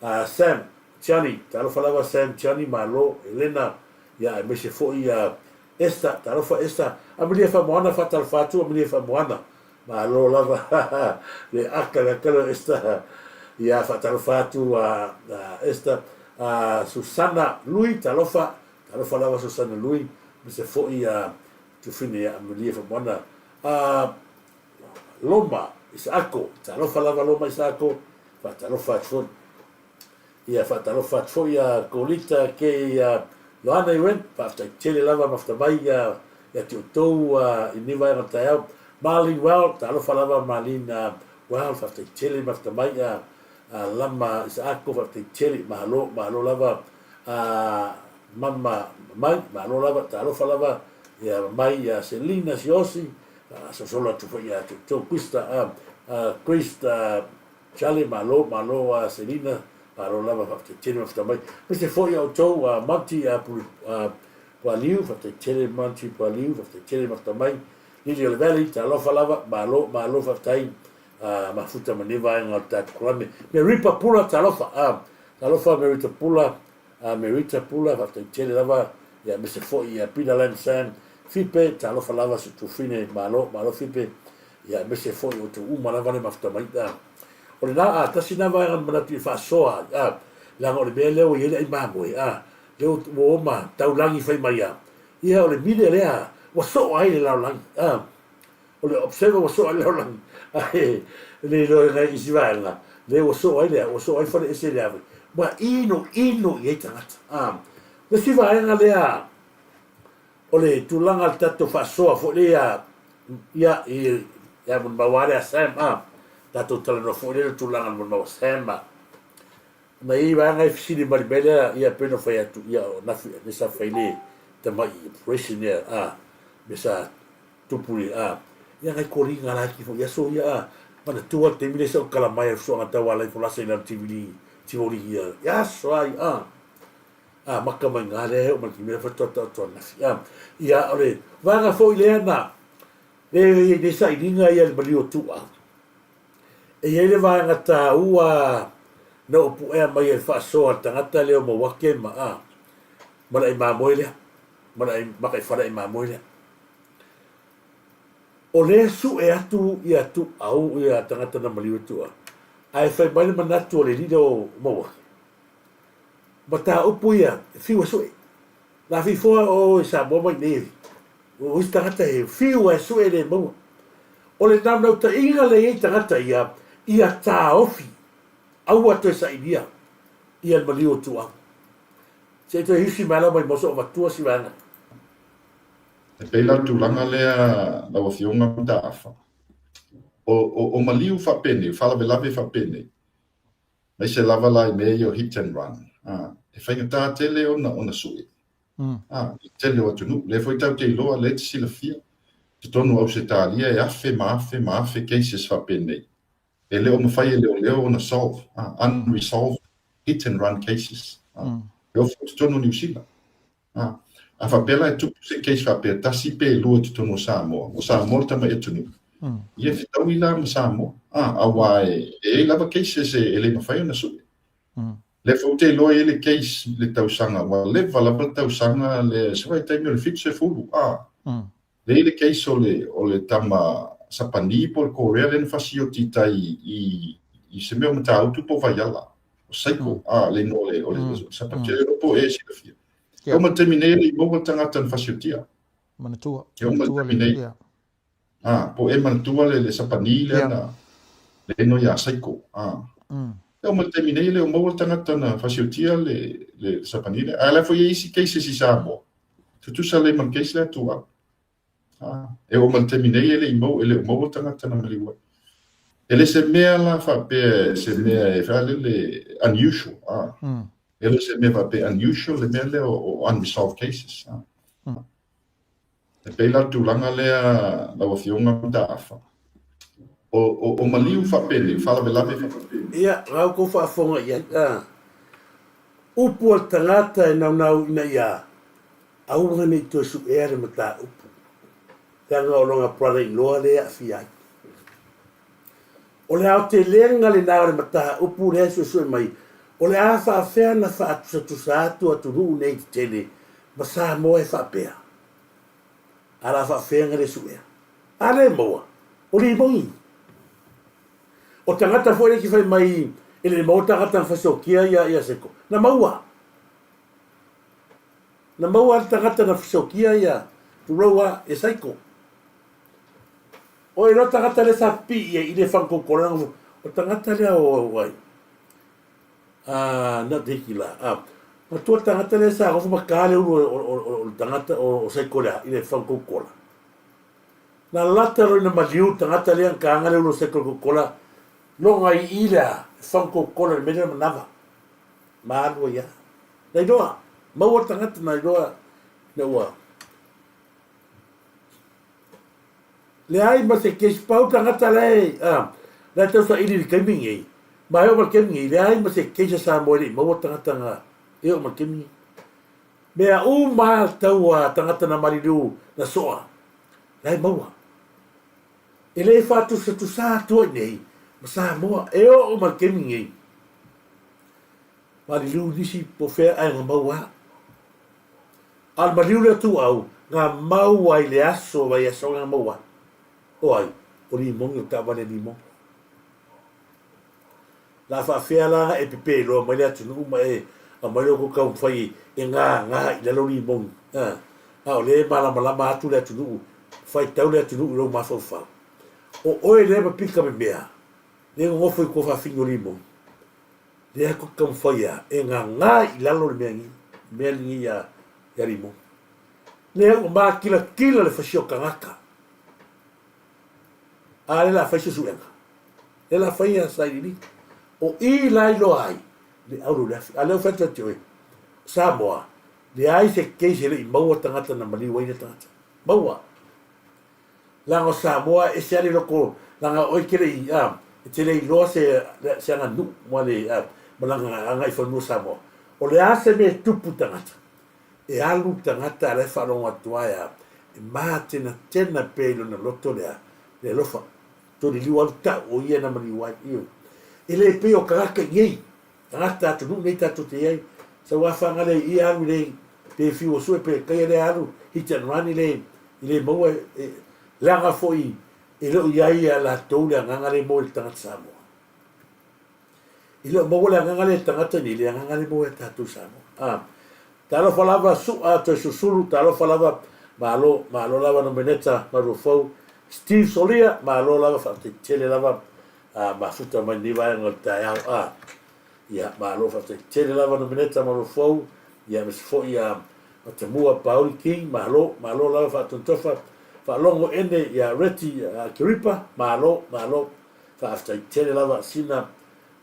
a Sam Tiani, talofa lava Sam Tiani, malo, Elena, ia aemaise foi ia Esther, talofa Esther, Amelia Famoana, whaatalofa atu Amelia Famoana, malo lava le aka le aka leo Esther, ia whaatalofa atu a, a Esther, a Susana Lui, talofa, talofa lava Susana Lui, aemaise foi ia Tufine ia Amelia Famoana, a Loma Isaako, talofa lava Loma Isaako, whaatalofa atu foi. Ia faatalofa atu foi ia Kolita ke ia Ioane Yuen, faafetai tele lava mafuta mai ia ia te outou i lenei vaega o le taeao. Marlene Well, talofa lava Marlene Well, faafetai tele mafuta mai ia Lama Isaako, faafetai tele, malo, malo lava Mama Mamai, malo lava, talofa lava ia Mamai ia Selina Siosi, sosolo atu foi ia te outou Krista, Krista Charlie, malo, malo a Selina, malo lava faafetai tele mafita mai. Aemaise foi a outou a Monty a Puli a Pualiu, faafetai tele Monty Pualiu, faafetai tele mafita mai. Lily o le Valley, talofa lava, malo, malo faafetai a mafuta ma nei vaega o le tatou kalame. Merita Pula, talofa, a talofa Merita Pula, a Merita Pula, faafetai tele lava, ia aemaise foi ia Peter Lam Sam, Fipe, talofa lava si tuafine, malo, malo Fipe, ia aemaise foi o outou uma lava le mafuta mai. A, o lena, a, tasi lena vaega na manatu i faasoa ai, a, leaga o le mea lea ua i ai le ai mamoe, a, lea ua, ua oma taulagi fai mai a, ia o le mile lea ua soo ai le lalolagi, a, o le observer ua soo ai le lalolagi, ae le iloa i nai isi vaega, lea ua soo ai le, ua soo ai fale ese le ave, ua ino ino i ai tagata, a. Le isi vaega lea, o le tulaga le tatou faasoa foi lea ia i ia molimau lava lea Sam a tatou talanoa foi lea i le tulaga o le molimau a Sam a na i ai vaega e fesili mai le mea lea ia pei ona fai atu ia o Nafi le sa fai le tamai operation ia a me sa tupu i a ia ngai koliga laiti foi i aso ia a manatua le taimi lea sa ou kala mai ai fesoaga tau ala ifo lasa i lalo tivili tivoli ia i aso ai a a maka mai ngā lea e o mai ki mea faatoa taoto anafi a ia o le vaega foi lea na le i nei sailiga ia le maliu o Tuuau e i ai le vaega taua na ou puea mai e le faasoa a le tagata lea o Mauake ma a ma le ai mamoe lea ma le ai maka i fale ai mamoe lea. O lea sue atu ia Tuuau ia tagata na maliu e Tuuau ae fai mai le manatu o le alii lea o Mauake mataupu ia e fiu e sue. La fifoa o i Samoa mai nei o isi tagata e fiu e sue le maua. O le naunautai le i ai tagata ia ia taofi aua toe sailia ia le maliu o Tuuau. Se i toe usi mai lava mai moso o matua si vaega. E pei la le tulaga lea lau Afioga Mataafa, o maliu faapenei, o faalavelave faapenei, aemaise lava la i mea ia o hit and run, e faigata tele ona sue i le tele o atunuu. O lea foi tatou te iloa, o lea e te silafia, i totonu o Ausetalia e afe ma afe ma afe cases faapenei e le o mafai e leoleo ona solve, unresolved hit and run cases. E oo foi i totonu o Niu Sila. A faapea la e tupu se case faapea tasi pe lua i totonu o Samoa, o Samoa le tamai atunuu, ia fetaui la ma Samoa, aua e i ai lava cases e le mafai ona sue. Lea foi ou te iloa e i ai le case i le tausaga, ua leva lava le tausaga lea, se vaitaimi o le 70, Lea e i ai le case o le, o le tama Sapani po o le Korea lea na fasioti i tai i se mea o Matautu po o Vaiala, o Seiko, a, le igoa o le, o le Sapani. Ou te le iloa po o ea e silafia. E oo mai i le taimi nei e le i maua le tagata na fasiotia. Manatua. E oo mai i le taimi nei. A, po o ea e manatua le, le Sapani lea na, le igoa ia Seiko. A. E oo mai i le taimi nei e le o maua le tagata na fasiotia le, le Sapani lea. Ae o la foi e i ai isi cases i Samoa. Tutusa lelei ma le case lea Tuuau. Ah, e oo mai le taimi nei e le i maua, e le o maua le tagata na maliu ai. E le se mea la faapea se mea e faalele unusual. Ah. E le se mea faapea unusual le mea lea o unresolved cases. Ah. E pei la le tulaga lea lau Afioga Mataafa. O maliu faapenei, faalavelave faapenei. Ia, la outou faafofoga i ai. Ah. Upu a le tagata e naunau ina ia aua ne i toe suea le mataupu, leaga o lona brother-in-law lea e aafia ai. O le aotelega lena o le mataupu lea e suesue mai, o le a faafea ona faatusatusa atu atunuu nei tetele ma Samoa e faapea, a la faafea ona le suea? A le maua, o limoni. O tagata foi lea e fai mai e le maua tagata na fasiokia ia ia Seko. Na maua. Na maua le tagata na fasiokia ia tulou a ia Saiko. O e loa tagata lea sa pipii ia i le whangkokore o tagata lea o ai. A na te hiki la. A matua tagata lea sa gofo ma le ulu o le tagata o Saiko lea i le whangkokola. Na lata loa ina maliu le tagata lea na kaga le ulu o Saiko i le kokola, loga i i lea e fang kokola i le mea lea manava. Ma alu ai lava. Na iloa, maua le tagata na iloa ina ua leai ma se case pau tagata la e la e tausaili i le taimi nei, ma e oo ma le taimi nei, leai ma se case a Samoa e le i maua tagata na e oo ma le taimi nei. Mea uma lava taua tagata na maliliu na soa, la e maua. E le faatusatusa atu ai nei ma Samoa e oo ma le taimi nei. Maliliu nisi po fea ae na maua. A o le maliu lea tuau, na maua i le aso vaiaso na maua. O ai? O Limoni, o le taavale a Limoni. La faafea la e pepe loa mai le atunuu ma e aumai lo outou taumafai e gagā i lalo limoni, a, a o lea e malamalama atu le atunuu, faitau le atunuu i lou mafaufau. O oe lea ma pika memea, lea e nonofo i tuafafine o limoni, lea tou te taumafai a e gagā i lalo le mea nei, mea lenei ia, ia limoni. Lea ua makilatila le fasia o tagata. A lea la fai suesuega. Lea la fai a sailiiliga. O i la iloa ai le auro i le afi. A lea ua fai atu ia te oe, Samoa, Leai se case e le i maua tagata na maliu ai lea tagata. Maua. Leaga o Samoa e ese lava le loko, leaga oe e te le i, a, e te le iloa se, se aganuu ma le, a, ma lana agaifanua Samoa. O le a se mea e tupu i tagata, e alu le tagata a la e faalogo atu ai a, e matenatena pea i lona loto le a, le alofa. Toliliu alu tau o ia na maliu ai. Ioe. E le pei o tagata i nei, tagata atunuu nei tatou te i ai, sau afaga le i alu le pe fiu o sue pe kaia le alu hit and run i le i le maua e, leaga foi e le o i ai ia latou le agaga le maua i le tagata Samoa. E le o maua le agaga lea i le tagata nei, le agaga lea e maua ia tatou i Samoa. A, talofa lava Su'a toe susulu, talofa lava, malo, malo lava Nomeneta Maruafou, Steve Solia, malo lava, faafetai tele lava, a, mafuta mai lenei vaega o le taeao. A, ia, malo, faafetai tele lava Nomeneta Maruafou, ia, aemaise foi ia Matamua Pauli King, malo, malo lava Faatotofa, Faalogo Ene ia Reti Kiripa, malo, malo. Faafetai tele lava sina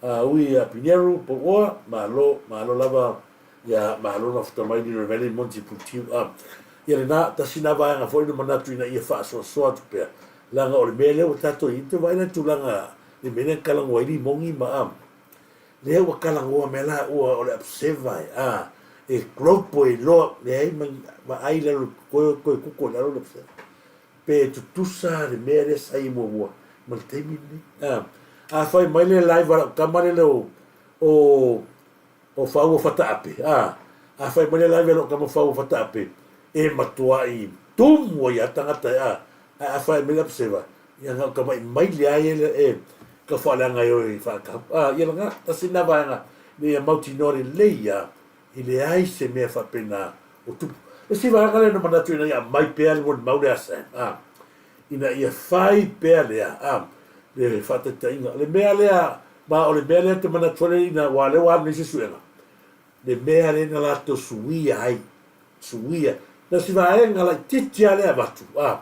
ui ia Pinheiro Pouoa, malo, malo lava ia malo mafuta mai Little Valley Monty Putiu a. Ia lena, tasi na vaega foi na manatu ina ia faasoasoa atu pea, leaga o le mea lea ua tatou i ai, te vaai la i tulaga le mea lea na talanoa ai Limogi ma a, lea ua talanoa mea la ua o le observer e a, e global e iloa, leai ma vaai i lalo toe toe kuko i lalo le observer. Pe tutusa le mea lea sa i muamua ma le taimi lenei. A, afai mai le live a lau tama lele o, o, o Faua Fataape, a, afai mai le live a lau tama Faua Fataape, e matuai tumu ai lava tagata, a, ae afai mai le Abseva, ia na o tama'i maile lava ia e tau faaleaga e o e faatau. A, ia lena, tasi lena vaega ina ia mautinoa lelei lava e leai se mea faapena o tupu. Le isi vaega lea na manatu ina ia aumai pea le molimau lea a Sam, a, ina ia fai pea lea, a, le faataitaiga. O le mea lea, ma o le mea lea ou te manatu ai ina, aua o lea ua alu nei suesuega, le mea lea na latou suia ai, suia. Na o si vaega laitiiti lava lea e avatu, a.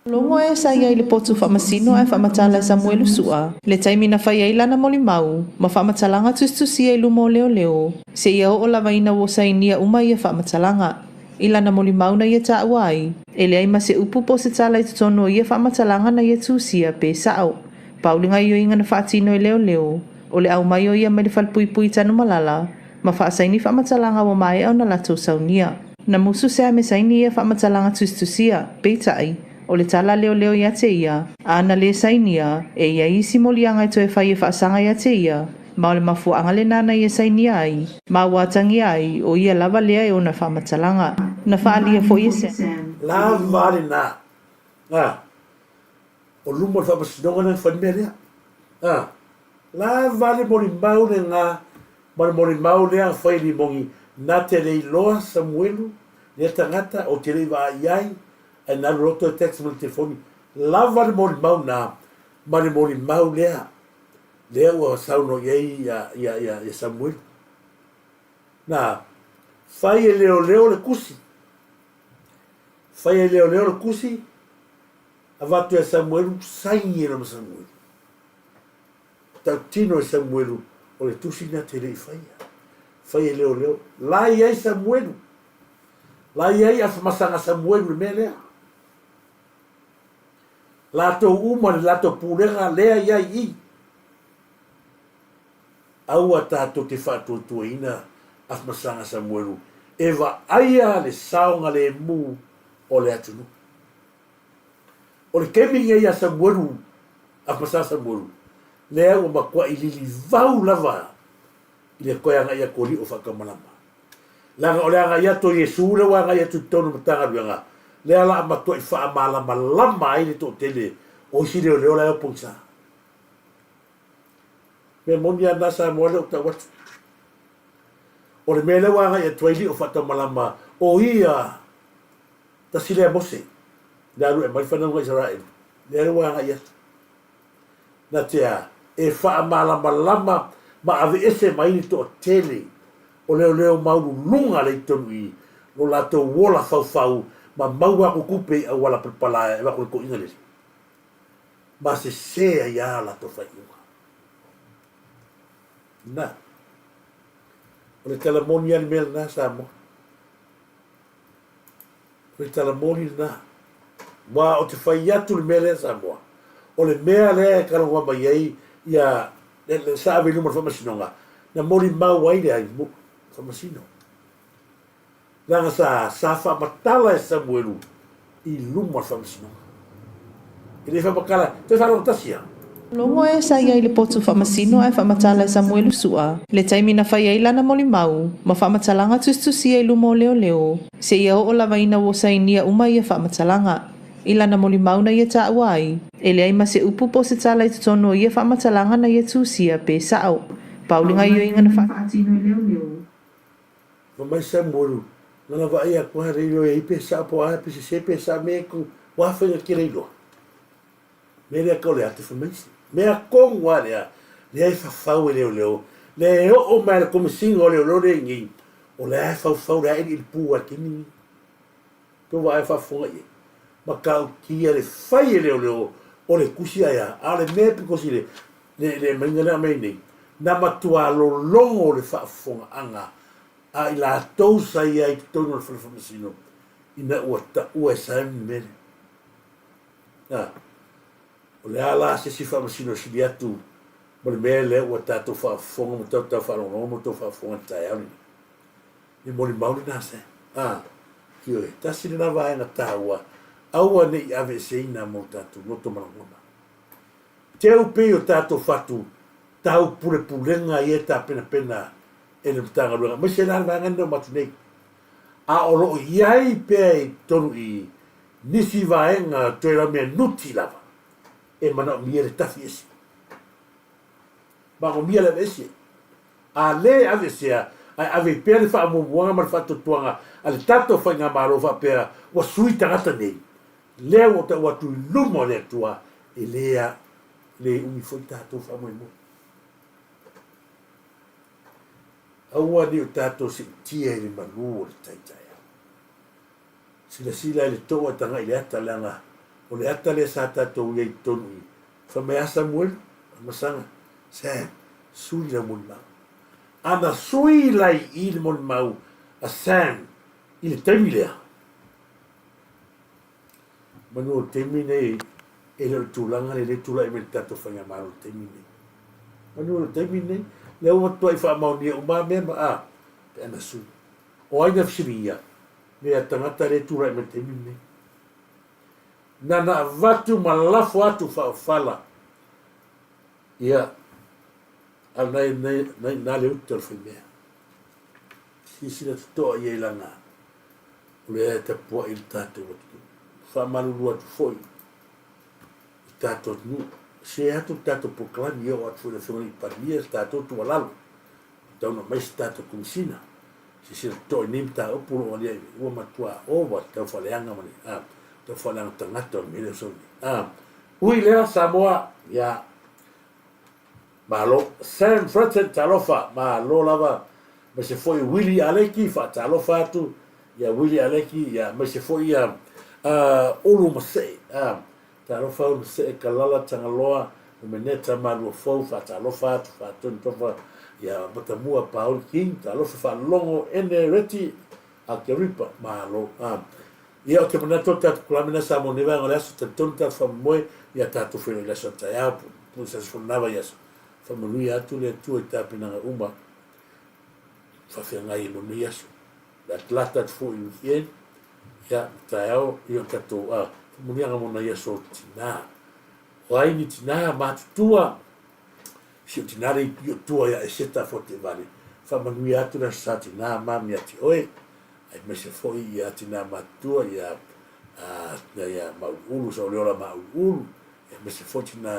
Logo e sa i ai le potu faamasino ae faamatala e Samuelu Su'a le taimi na fai ai lana molimau ma faamatalaga tusitusia i luma o leoleo seia oo lava ina ua sainia uma ia faamatalaga. I lana molimau na ia taua ai, e leai ma se upu po o se tala i totonu o ia faamatalaga na ia tusia pe sa'o. Pau le gaioiga na faatino e leoleo, o le aumai o ia mai le falepuipui i Tanumalala ma faasaini faamatalaga ua maea ona latou saunia. Na musu Sam e saini ia faamatalaga tusitusia, peitai, o le tala leoleo ia te ia, a na le sainia, e i ai isi moliaga e toe fai e faasaga ia te ia, ma o le mafuaaga lena na ia sainia ai, ma ua atagia ai, o ia lava lea e ona faamatalaga. Na faaalia foi e Sam. Lava lena. A. O luma o le faamasinoga lea na fai le mea lea. A. Lava le molimau lena ma le molimau lea na fai e Limogi, na te le iloa Samuelu lea tagata ou te le i vaai i ai, ae na alu loa toe text mai i le telefoni. Lava le molimau na ma le molimau lea lea ua saunoa i ai ia, ia, ia, ia Samuelu. Na fai e leoleo le tusi. Fai e leoleo le tusi, avatu ia Samuelu, saini e lama Samuelu. Tautino e Samuelu, o le tusi lena te le i faia. Fai e leoleo. La i ai Samuelu. La i ai Afamasaga Samuelu i le mea lea. Latou uma le latou pulega lea i ai i. Aua tatou te faatuatuaina Afamasaga Samuelu e vaaia le saogalemu o le atunuu. O le taimi lenei ia Samuelu, Afamasaga Samuelu, lea ua matuai lilivau lava i le toe agai atu o Lio faatamalama. Leaga o le agai atu o Iesu lea ua agai atu i totonu o Matagaluega, lea la a matuai faamalamalama ai le toatele o isi leoleo la e o pogisa. Mea moni lava lena Samoa lea ou tau atu. O le mea lea ua agai atu ai Lio faatamalama, o ia Tasi lea Mose, le alu e aumai le fanauga a Isaraelu, lea ua agai atu. Na te a, e faamalamalama ma aveese mai le toatele o leoleo maululuga lea i totonu i lo latou ola faufau ma maua aku tupe i auala palapala e avatu i le toeaina lele. Ma sese ai lava latou faaiuga. Na, o le tala moni lava le mea lena Samoa. O le tala moni lena. Aua ou te fai atu le mea lea Samoa, o le mea lea e talanoa mai ai ia le sa ave i luma o le faamasinoga, na molimau ai le ai faamasino. Leaga sa sa faamatala e Samuelu i luma o le faamasinoga. E le faamatala, toe faalogo tasi lava. Logo e sa i ai le potu faamasino ae faamatala e Samuelu Su'a le taimi na fai ai lana molimau ma faamatalaga tusitusia i luma o leoleo seia oo lava ina ua sainia uma ia faamatalaga. I lana molimau na ia taua ai, e leai ma se upu po o se tala i totonu o ia faamatalaga na ia tusia pe sa'o. Pau le gaioiga na faatino e leoleo. Fai mai Samuelu, Lana vaai atu lava le iloa i ai pe sa'o po o a pe sese pe sa'o mea e tu ua faiga tele iloa. Mea lea tau le ate fai mai isi. Mea tonu lava lea, lea e fafau e leoleo, lea e oo mai lava i le Komesina o Leoleo lea i inei, o lea e faufau, lea e iliili pu lava i le taimi lenei. Tou vaai faafofoga i ai. Matautia le fai e leoleo o le tusi ae a, a o le mea pito sili le, le aumaiga lea aumai nei, na matua lologo le faafofogaaga a i latou sa i ai i totonu o le fale faamasino ina ua taua e Simon le mea lea. A, o le a la se isi faamasino sili atu ma le mea lea ua tatou faafofoga ma tautau faalogologo ma tou faafofoga i le taeao lenei? Le molimau lena se. A, ioe, tasi lena vaega taua, aua ne i aveeseina mo tatou loto ma lagona. Teu pei o tatou fatu tau pulepulega ia e tapenapena e le Matagaluega, aemaise la le vaega lenei o matou nei. A o lo o i ai pea i totonu i nisi vaega toe laumea nuti lava e manaomia le tafi ese. Manaomia le aveese. A le aveesea, ae ave pea le faamuamuaga ma le faatuatuaga a le tatou Faigamalo faapea ua sui tagata nei, lea ua tau atu i luma o le Atua, e le a le umi foi tatou faamoemoe. Aua ne i o tatou siitia i le malu o le tai taeao. Silasila i le toa e tagai i le ata, leaga o le ata lea sa tatou i ai i totonu i. Fai mai a Samuelu, Amasaga, Sam, sui lau molimau. Ana sui lai i le molimau a Sam i le taimi lea. Manu o le taimi nei, e le o le tulaga lea e tulai mai le tatou Faigamalo i le taimi nei. Manu o le taimi nei, lea ua matuai faamaonia uma mea ma a, pe ana sui. O ai na fesiligia? Mea tagata lea e tulai mai i le taimi lenei. Nana avatu ma lafo atu faaofala ia a nai nai nai na le uta o le faimea. Silasila totoa i ai lana o lea e tapuai le tatou atunuu. Faamalulu atu foi i tatou atunuu. Se atu le tatou polokalame e oo atu foi i le Afioga i le Palemia se tatou tuualalo. Tatau ona aumai se tatou Komesina silasila totoa i nei mataupu o lo o aliae mai, ua matua ova le tau faaleaga ma le tau faaleaga tagata o le mea lea o sau nei. A, ui lea Samoa, ia, malo. Sam Fretton, talofa, malo lava, aemaise foi Willie Aleki, faatalofa atu ia Willie Aleki, ia, aemaise foi ia Ulu Masee, a, Talofa au Masee Kalala Tagaloa Nomeneta Maluafou Faatalofa atu Faatonu Tofa ia Matamua Pauli King Talofa Faalogo Ene Reti Akeripa Malo a Ia ou te manatu o le tatou kalame na Samoa nei vaega o le aso talitonu tatou faamoemoe ia tatou feiloai i le aso a taeao po o se aso fono lava i aso faamanuia atu le Atua i tapenaga uma faafeagai ai mo nei aso. Le atalata atu foi i weekend, ia, taeao, ia o tatou, a, faamanuiaga mo nai aso o tinā. O ai ni tinā matutua, si o tinā le i o tua ia Eseta Foteivale, faamanuia atu le aso sa tinā mami ia te oe, aemaise foi ia tinā matutua ia, a, tinā ia Mauliulu, Saoleola Mauliulu, aemaise foi tinā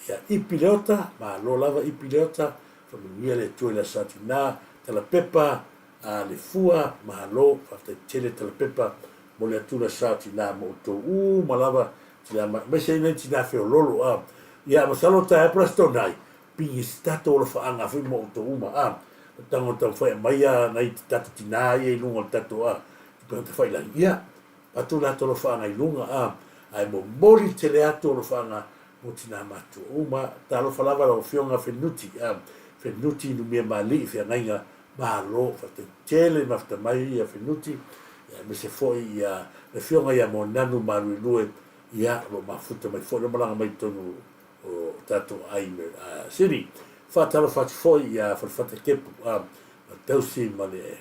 ia Ipi Leota, malo lava Ipi Leota, faamanuia le Atua i le aso sa tinā, Talapepa, A le fua, malo, faafetai tele Talapepa mo le atura sa o tina ma outou uma lava tina ma aemaise ai nai tina feololo a ia masalo taeao po o le aso Toonai pigi se tatou alofaaga foi mo outou uma a o tago taumafai aumai a nai tatou tina ia i luga o le tatou a tupega tafailagi ia avatu latou alofaaga i luga a ae momoli tele atu alofaaga mo tina matutua uma. Talofa lava lau Afioga Fenuti a Fenuti Numia Mali'i Feagaiga Malo, faafetai tele mafta mai ia Fenuti. aemaise foi ia le Afioga ia Moananu Maluelue, ia, o lo o mafuta mai foi le malaga mai totonu o tatou aai i Sydney. Faatalofa atu foi ia Falefata Kepu, ma le tausi ma le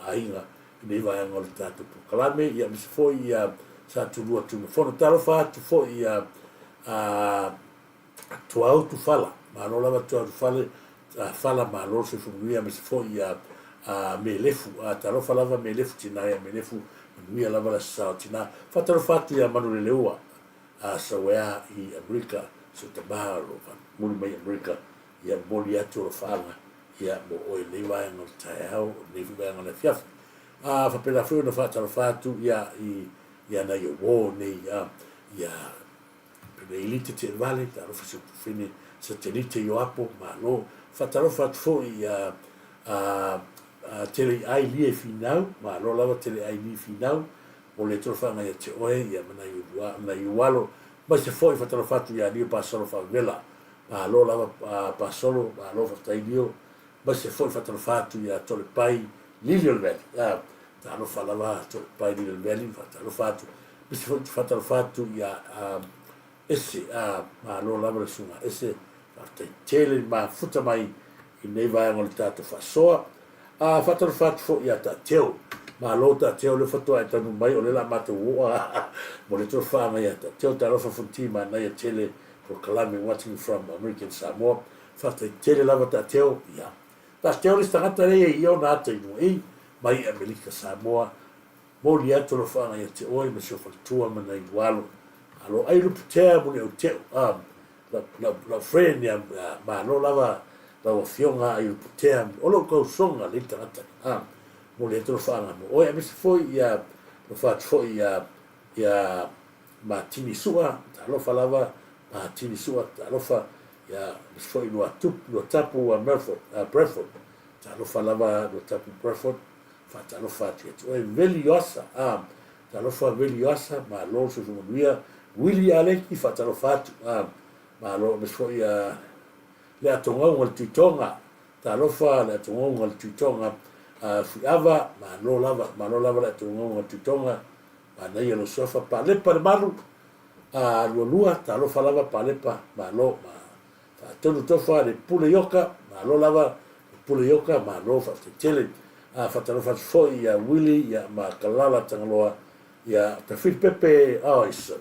aiga i nei vaega o le tatou polokalame, ia aemaise foi ia Sa Tulua Tumafono. Talofa atu foi ia Tuautu Fala, malo lava Tuautu Fale, Fala malo le soifua manuia, aemaise foi ia Melefu, talofa lava Melefu tina ia Melefu, manuia lava le aso sa o tina. Faatalofa atu ia Manuleleua, Sawea i Amerika, si o tama o lo o muli mai Amerika, ia momoli atu alofaaga ia mo oe i lenei vaega o le taeao, o lenei foi vaega o le afiafi. A faapena foi ona faatalofa atu ia i ia nai ou uo nei ia Peneilite Teevale, talofa si ou tufine Satelite Ioapo, malo. Faatalofa atu foi ia a Teleiai Lie Finau, malo lava Teleiai Lie Finau, mo le tolofaaga ia te oe ia ma nai ou nai ou alo. Aemaise foi faatalofa atu ia Lio Pasolo Faavela, malo lava Pasolo, malo faafetai Lio. Aemaise foi faatalofa atu ia Tolepai Lili o le Valley, talofa lava Tolepai Lili o le Valley, faatalofa atu. Aemaise foi faatalofa atu ia Ese, malo lava le susuga Ese, faafetai tele le mafuta mai i lenei vaega o le tatou faasoa. Faatalofa atu foi ia Taateo, malo Taateo, lea faatoa e taunuu mai, o lea o le a matou oo mo le tolofaaga ia Taateo. Talofa Fonoti, manaia tele polokalame Watching from American Samoa. Faafetai tele lava Taateo, ia. Taateo le isi tagata lea e i ai ona ata i luga i mai Amerika Samoa. Moli atu alofaaga ia te oe ma si ou faletua ma nai ou alo. Malo ai lupu tea muli au teu a lau friend ia malo lava lau afioga ai lupu tea o lou tausoga lei tagata a moli atu alofaaga mo oe aemaise foi ia alofa atu foi ia ia Matini Sua talofa lava Matini Sua talofa ia aemaise foi lua tupu lua tapu Melford Bradford talofa lava lua tapu Bradford Faatalofa atu ia te oe Veli Ioasa, a Talofa Veli Ioasa, malo le soifua manuia. Willie Aleki, faatalofa atu, a malo aemaise foi a le atogauga le Tuitoga. Talofa le atogauga le Tuitoga, a Fuiava, malo lava, malo lava le atogauga le Tuitoga. Manaia lou suafa Palepa le malu, a lualua, talofa lava Palepa, malo. Faatonu tofa le Pule Ioka, malo lava le Pule Ioka, malo faafetai tele. A faatalofa atu foi ia Willie ia ma Kalala Tagaloa ia Tafili Pepe ois.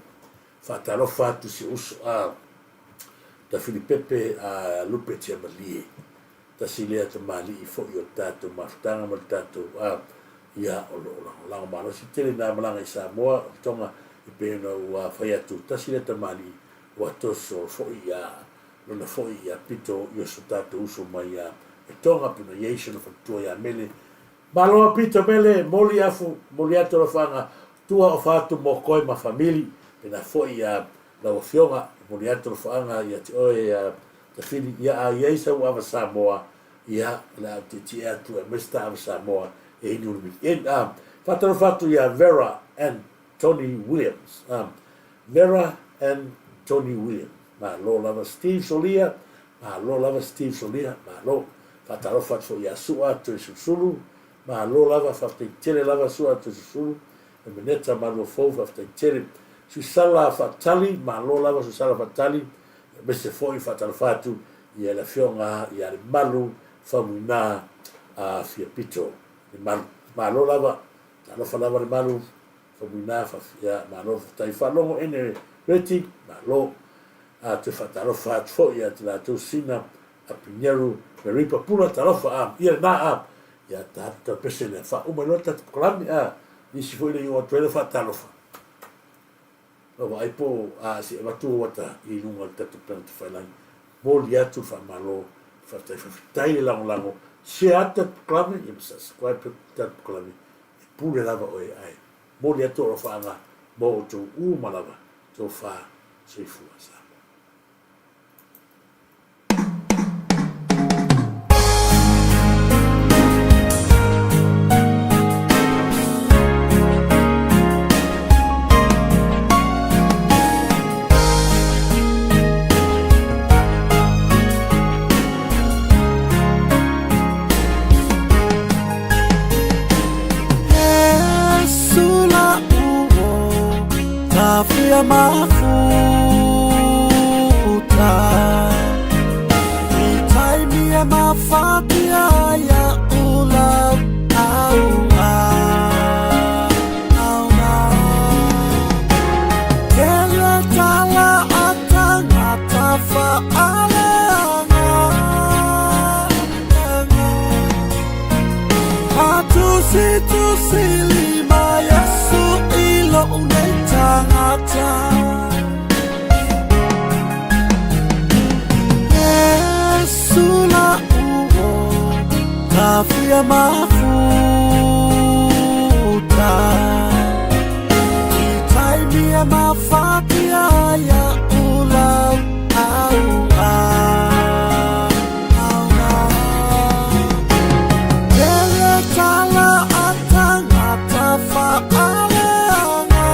Faatalofa atu si uso a Tafili Pepe a Lupe Tiamalie. Tasi lea tamalii foi o le tatou mafutaga ma le tatou a ia o lo o lagolago malosi tele na malaga i Samoa o Tonga e pei ona ua fai atu tasi lea tamalii Ua toso foi ia lona foi ia pito i o so tatou uso mai ia Etoga pona iai sona faletua ia Mele. Malo pito Mele, moli afu, moli atu alofaga tua ofa atu mo koe ma famili, pena foi ia lau afioga, moli atu alofaga ia te oe ia Tafili, ia a iai sau ava Samoa, ia o le a ou tietie atu e aumai se ta ava Samoa e inu le weekend. A faatalofa atu ia Vera and Tony Williams. Vera and Tony Williams. Malo lava Steve Solia, malo lava Steve Solia, malo. Faatalofa atu foi ia Sua Toesulusulu, malo lava, faafetai tele lava Sua Toesulusulu, e Meneta Maluafou, faafetai tele. Suisala Faatali, malo lava Suisala Faatali, aemaise foi faatalofa atu ia le afioga ia Lemalu Faumuina Fiapito Lemalu. Malo lava, talofa lava Lemalu. Famuina faafia malo faafetai faalogo ene Reti malo a toe faatalofa atu foi ia te latou sina a Pinheru Meripa Pula talofa a ia lena a ia tatou pese lea faauma loa tatou polokalame a nisi foi le i oo atu ai le faatalofa lau vaai po a se avatu ata i luga o le tatou upega tafailagi moli atu le faamalo faafetai faafetai le lagolago share atu tatou polokalame ia ma subscribe tatou polokalame E pule lava oe ae momoli atu alofaaga mo outou uma lava tofa soifua Samoa. Tafia mafuta I taimi e mafatia ai a ula au a auna Kele tala a tangata whaaleanga A tusi tusi lima Yesu i lou nei tagata Yesu la uo tafia mafuta I taimi e mafatia ai a ulau au a auna Kele tala a tangata whaaleanga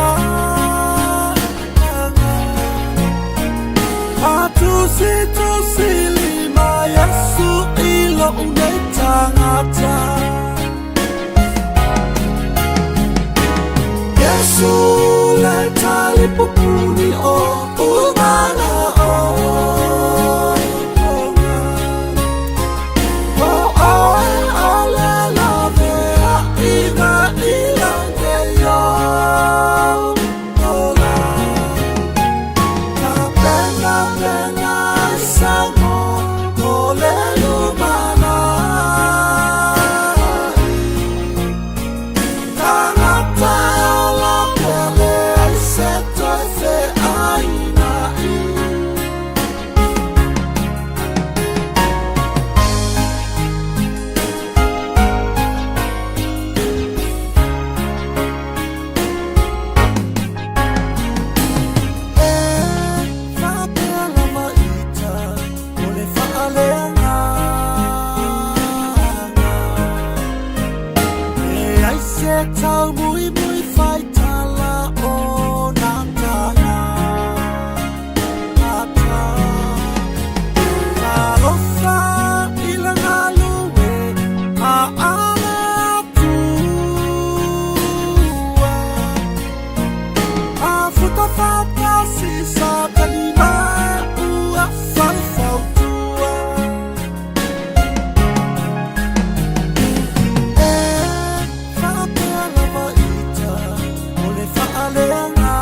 A tusi tusi lima Yesu i lou nei tagata Yesu le talipupuni o umana o O oe o le lavea i na i lange yo ola Ka pena pena sango o le lumana Tangata e ola pele ai se toe feaina i. E faapea lava ita o le faaleagaga E ai se tauumuimui faitala o na tagata Talofa i le galue a ale atua A futa faatasi Satani ma ua faufautua E faapea lava ita o le faaleagaga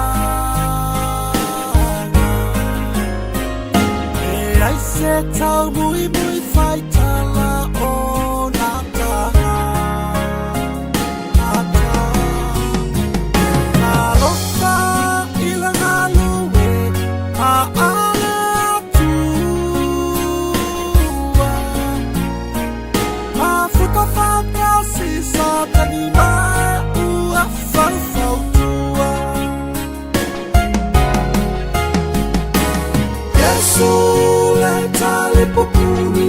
E ai se taumuimui faitala o na tagata Talofa i le galue a ale atua A futa faatasi Satani ma ua faufautua Yesu le talipupuni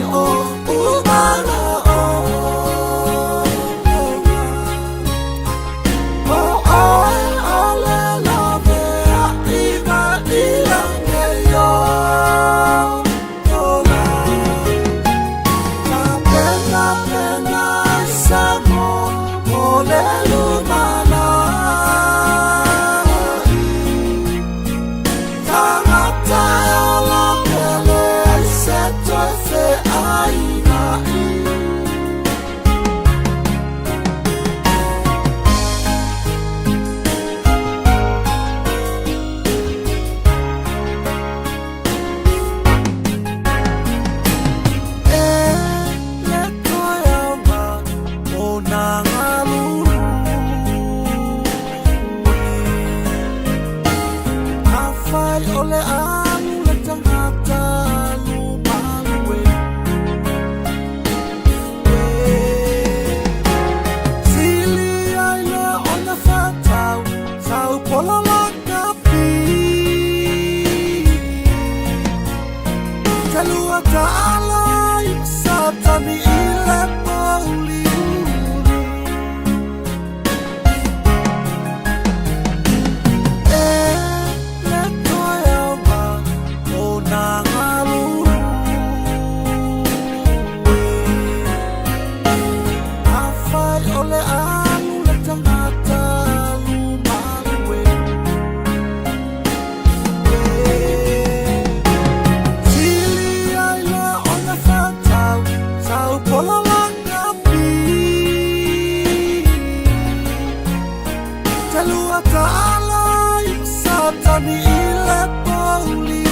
Te lua taala i Satani i le pouliuli.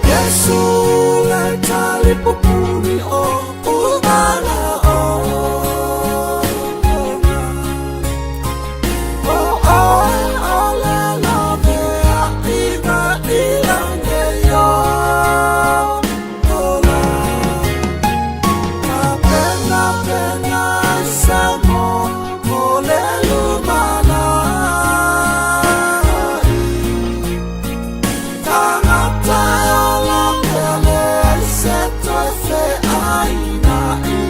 Iesu le talipupuni o umana ona. O oe o le laveaiga i lagi e ola. Tapenapena ai Samoa mo le lumanai. Tagata e ola pea leai se toe feaina'i.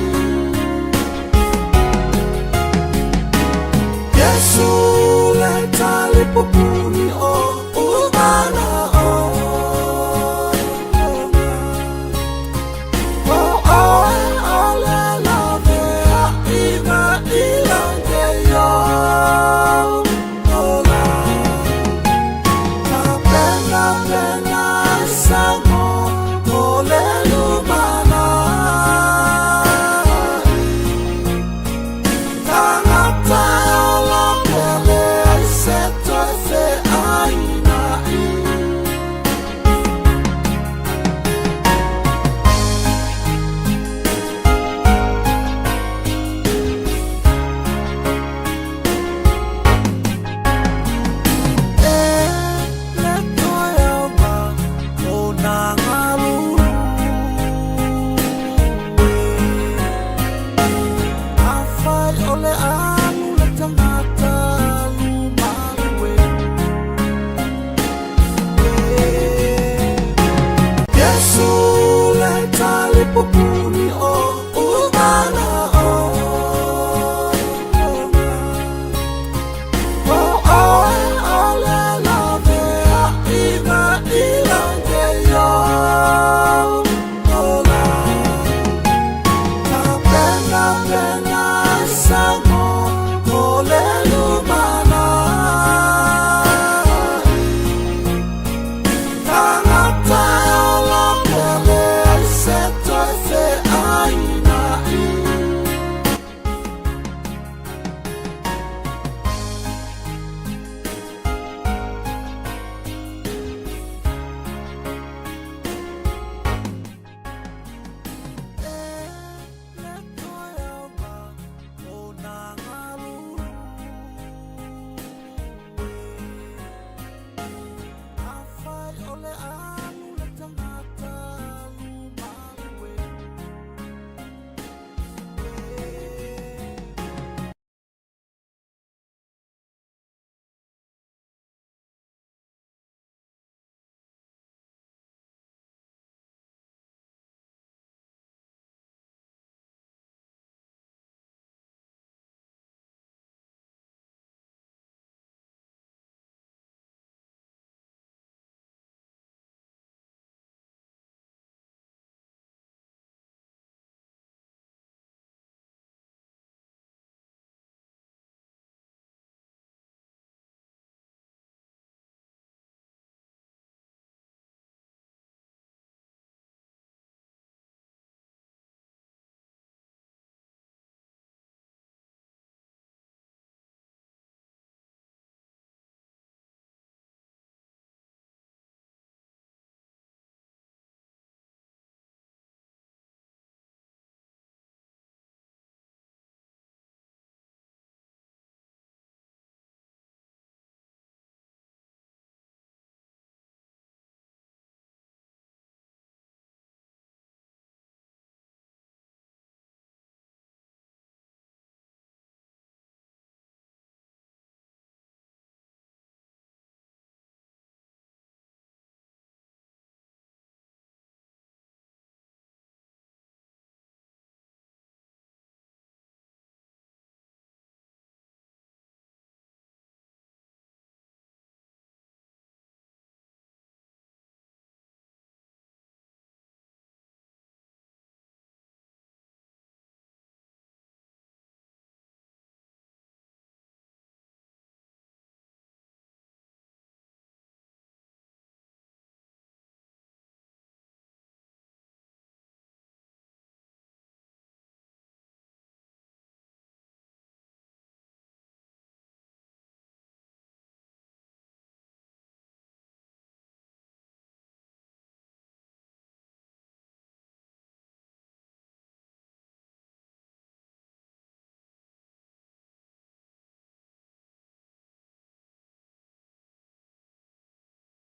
Iesu le talipupuni o umana ona. O oe o le laveaiga i lagi e ola. Tapenapena ai Samoa mo le lumanai. Tagata e ola pea leai se toe feaina'i. E le toe aoga ona galulue. Afai o le alu le tagata alu malue. Iesu le talipupuni o umana ona. O oe o le laveaiga i lagi e ola. Tapenapena.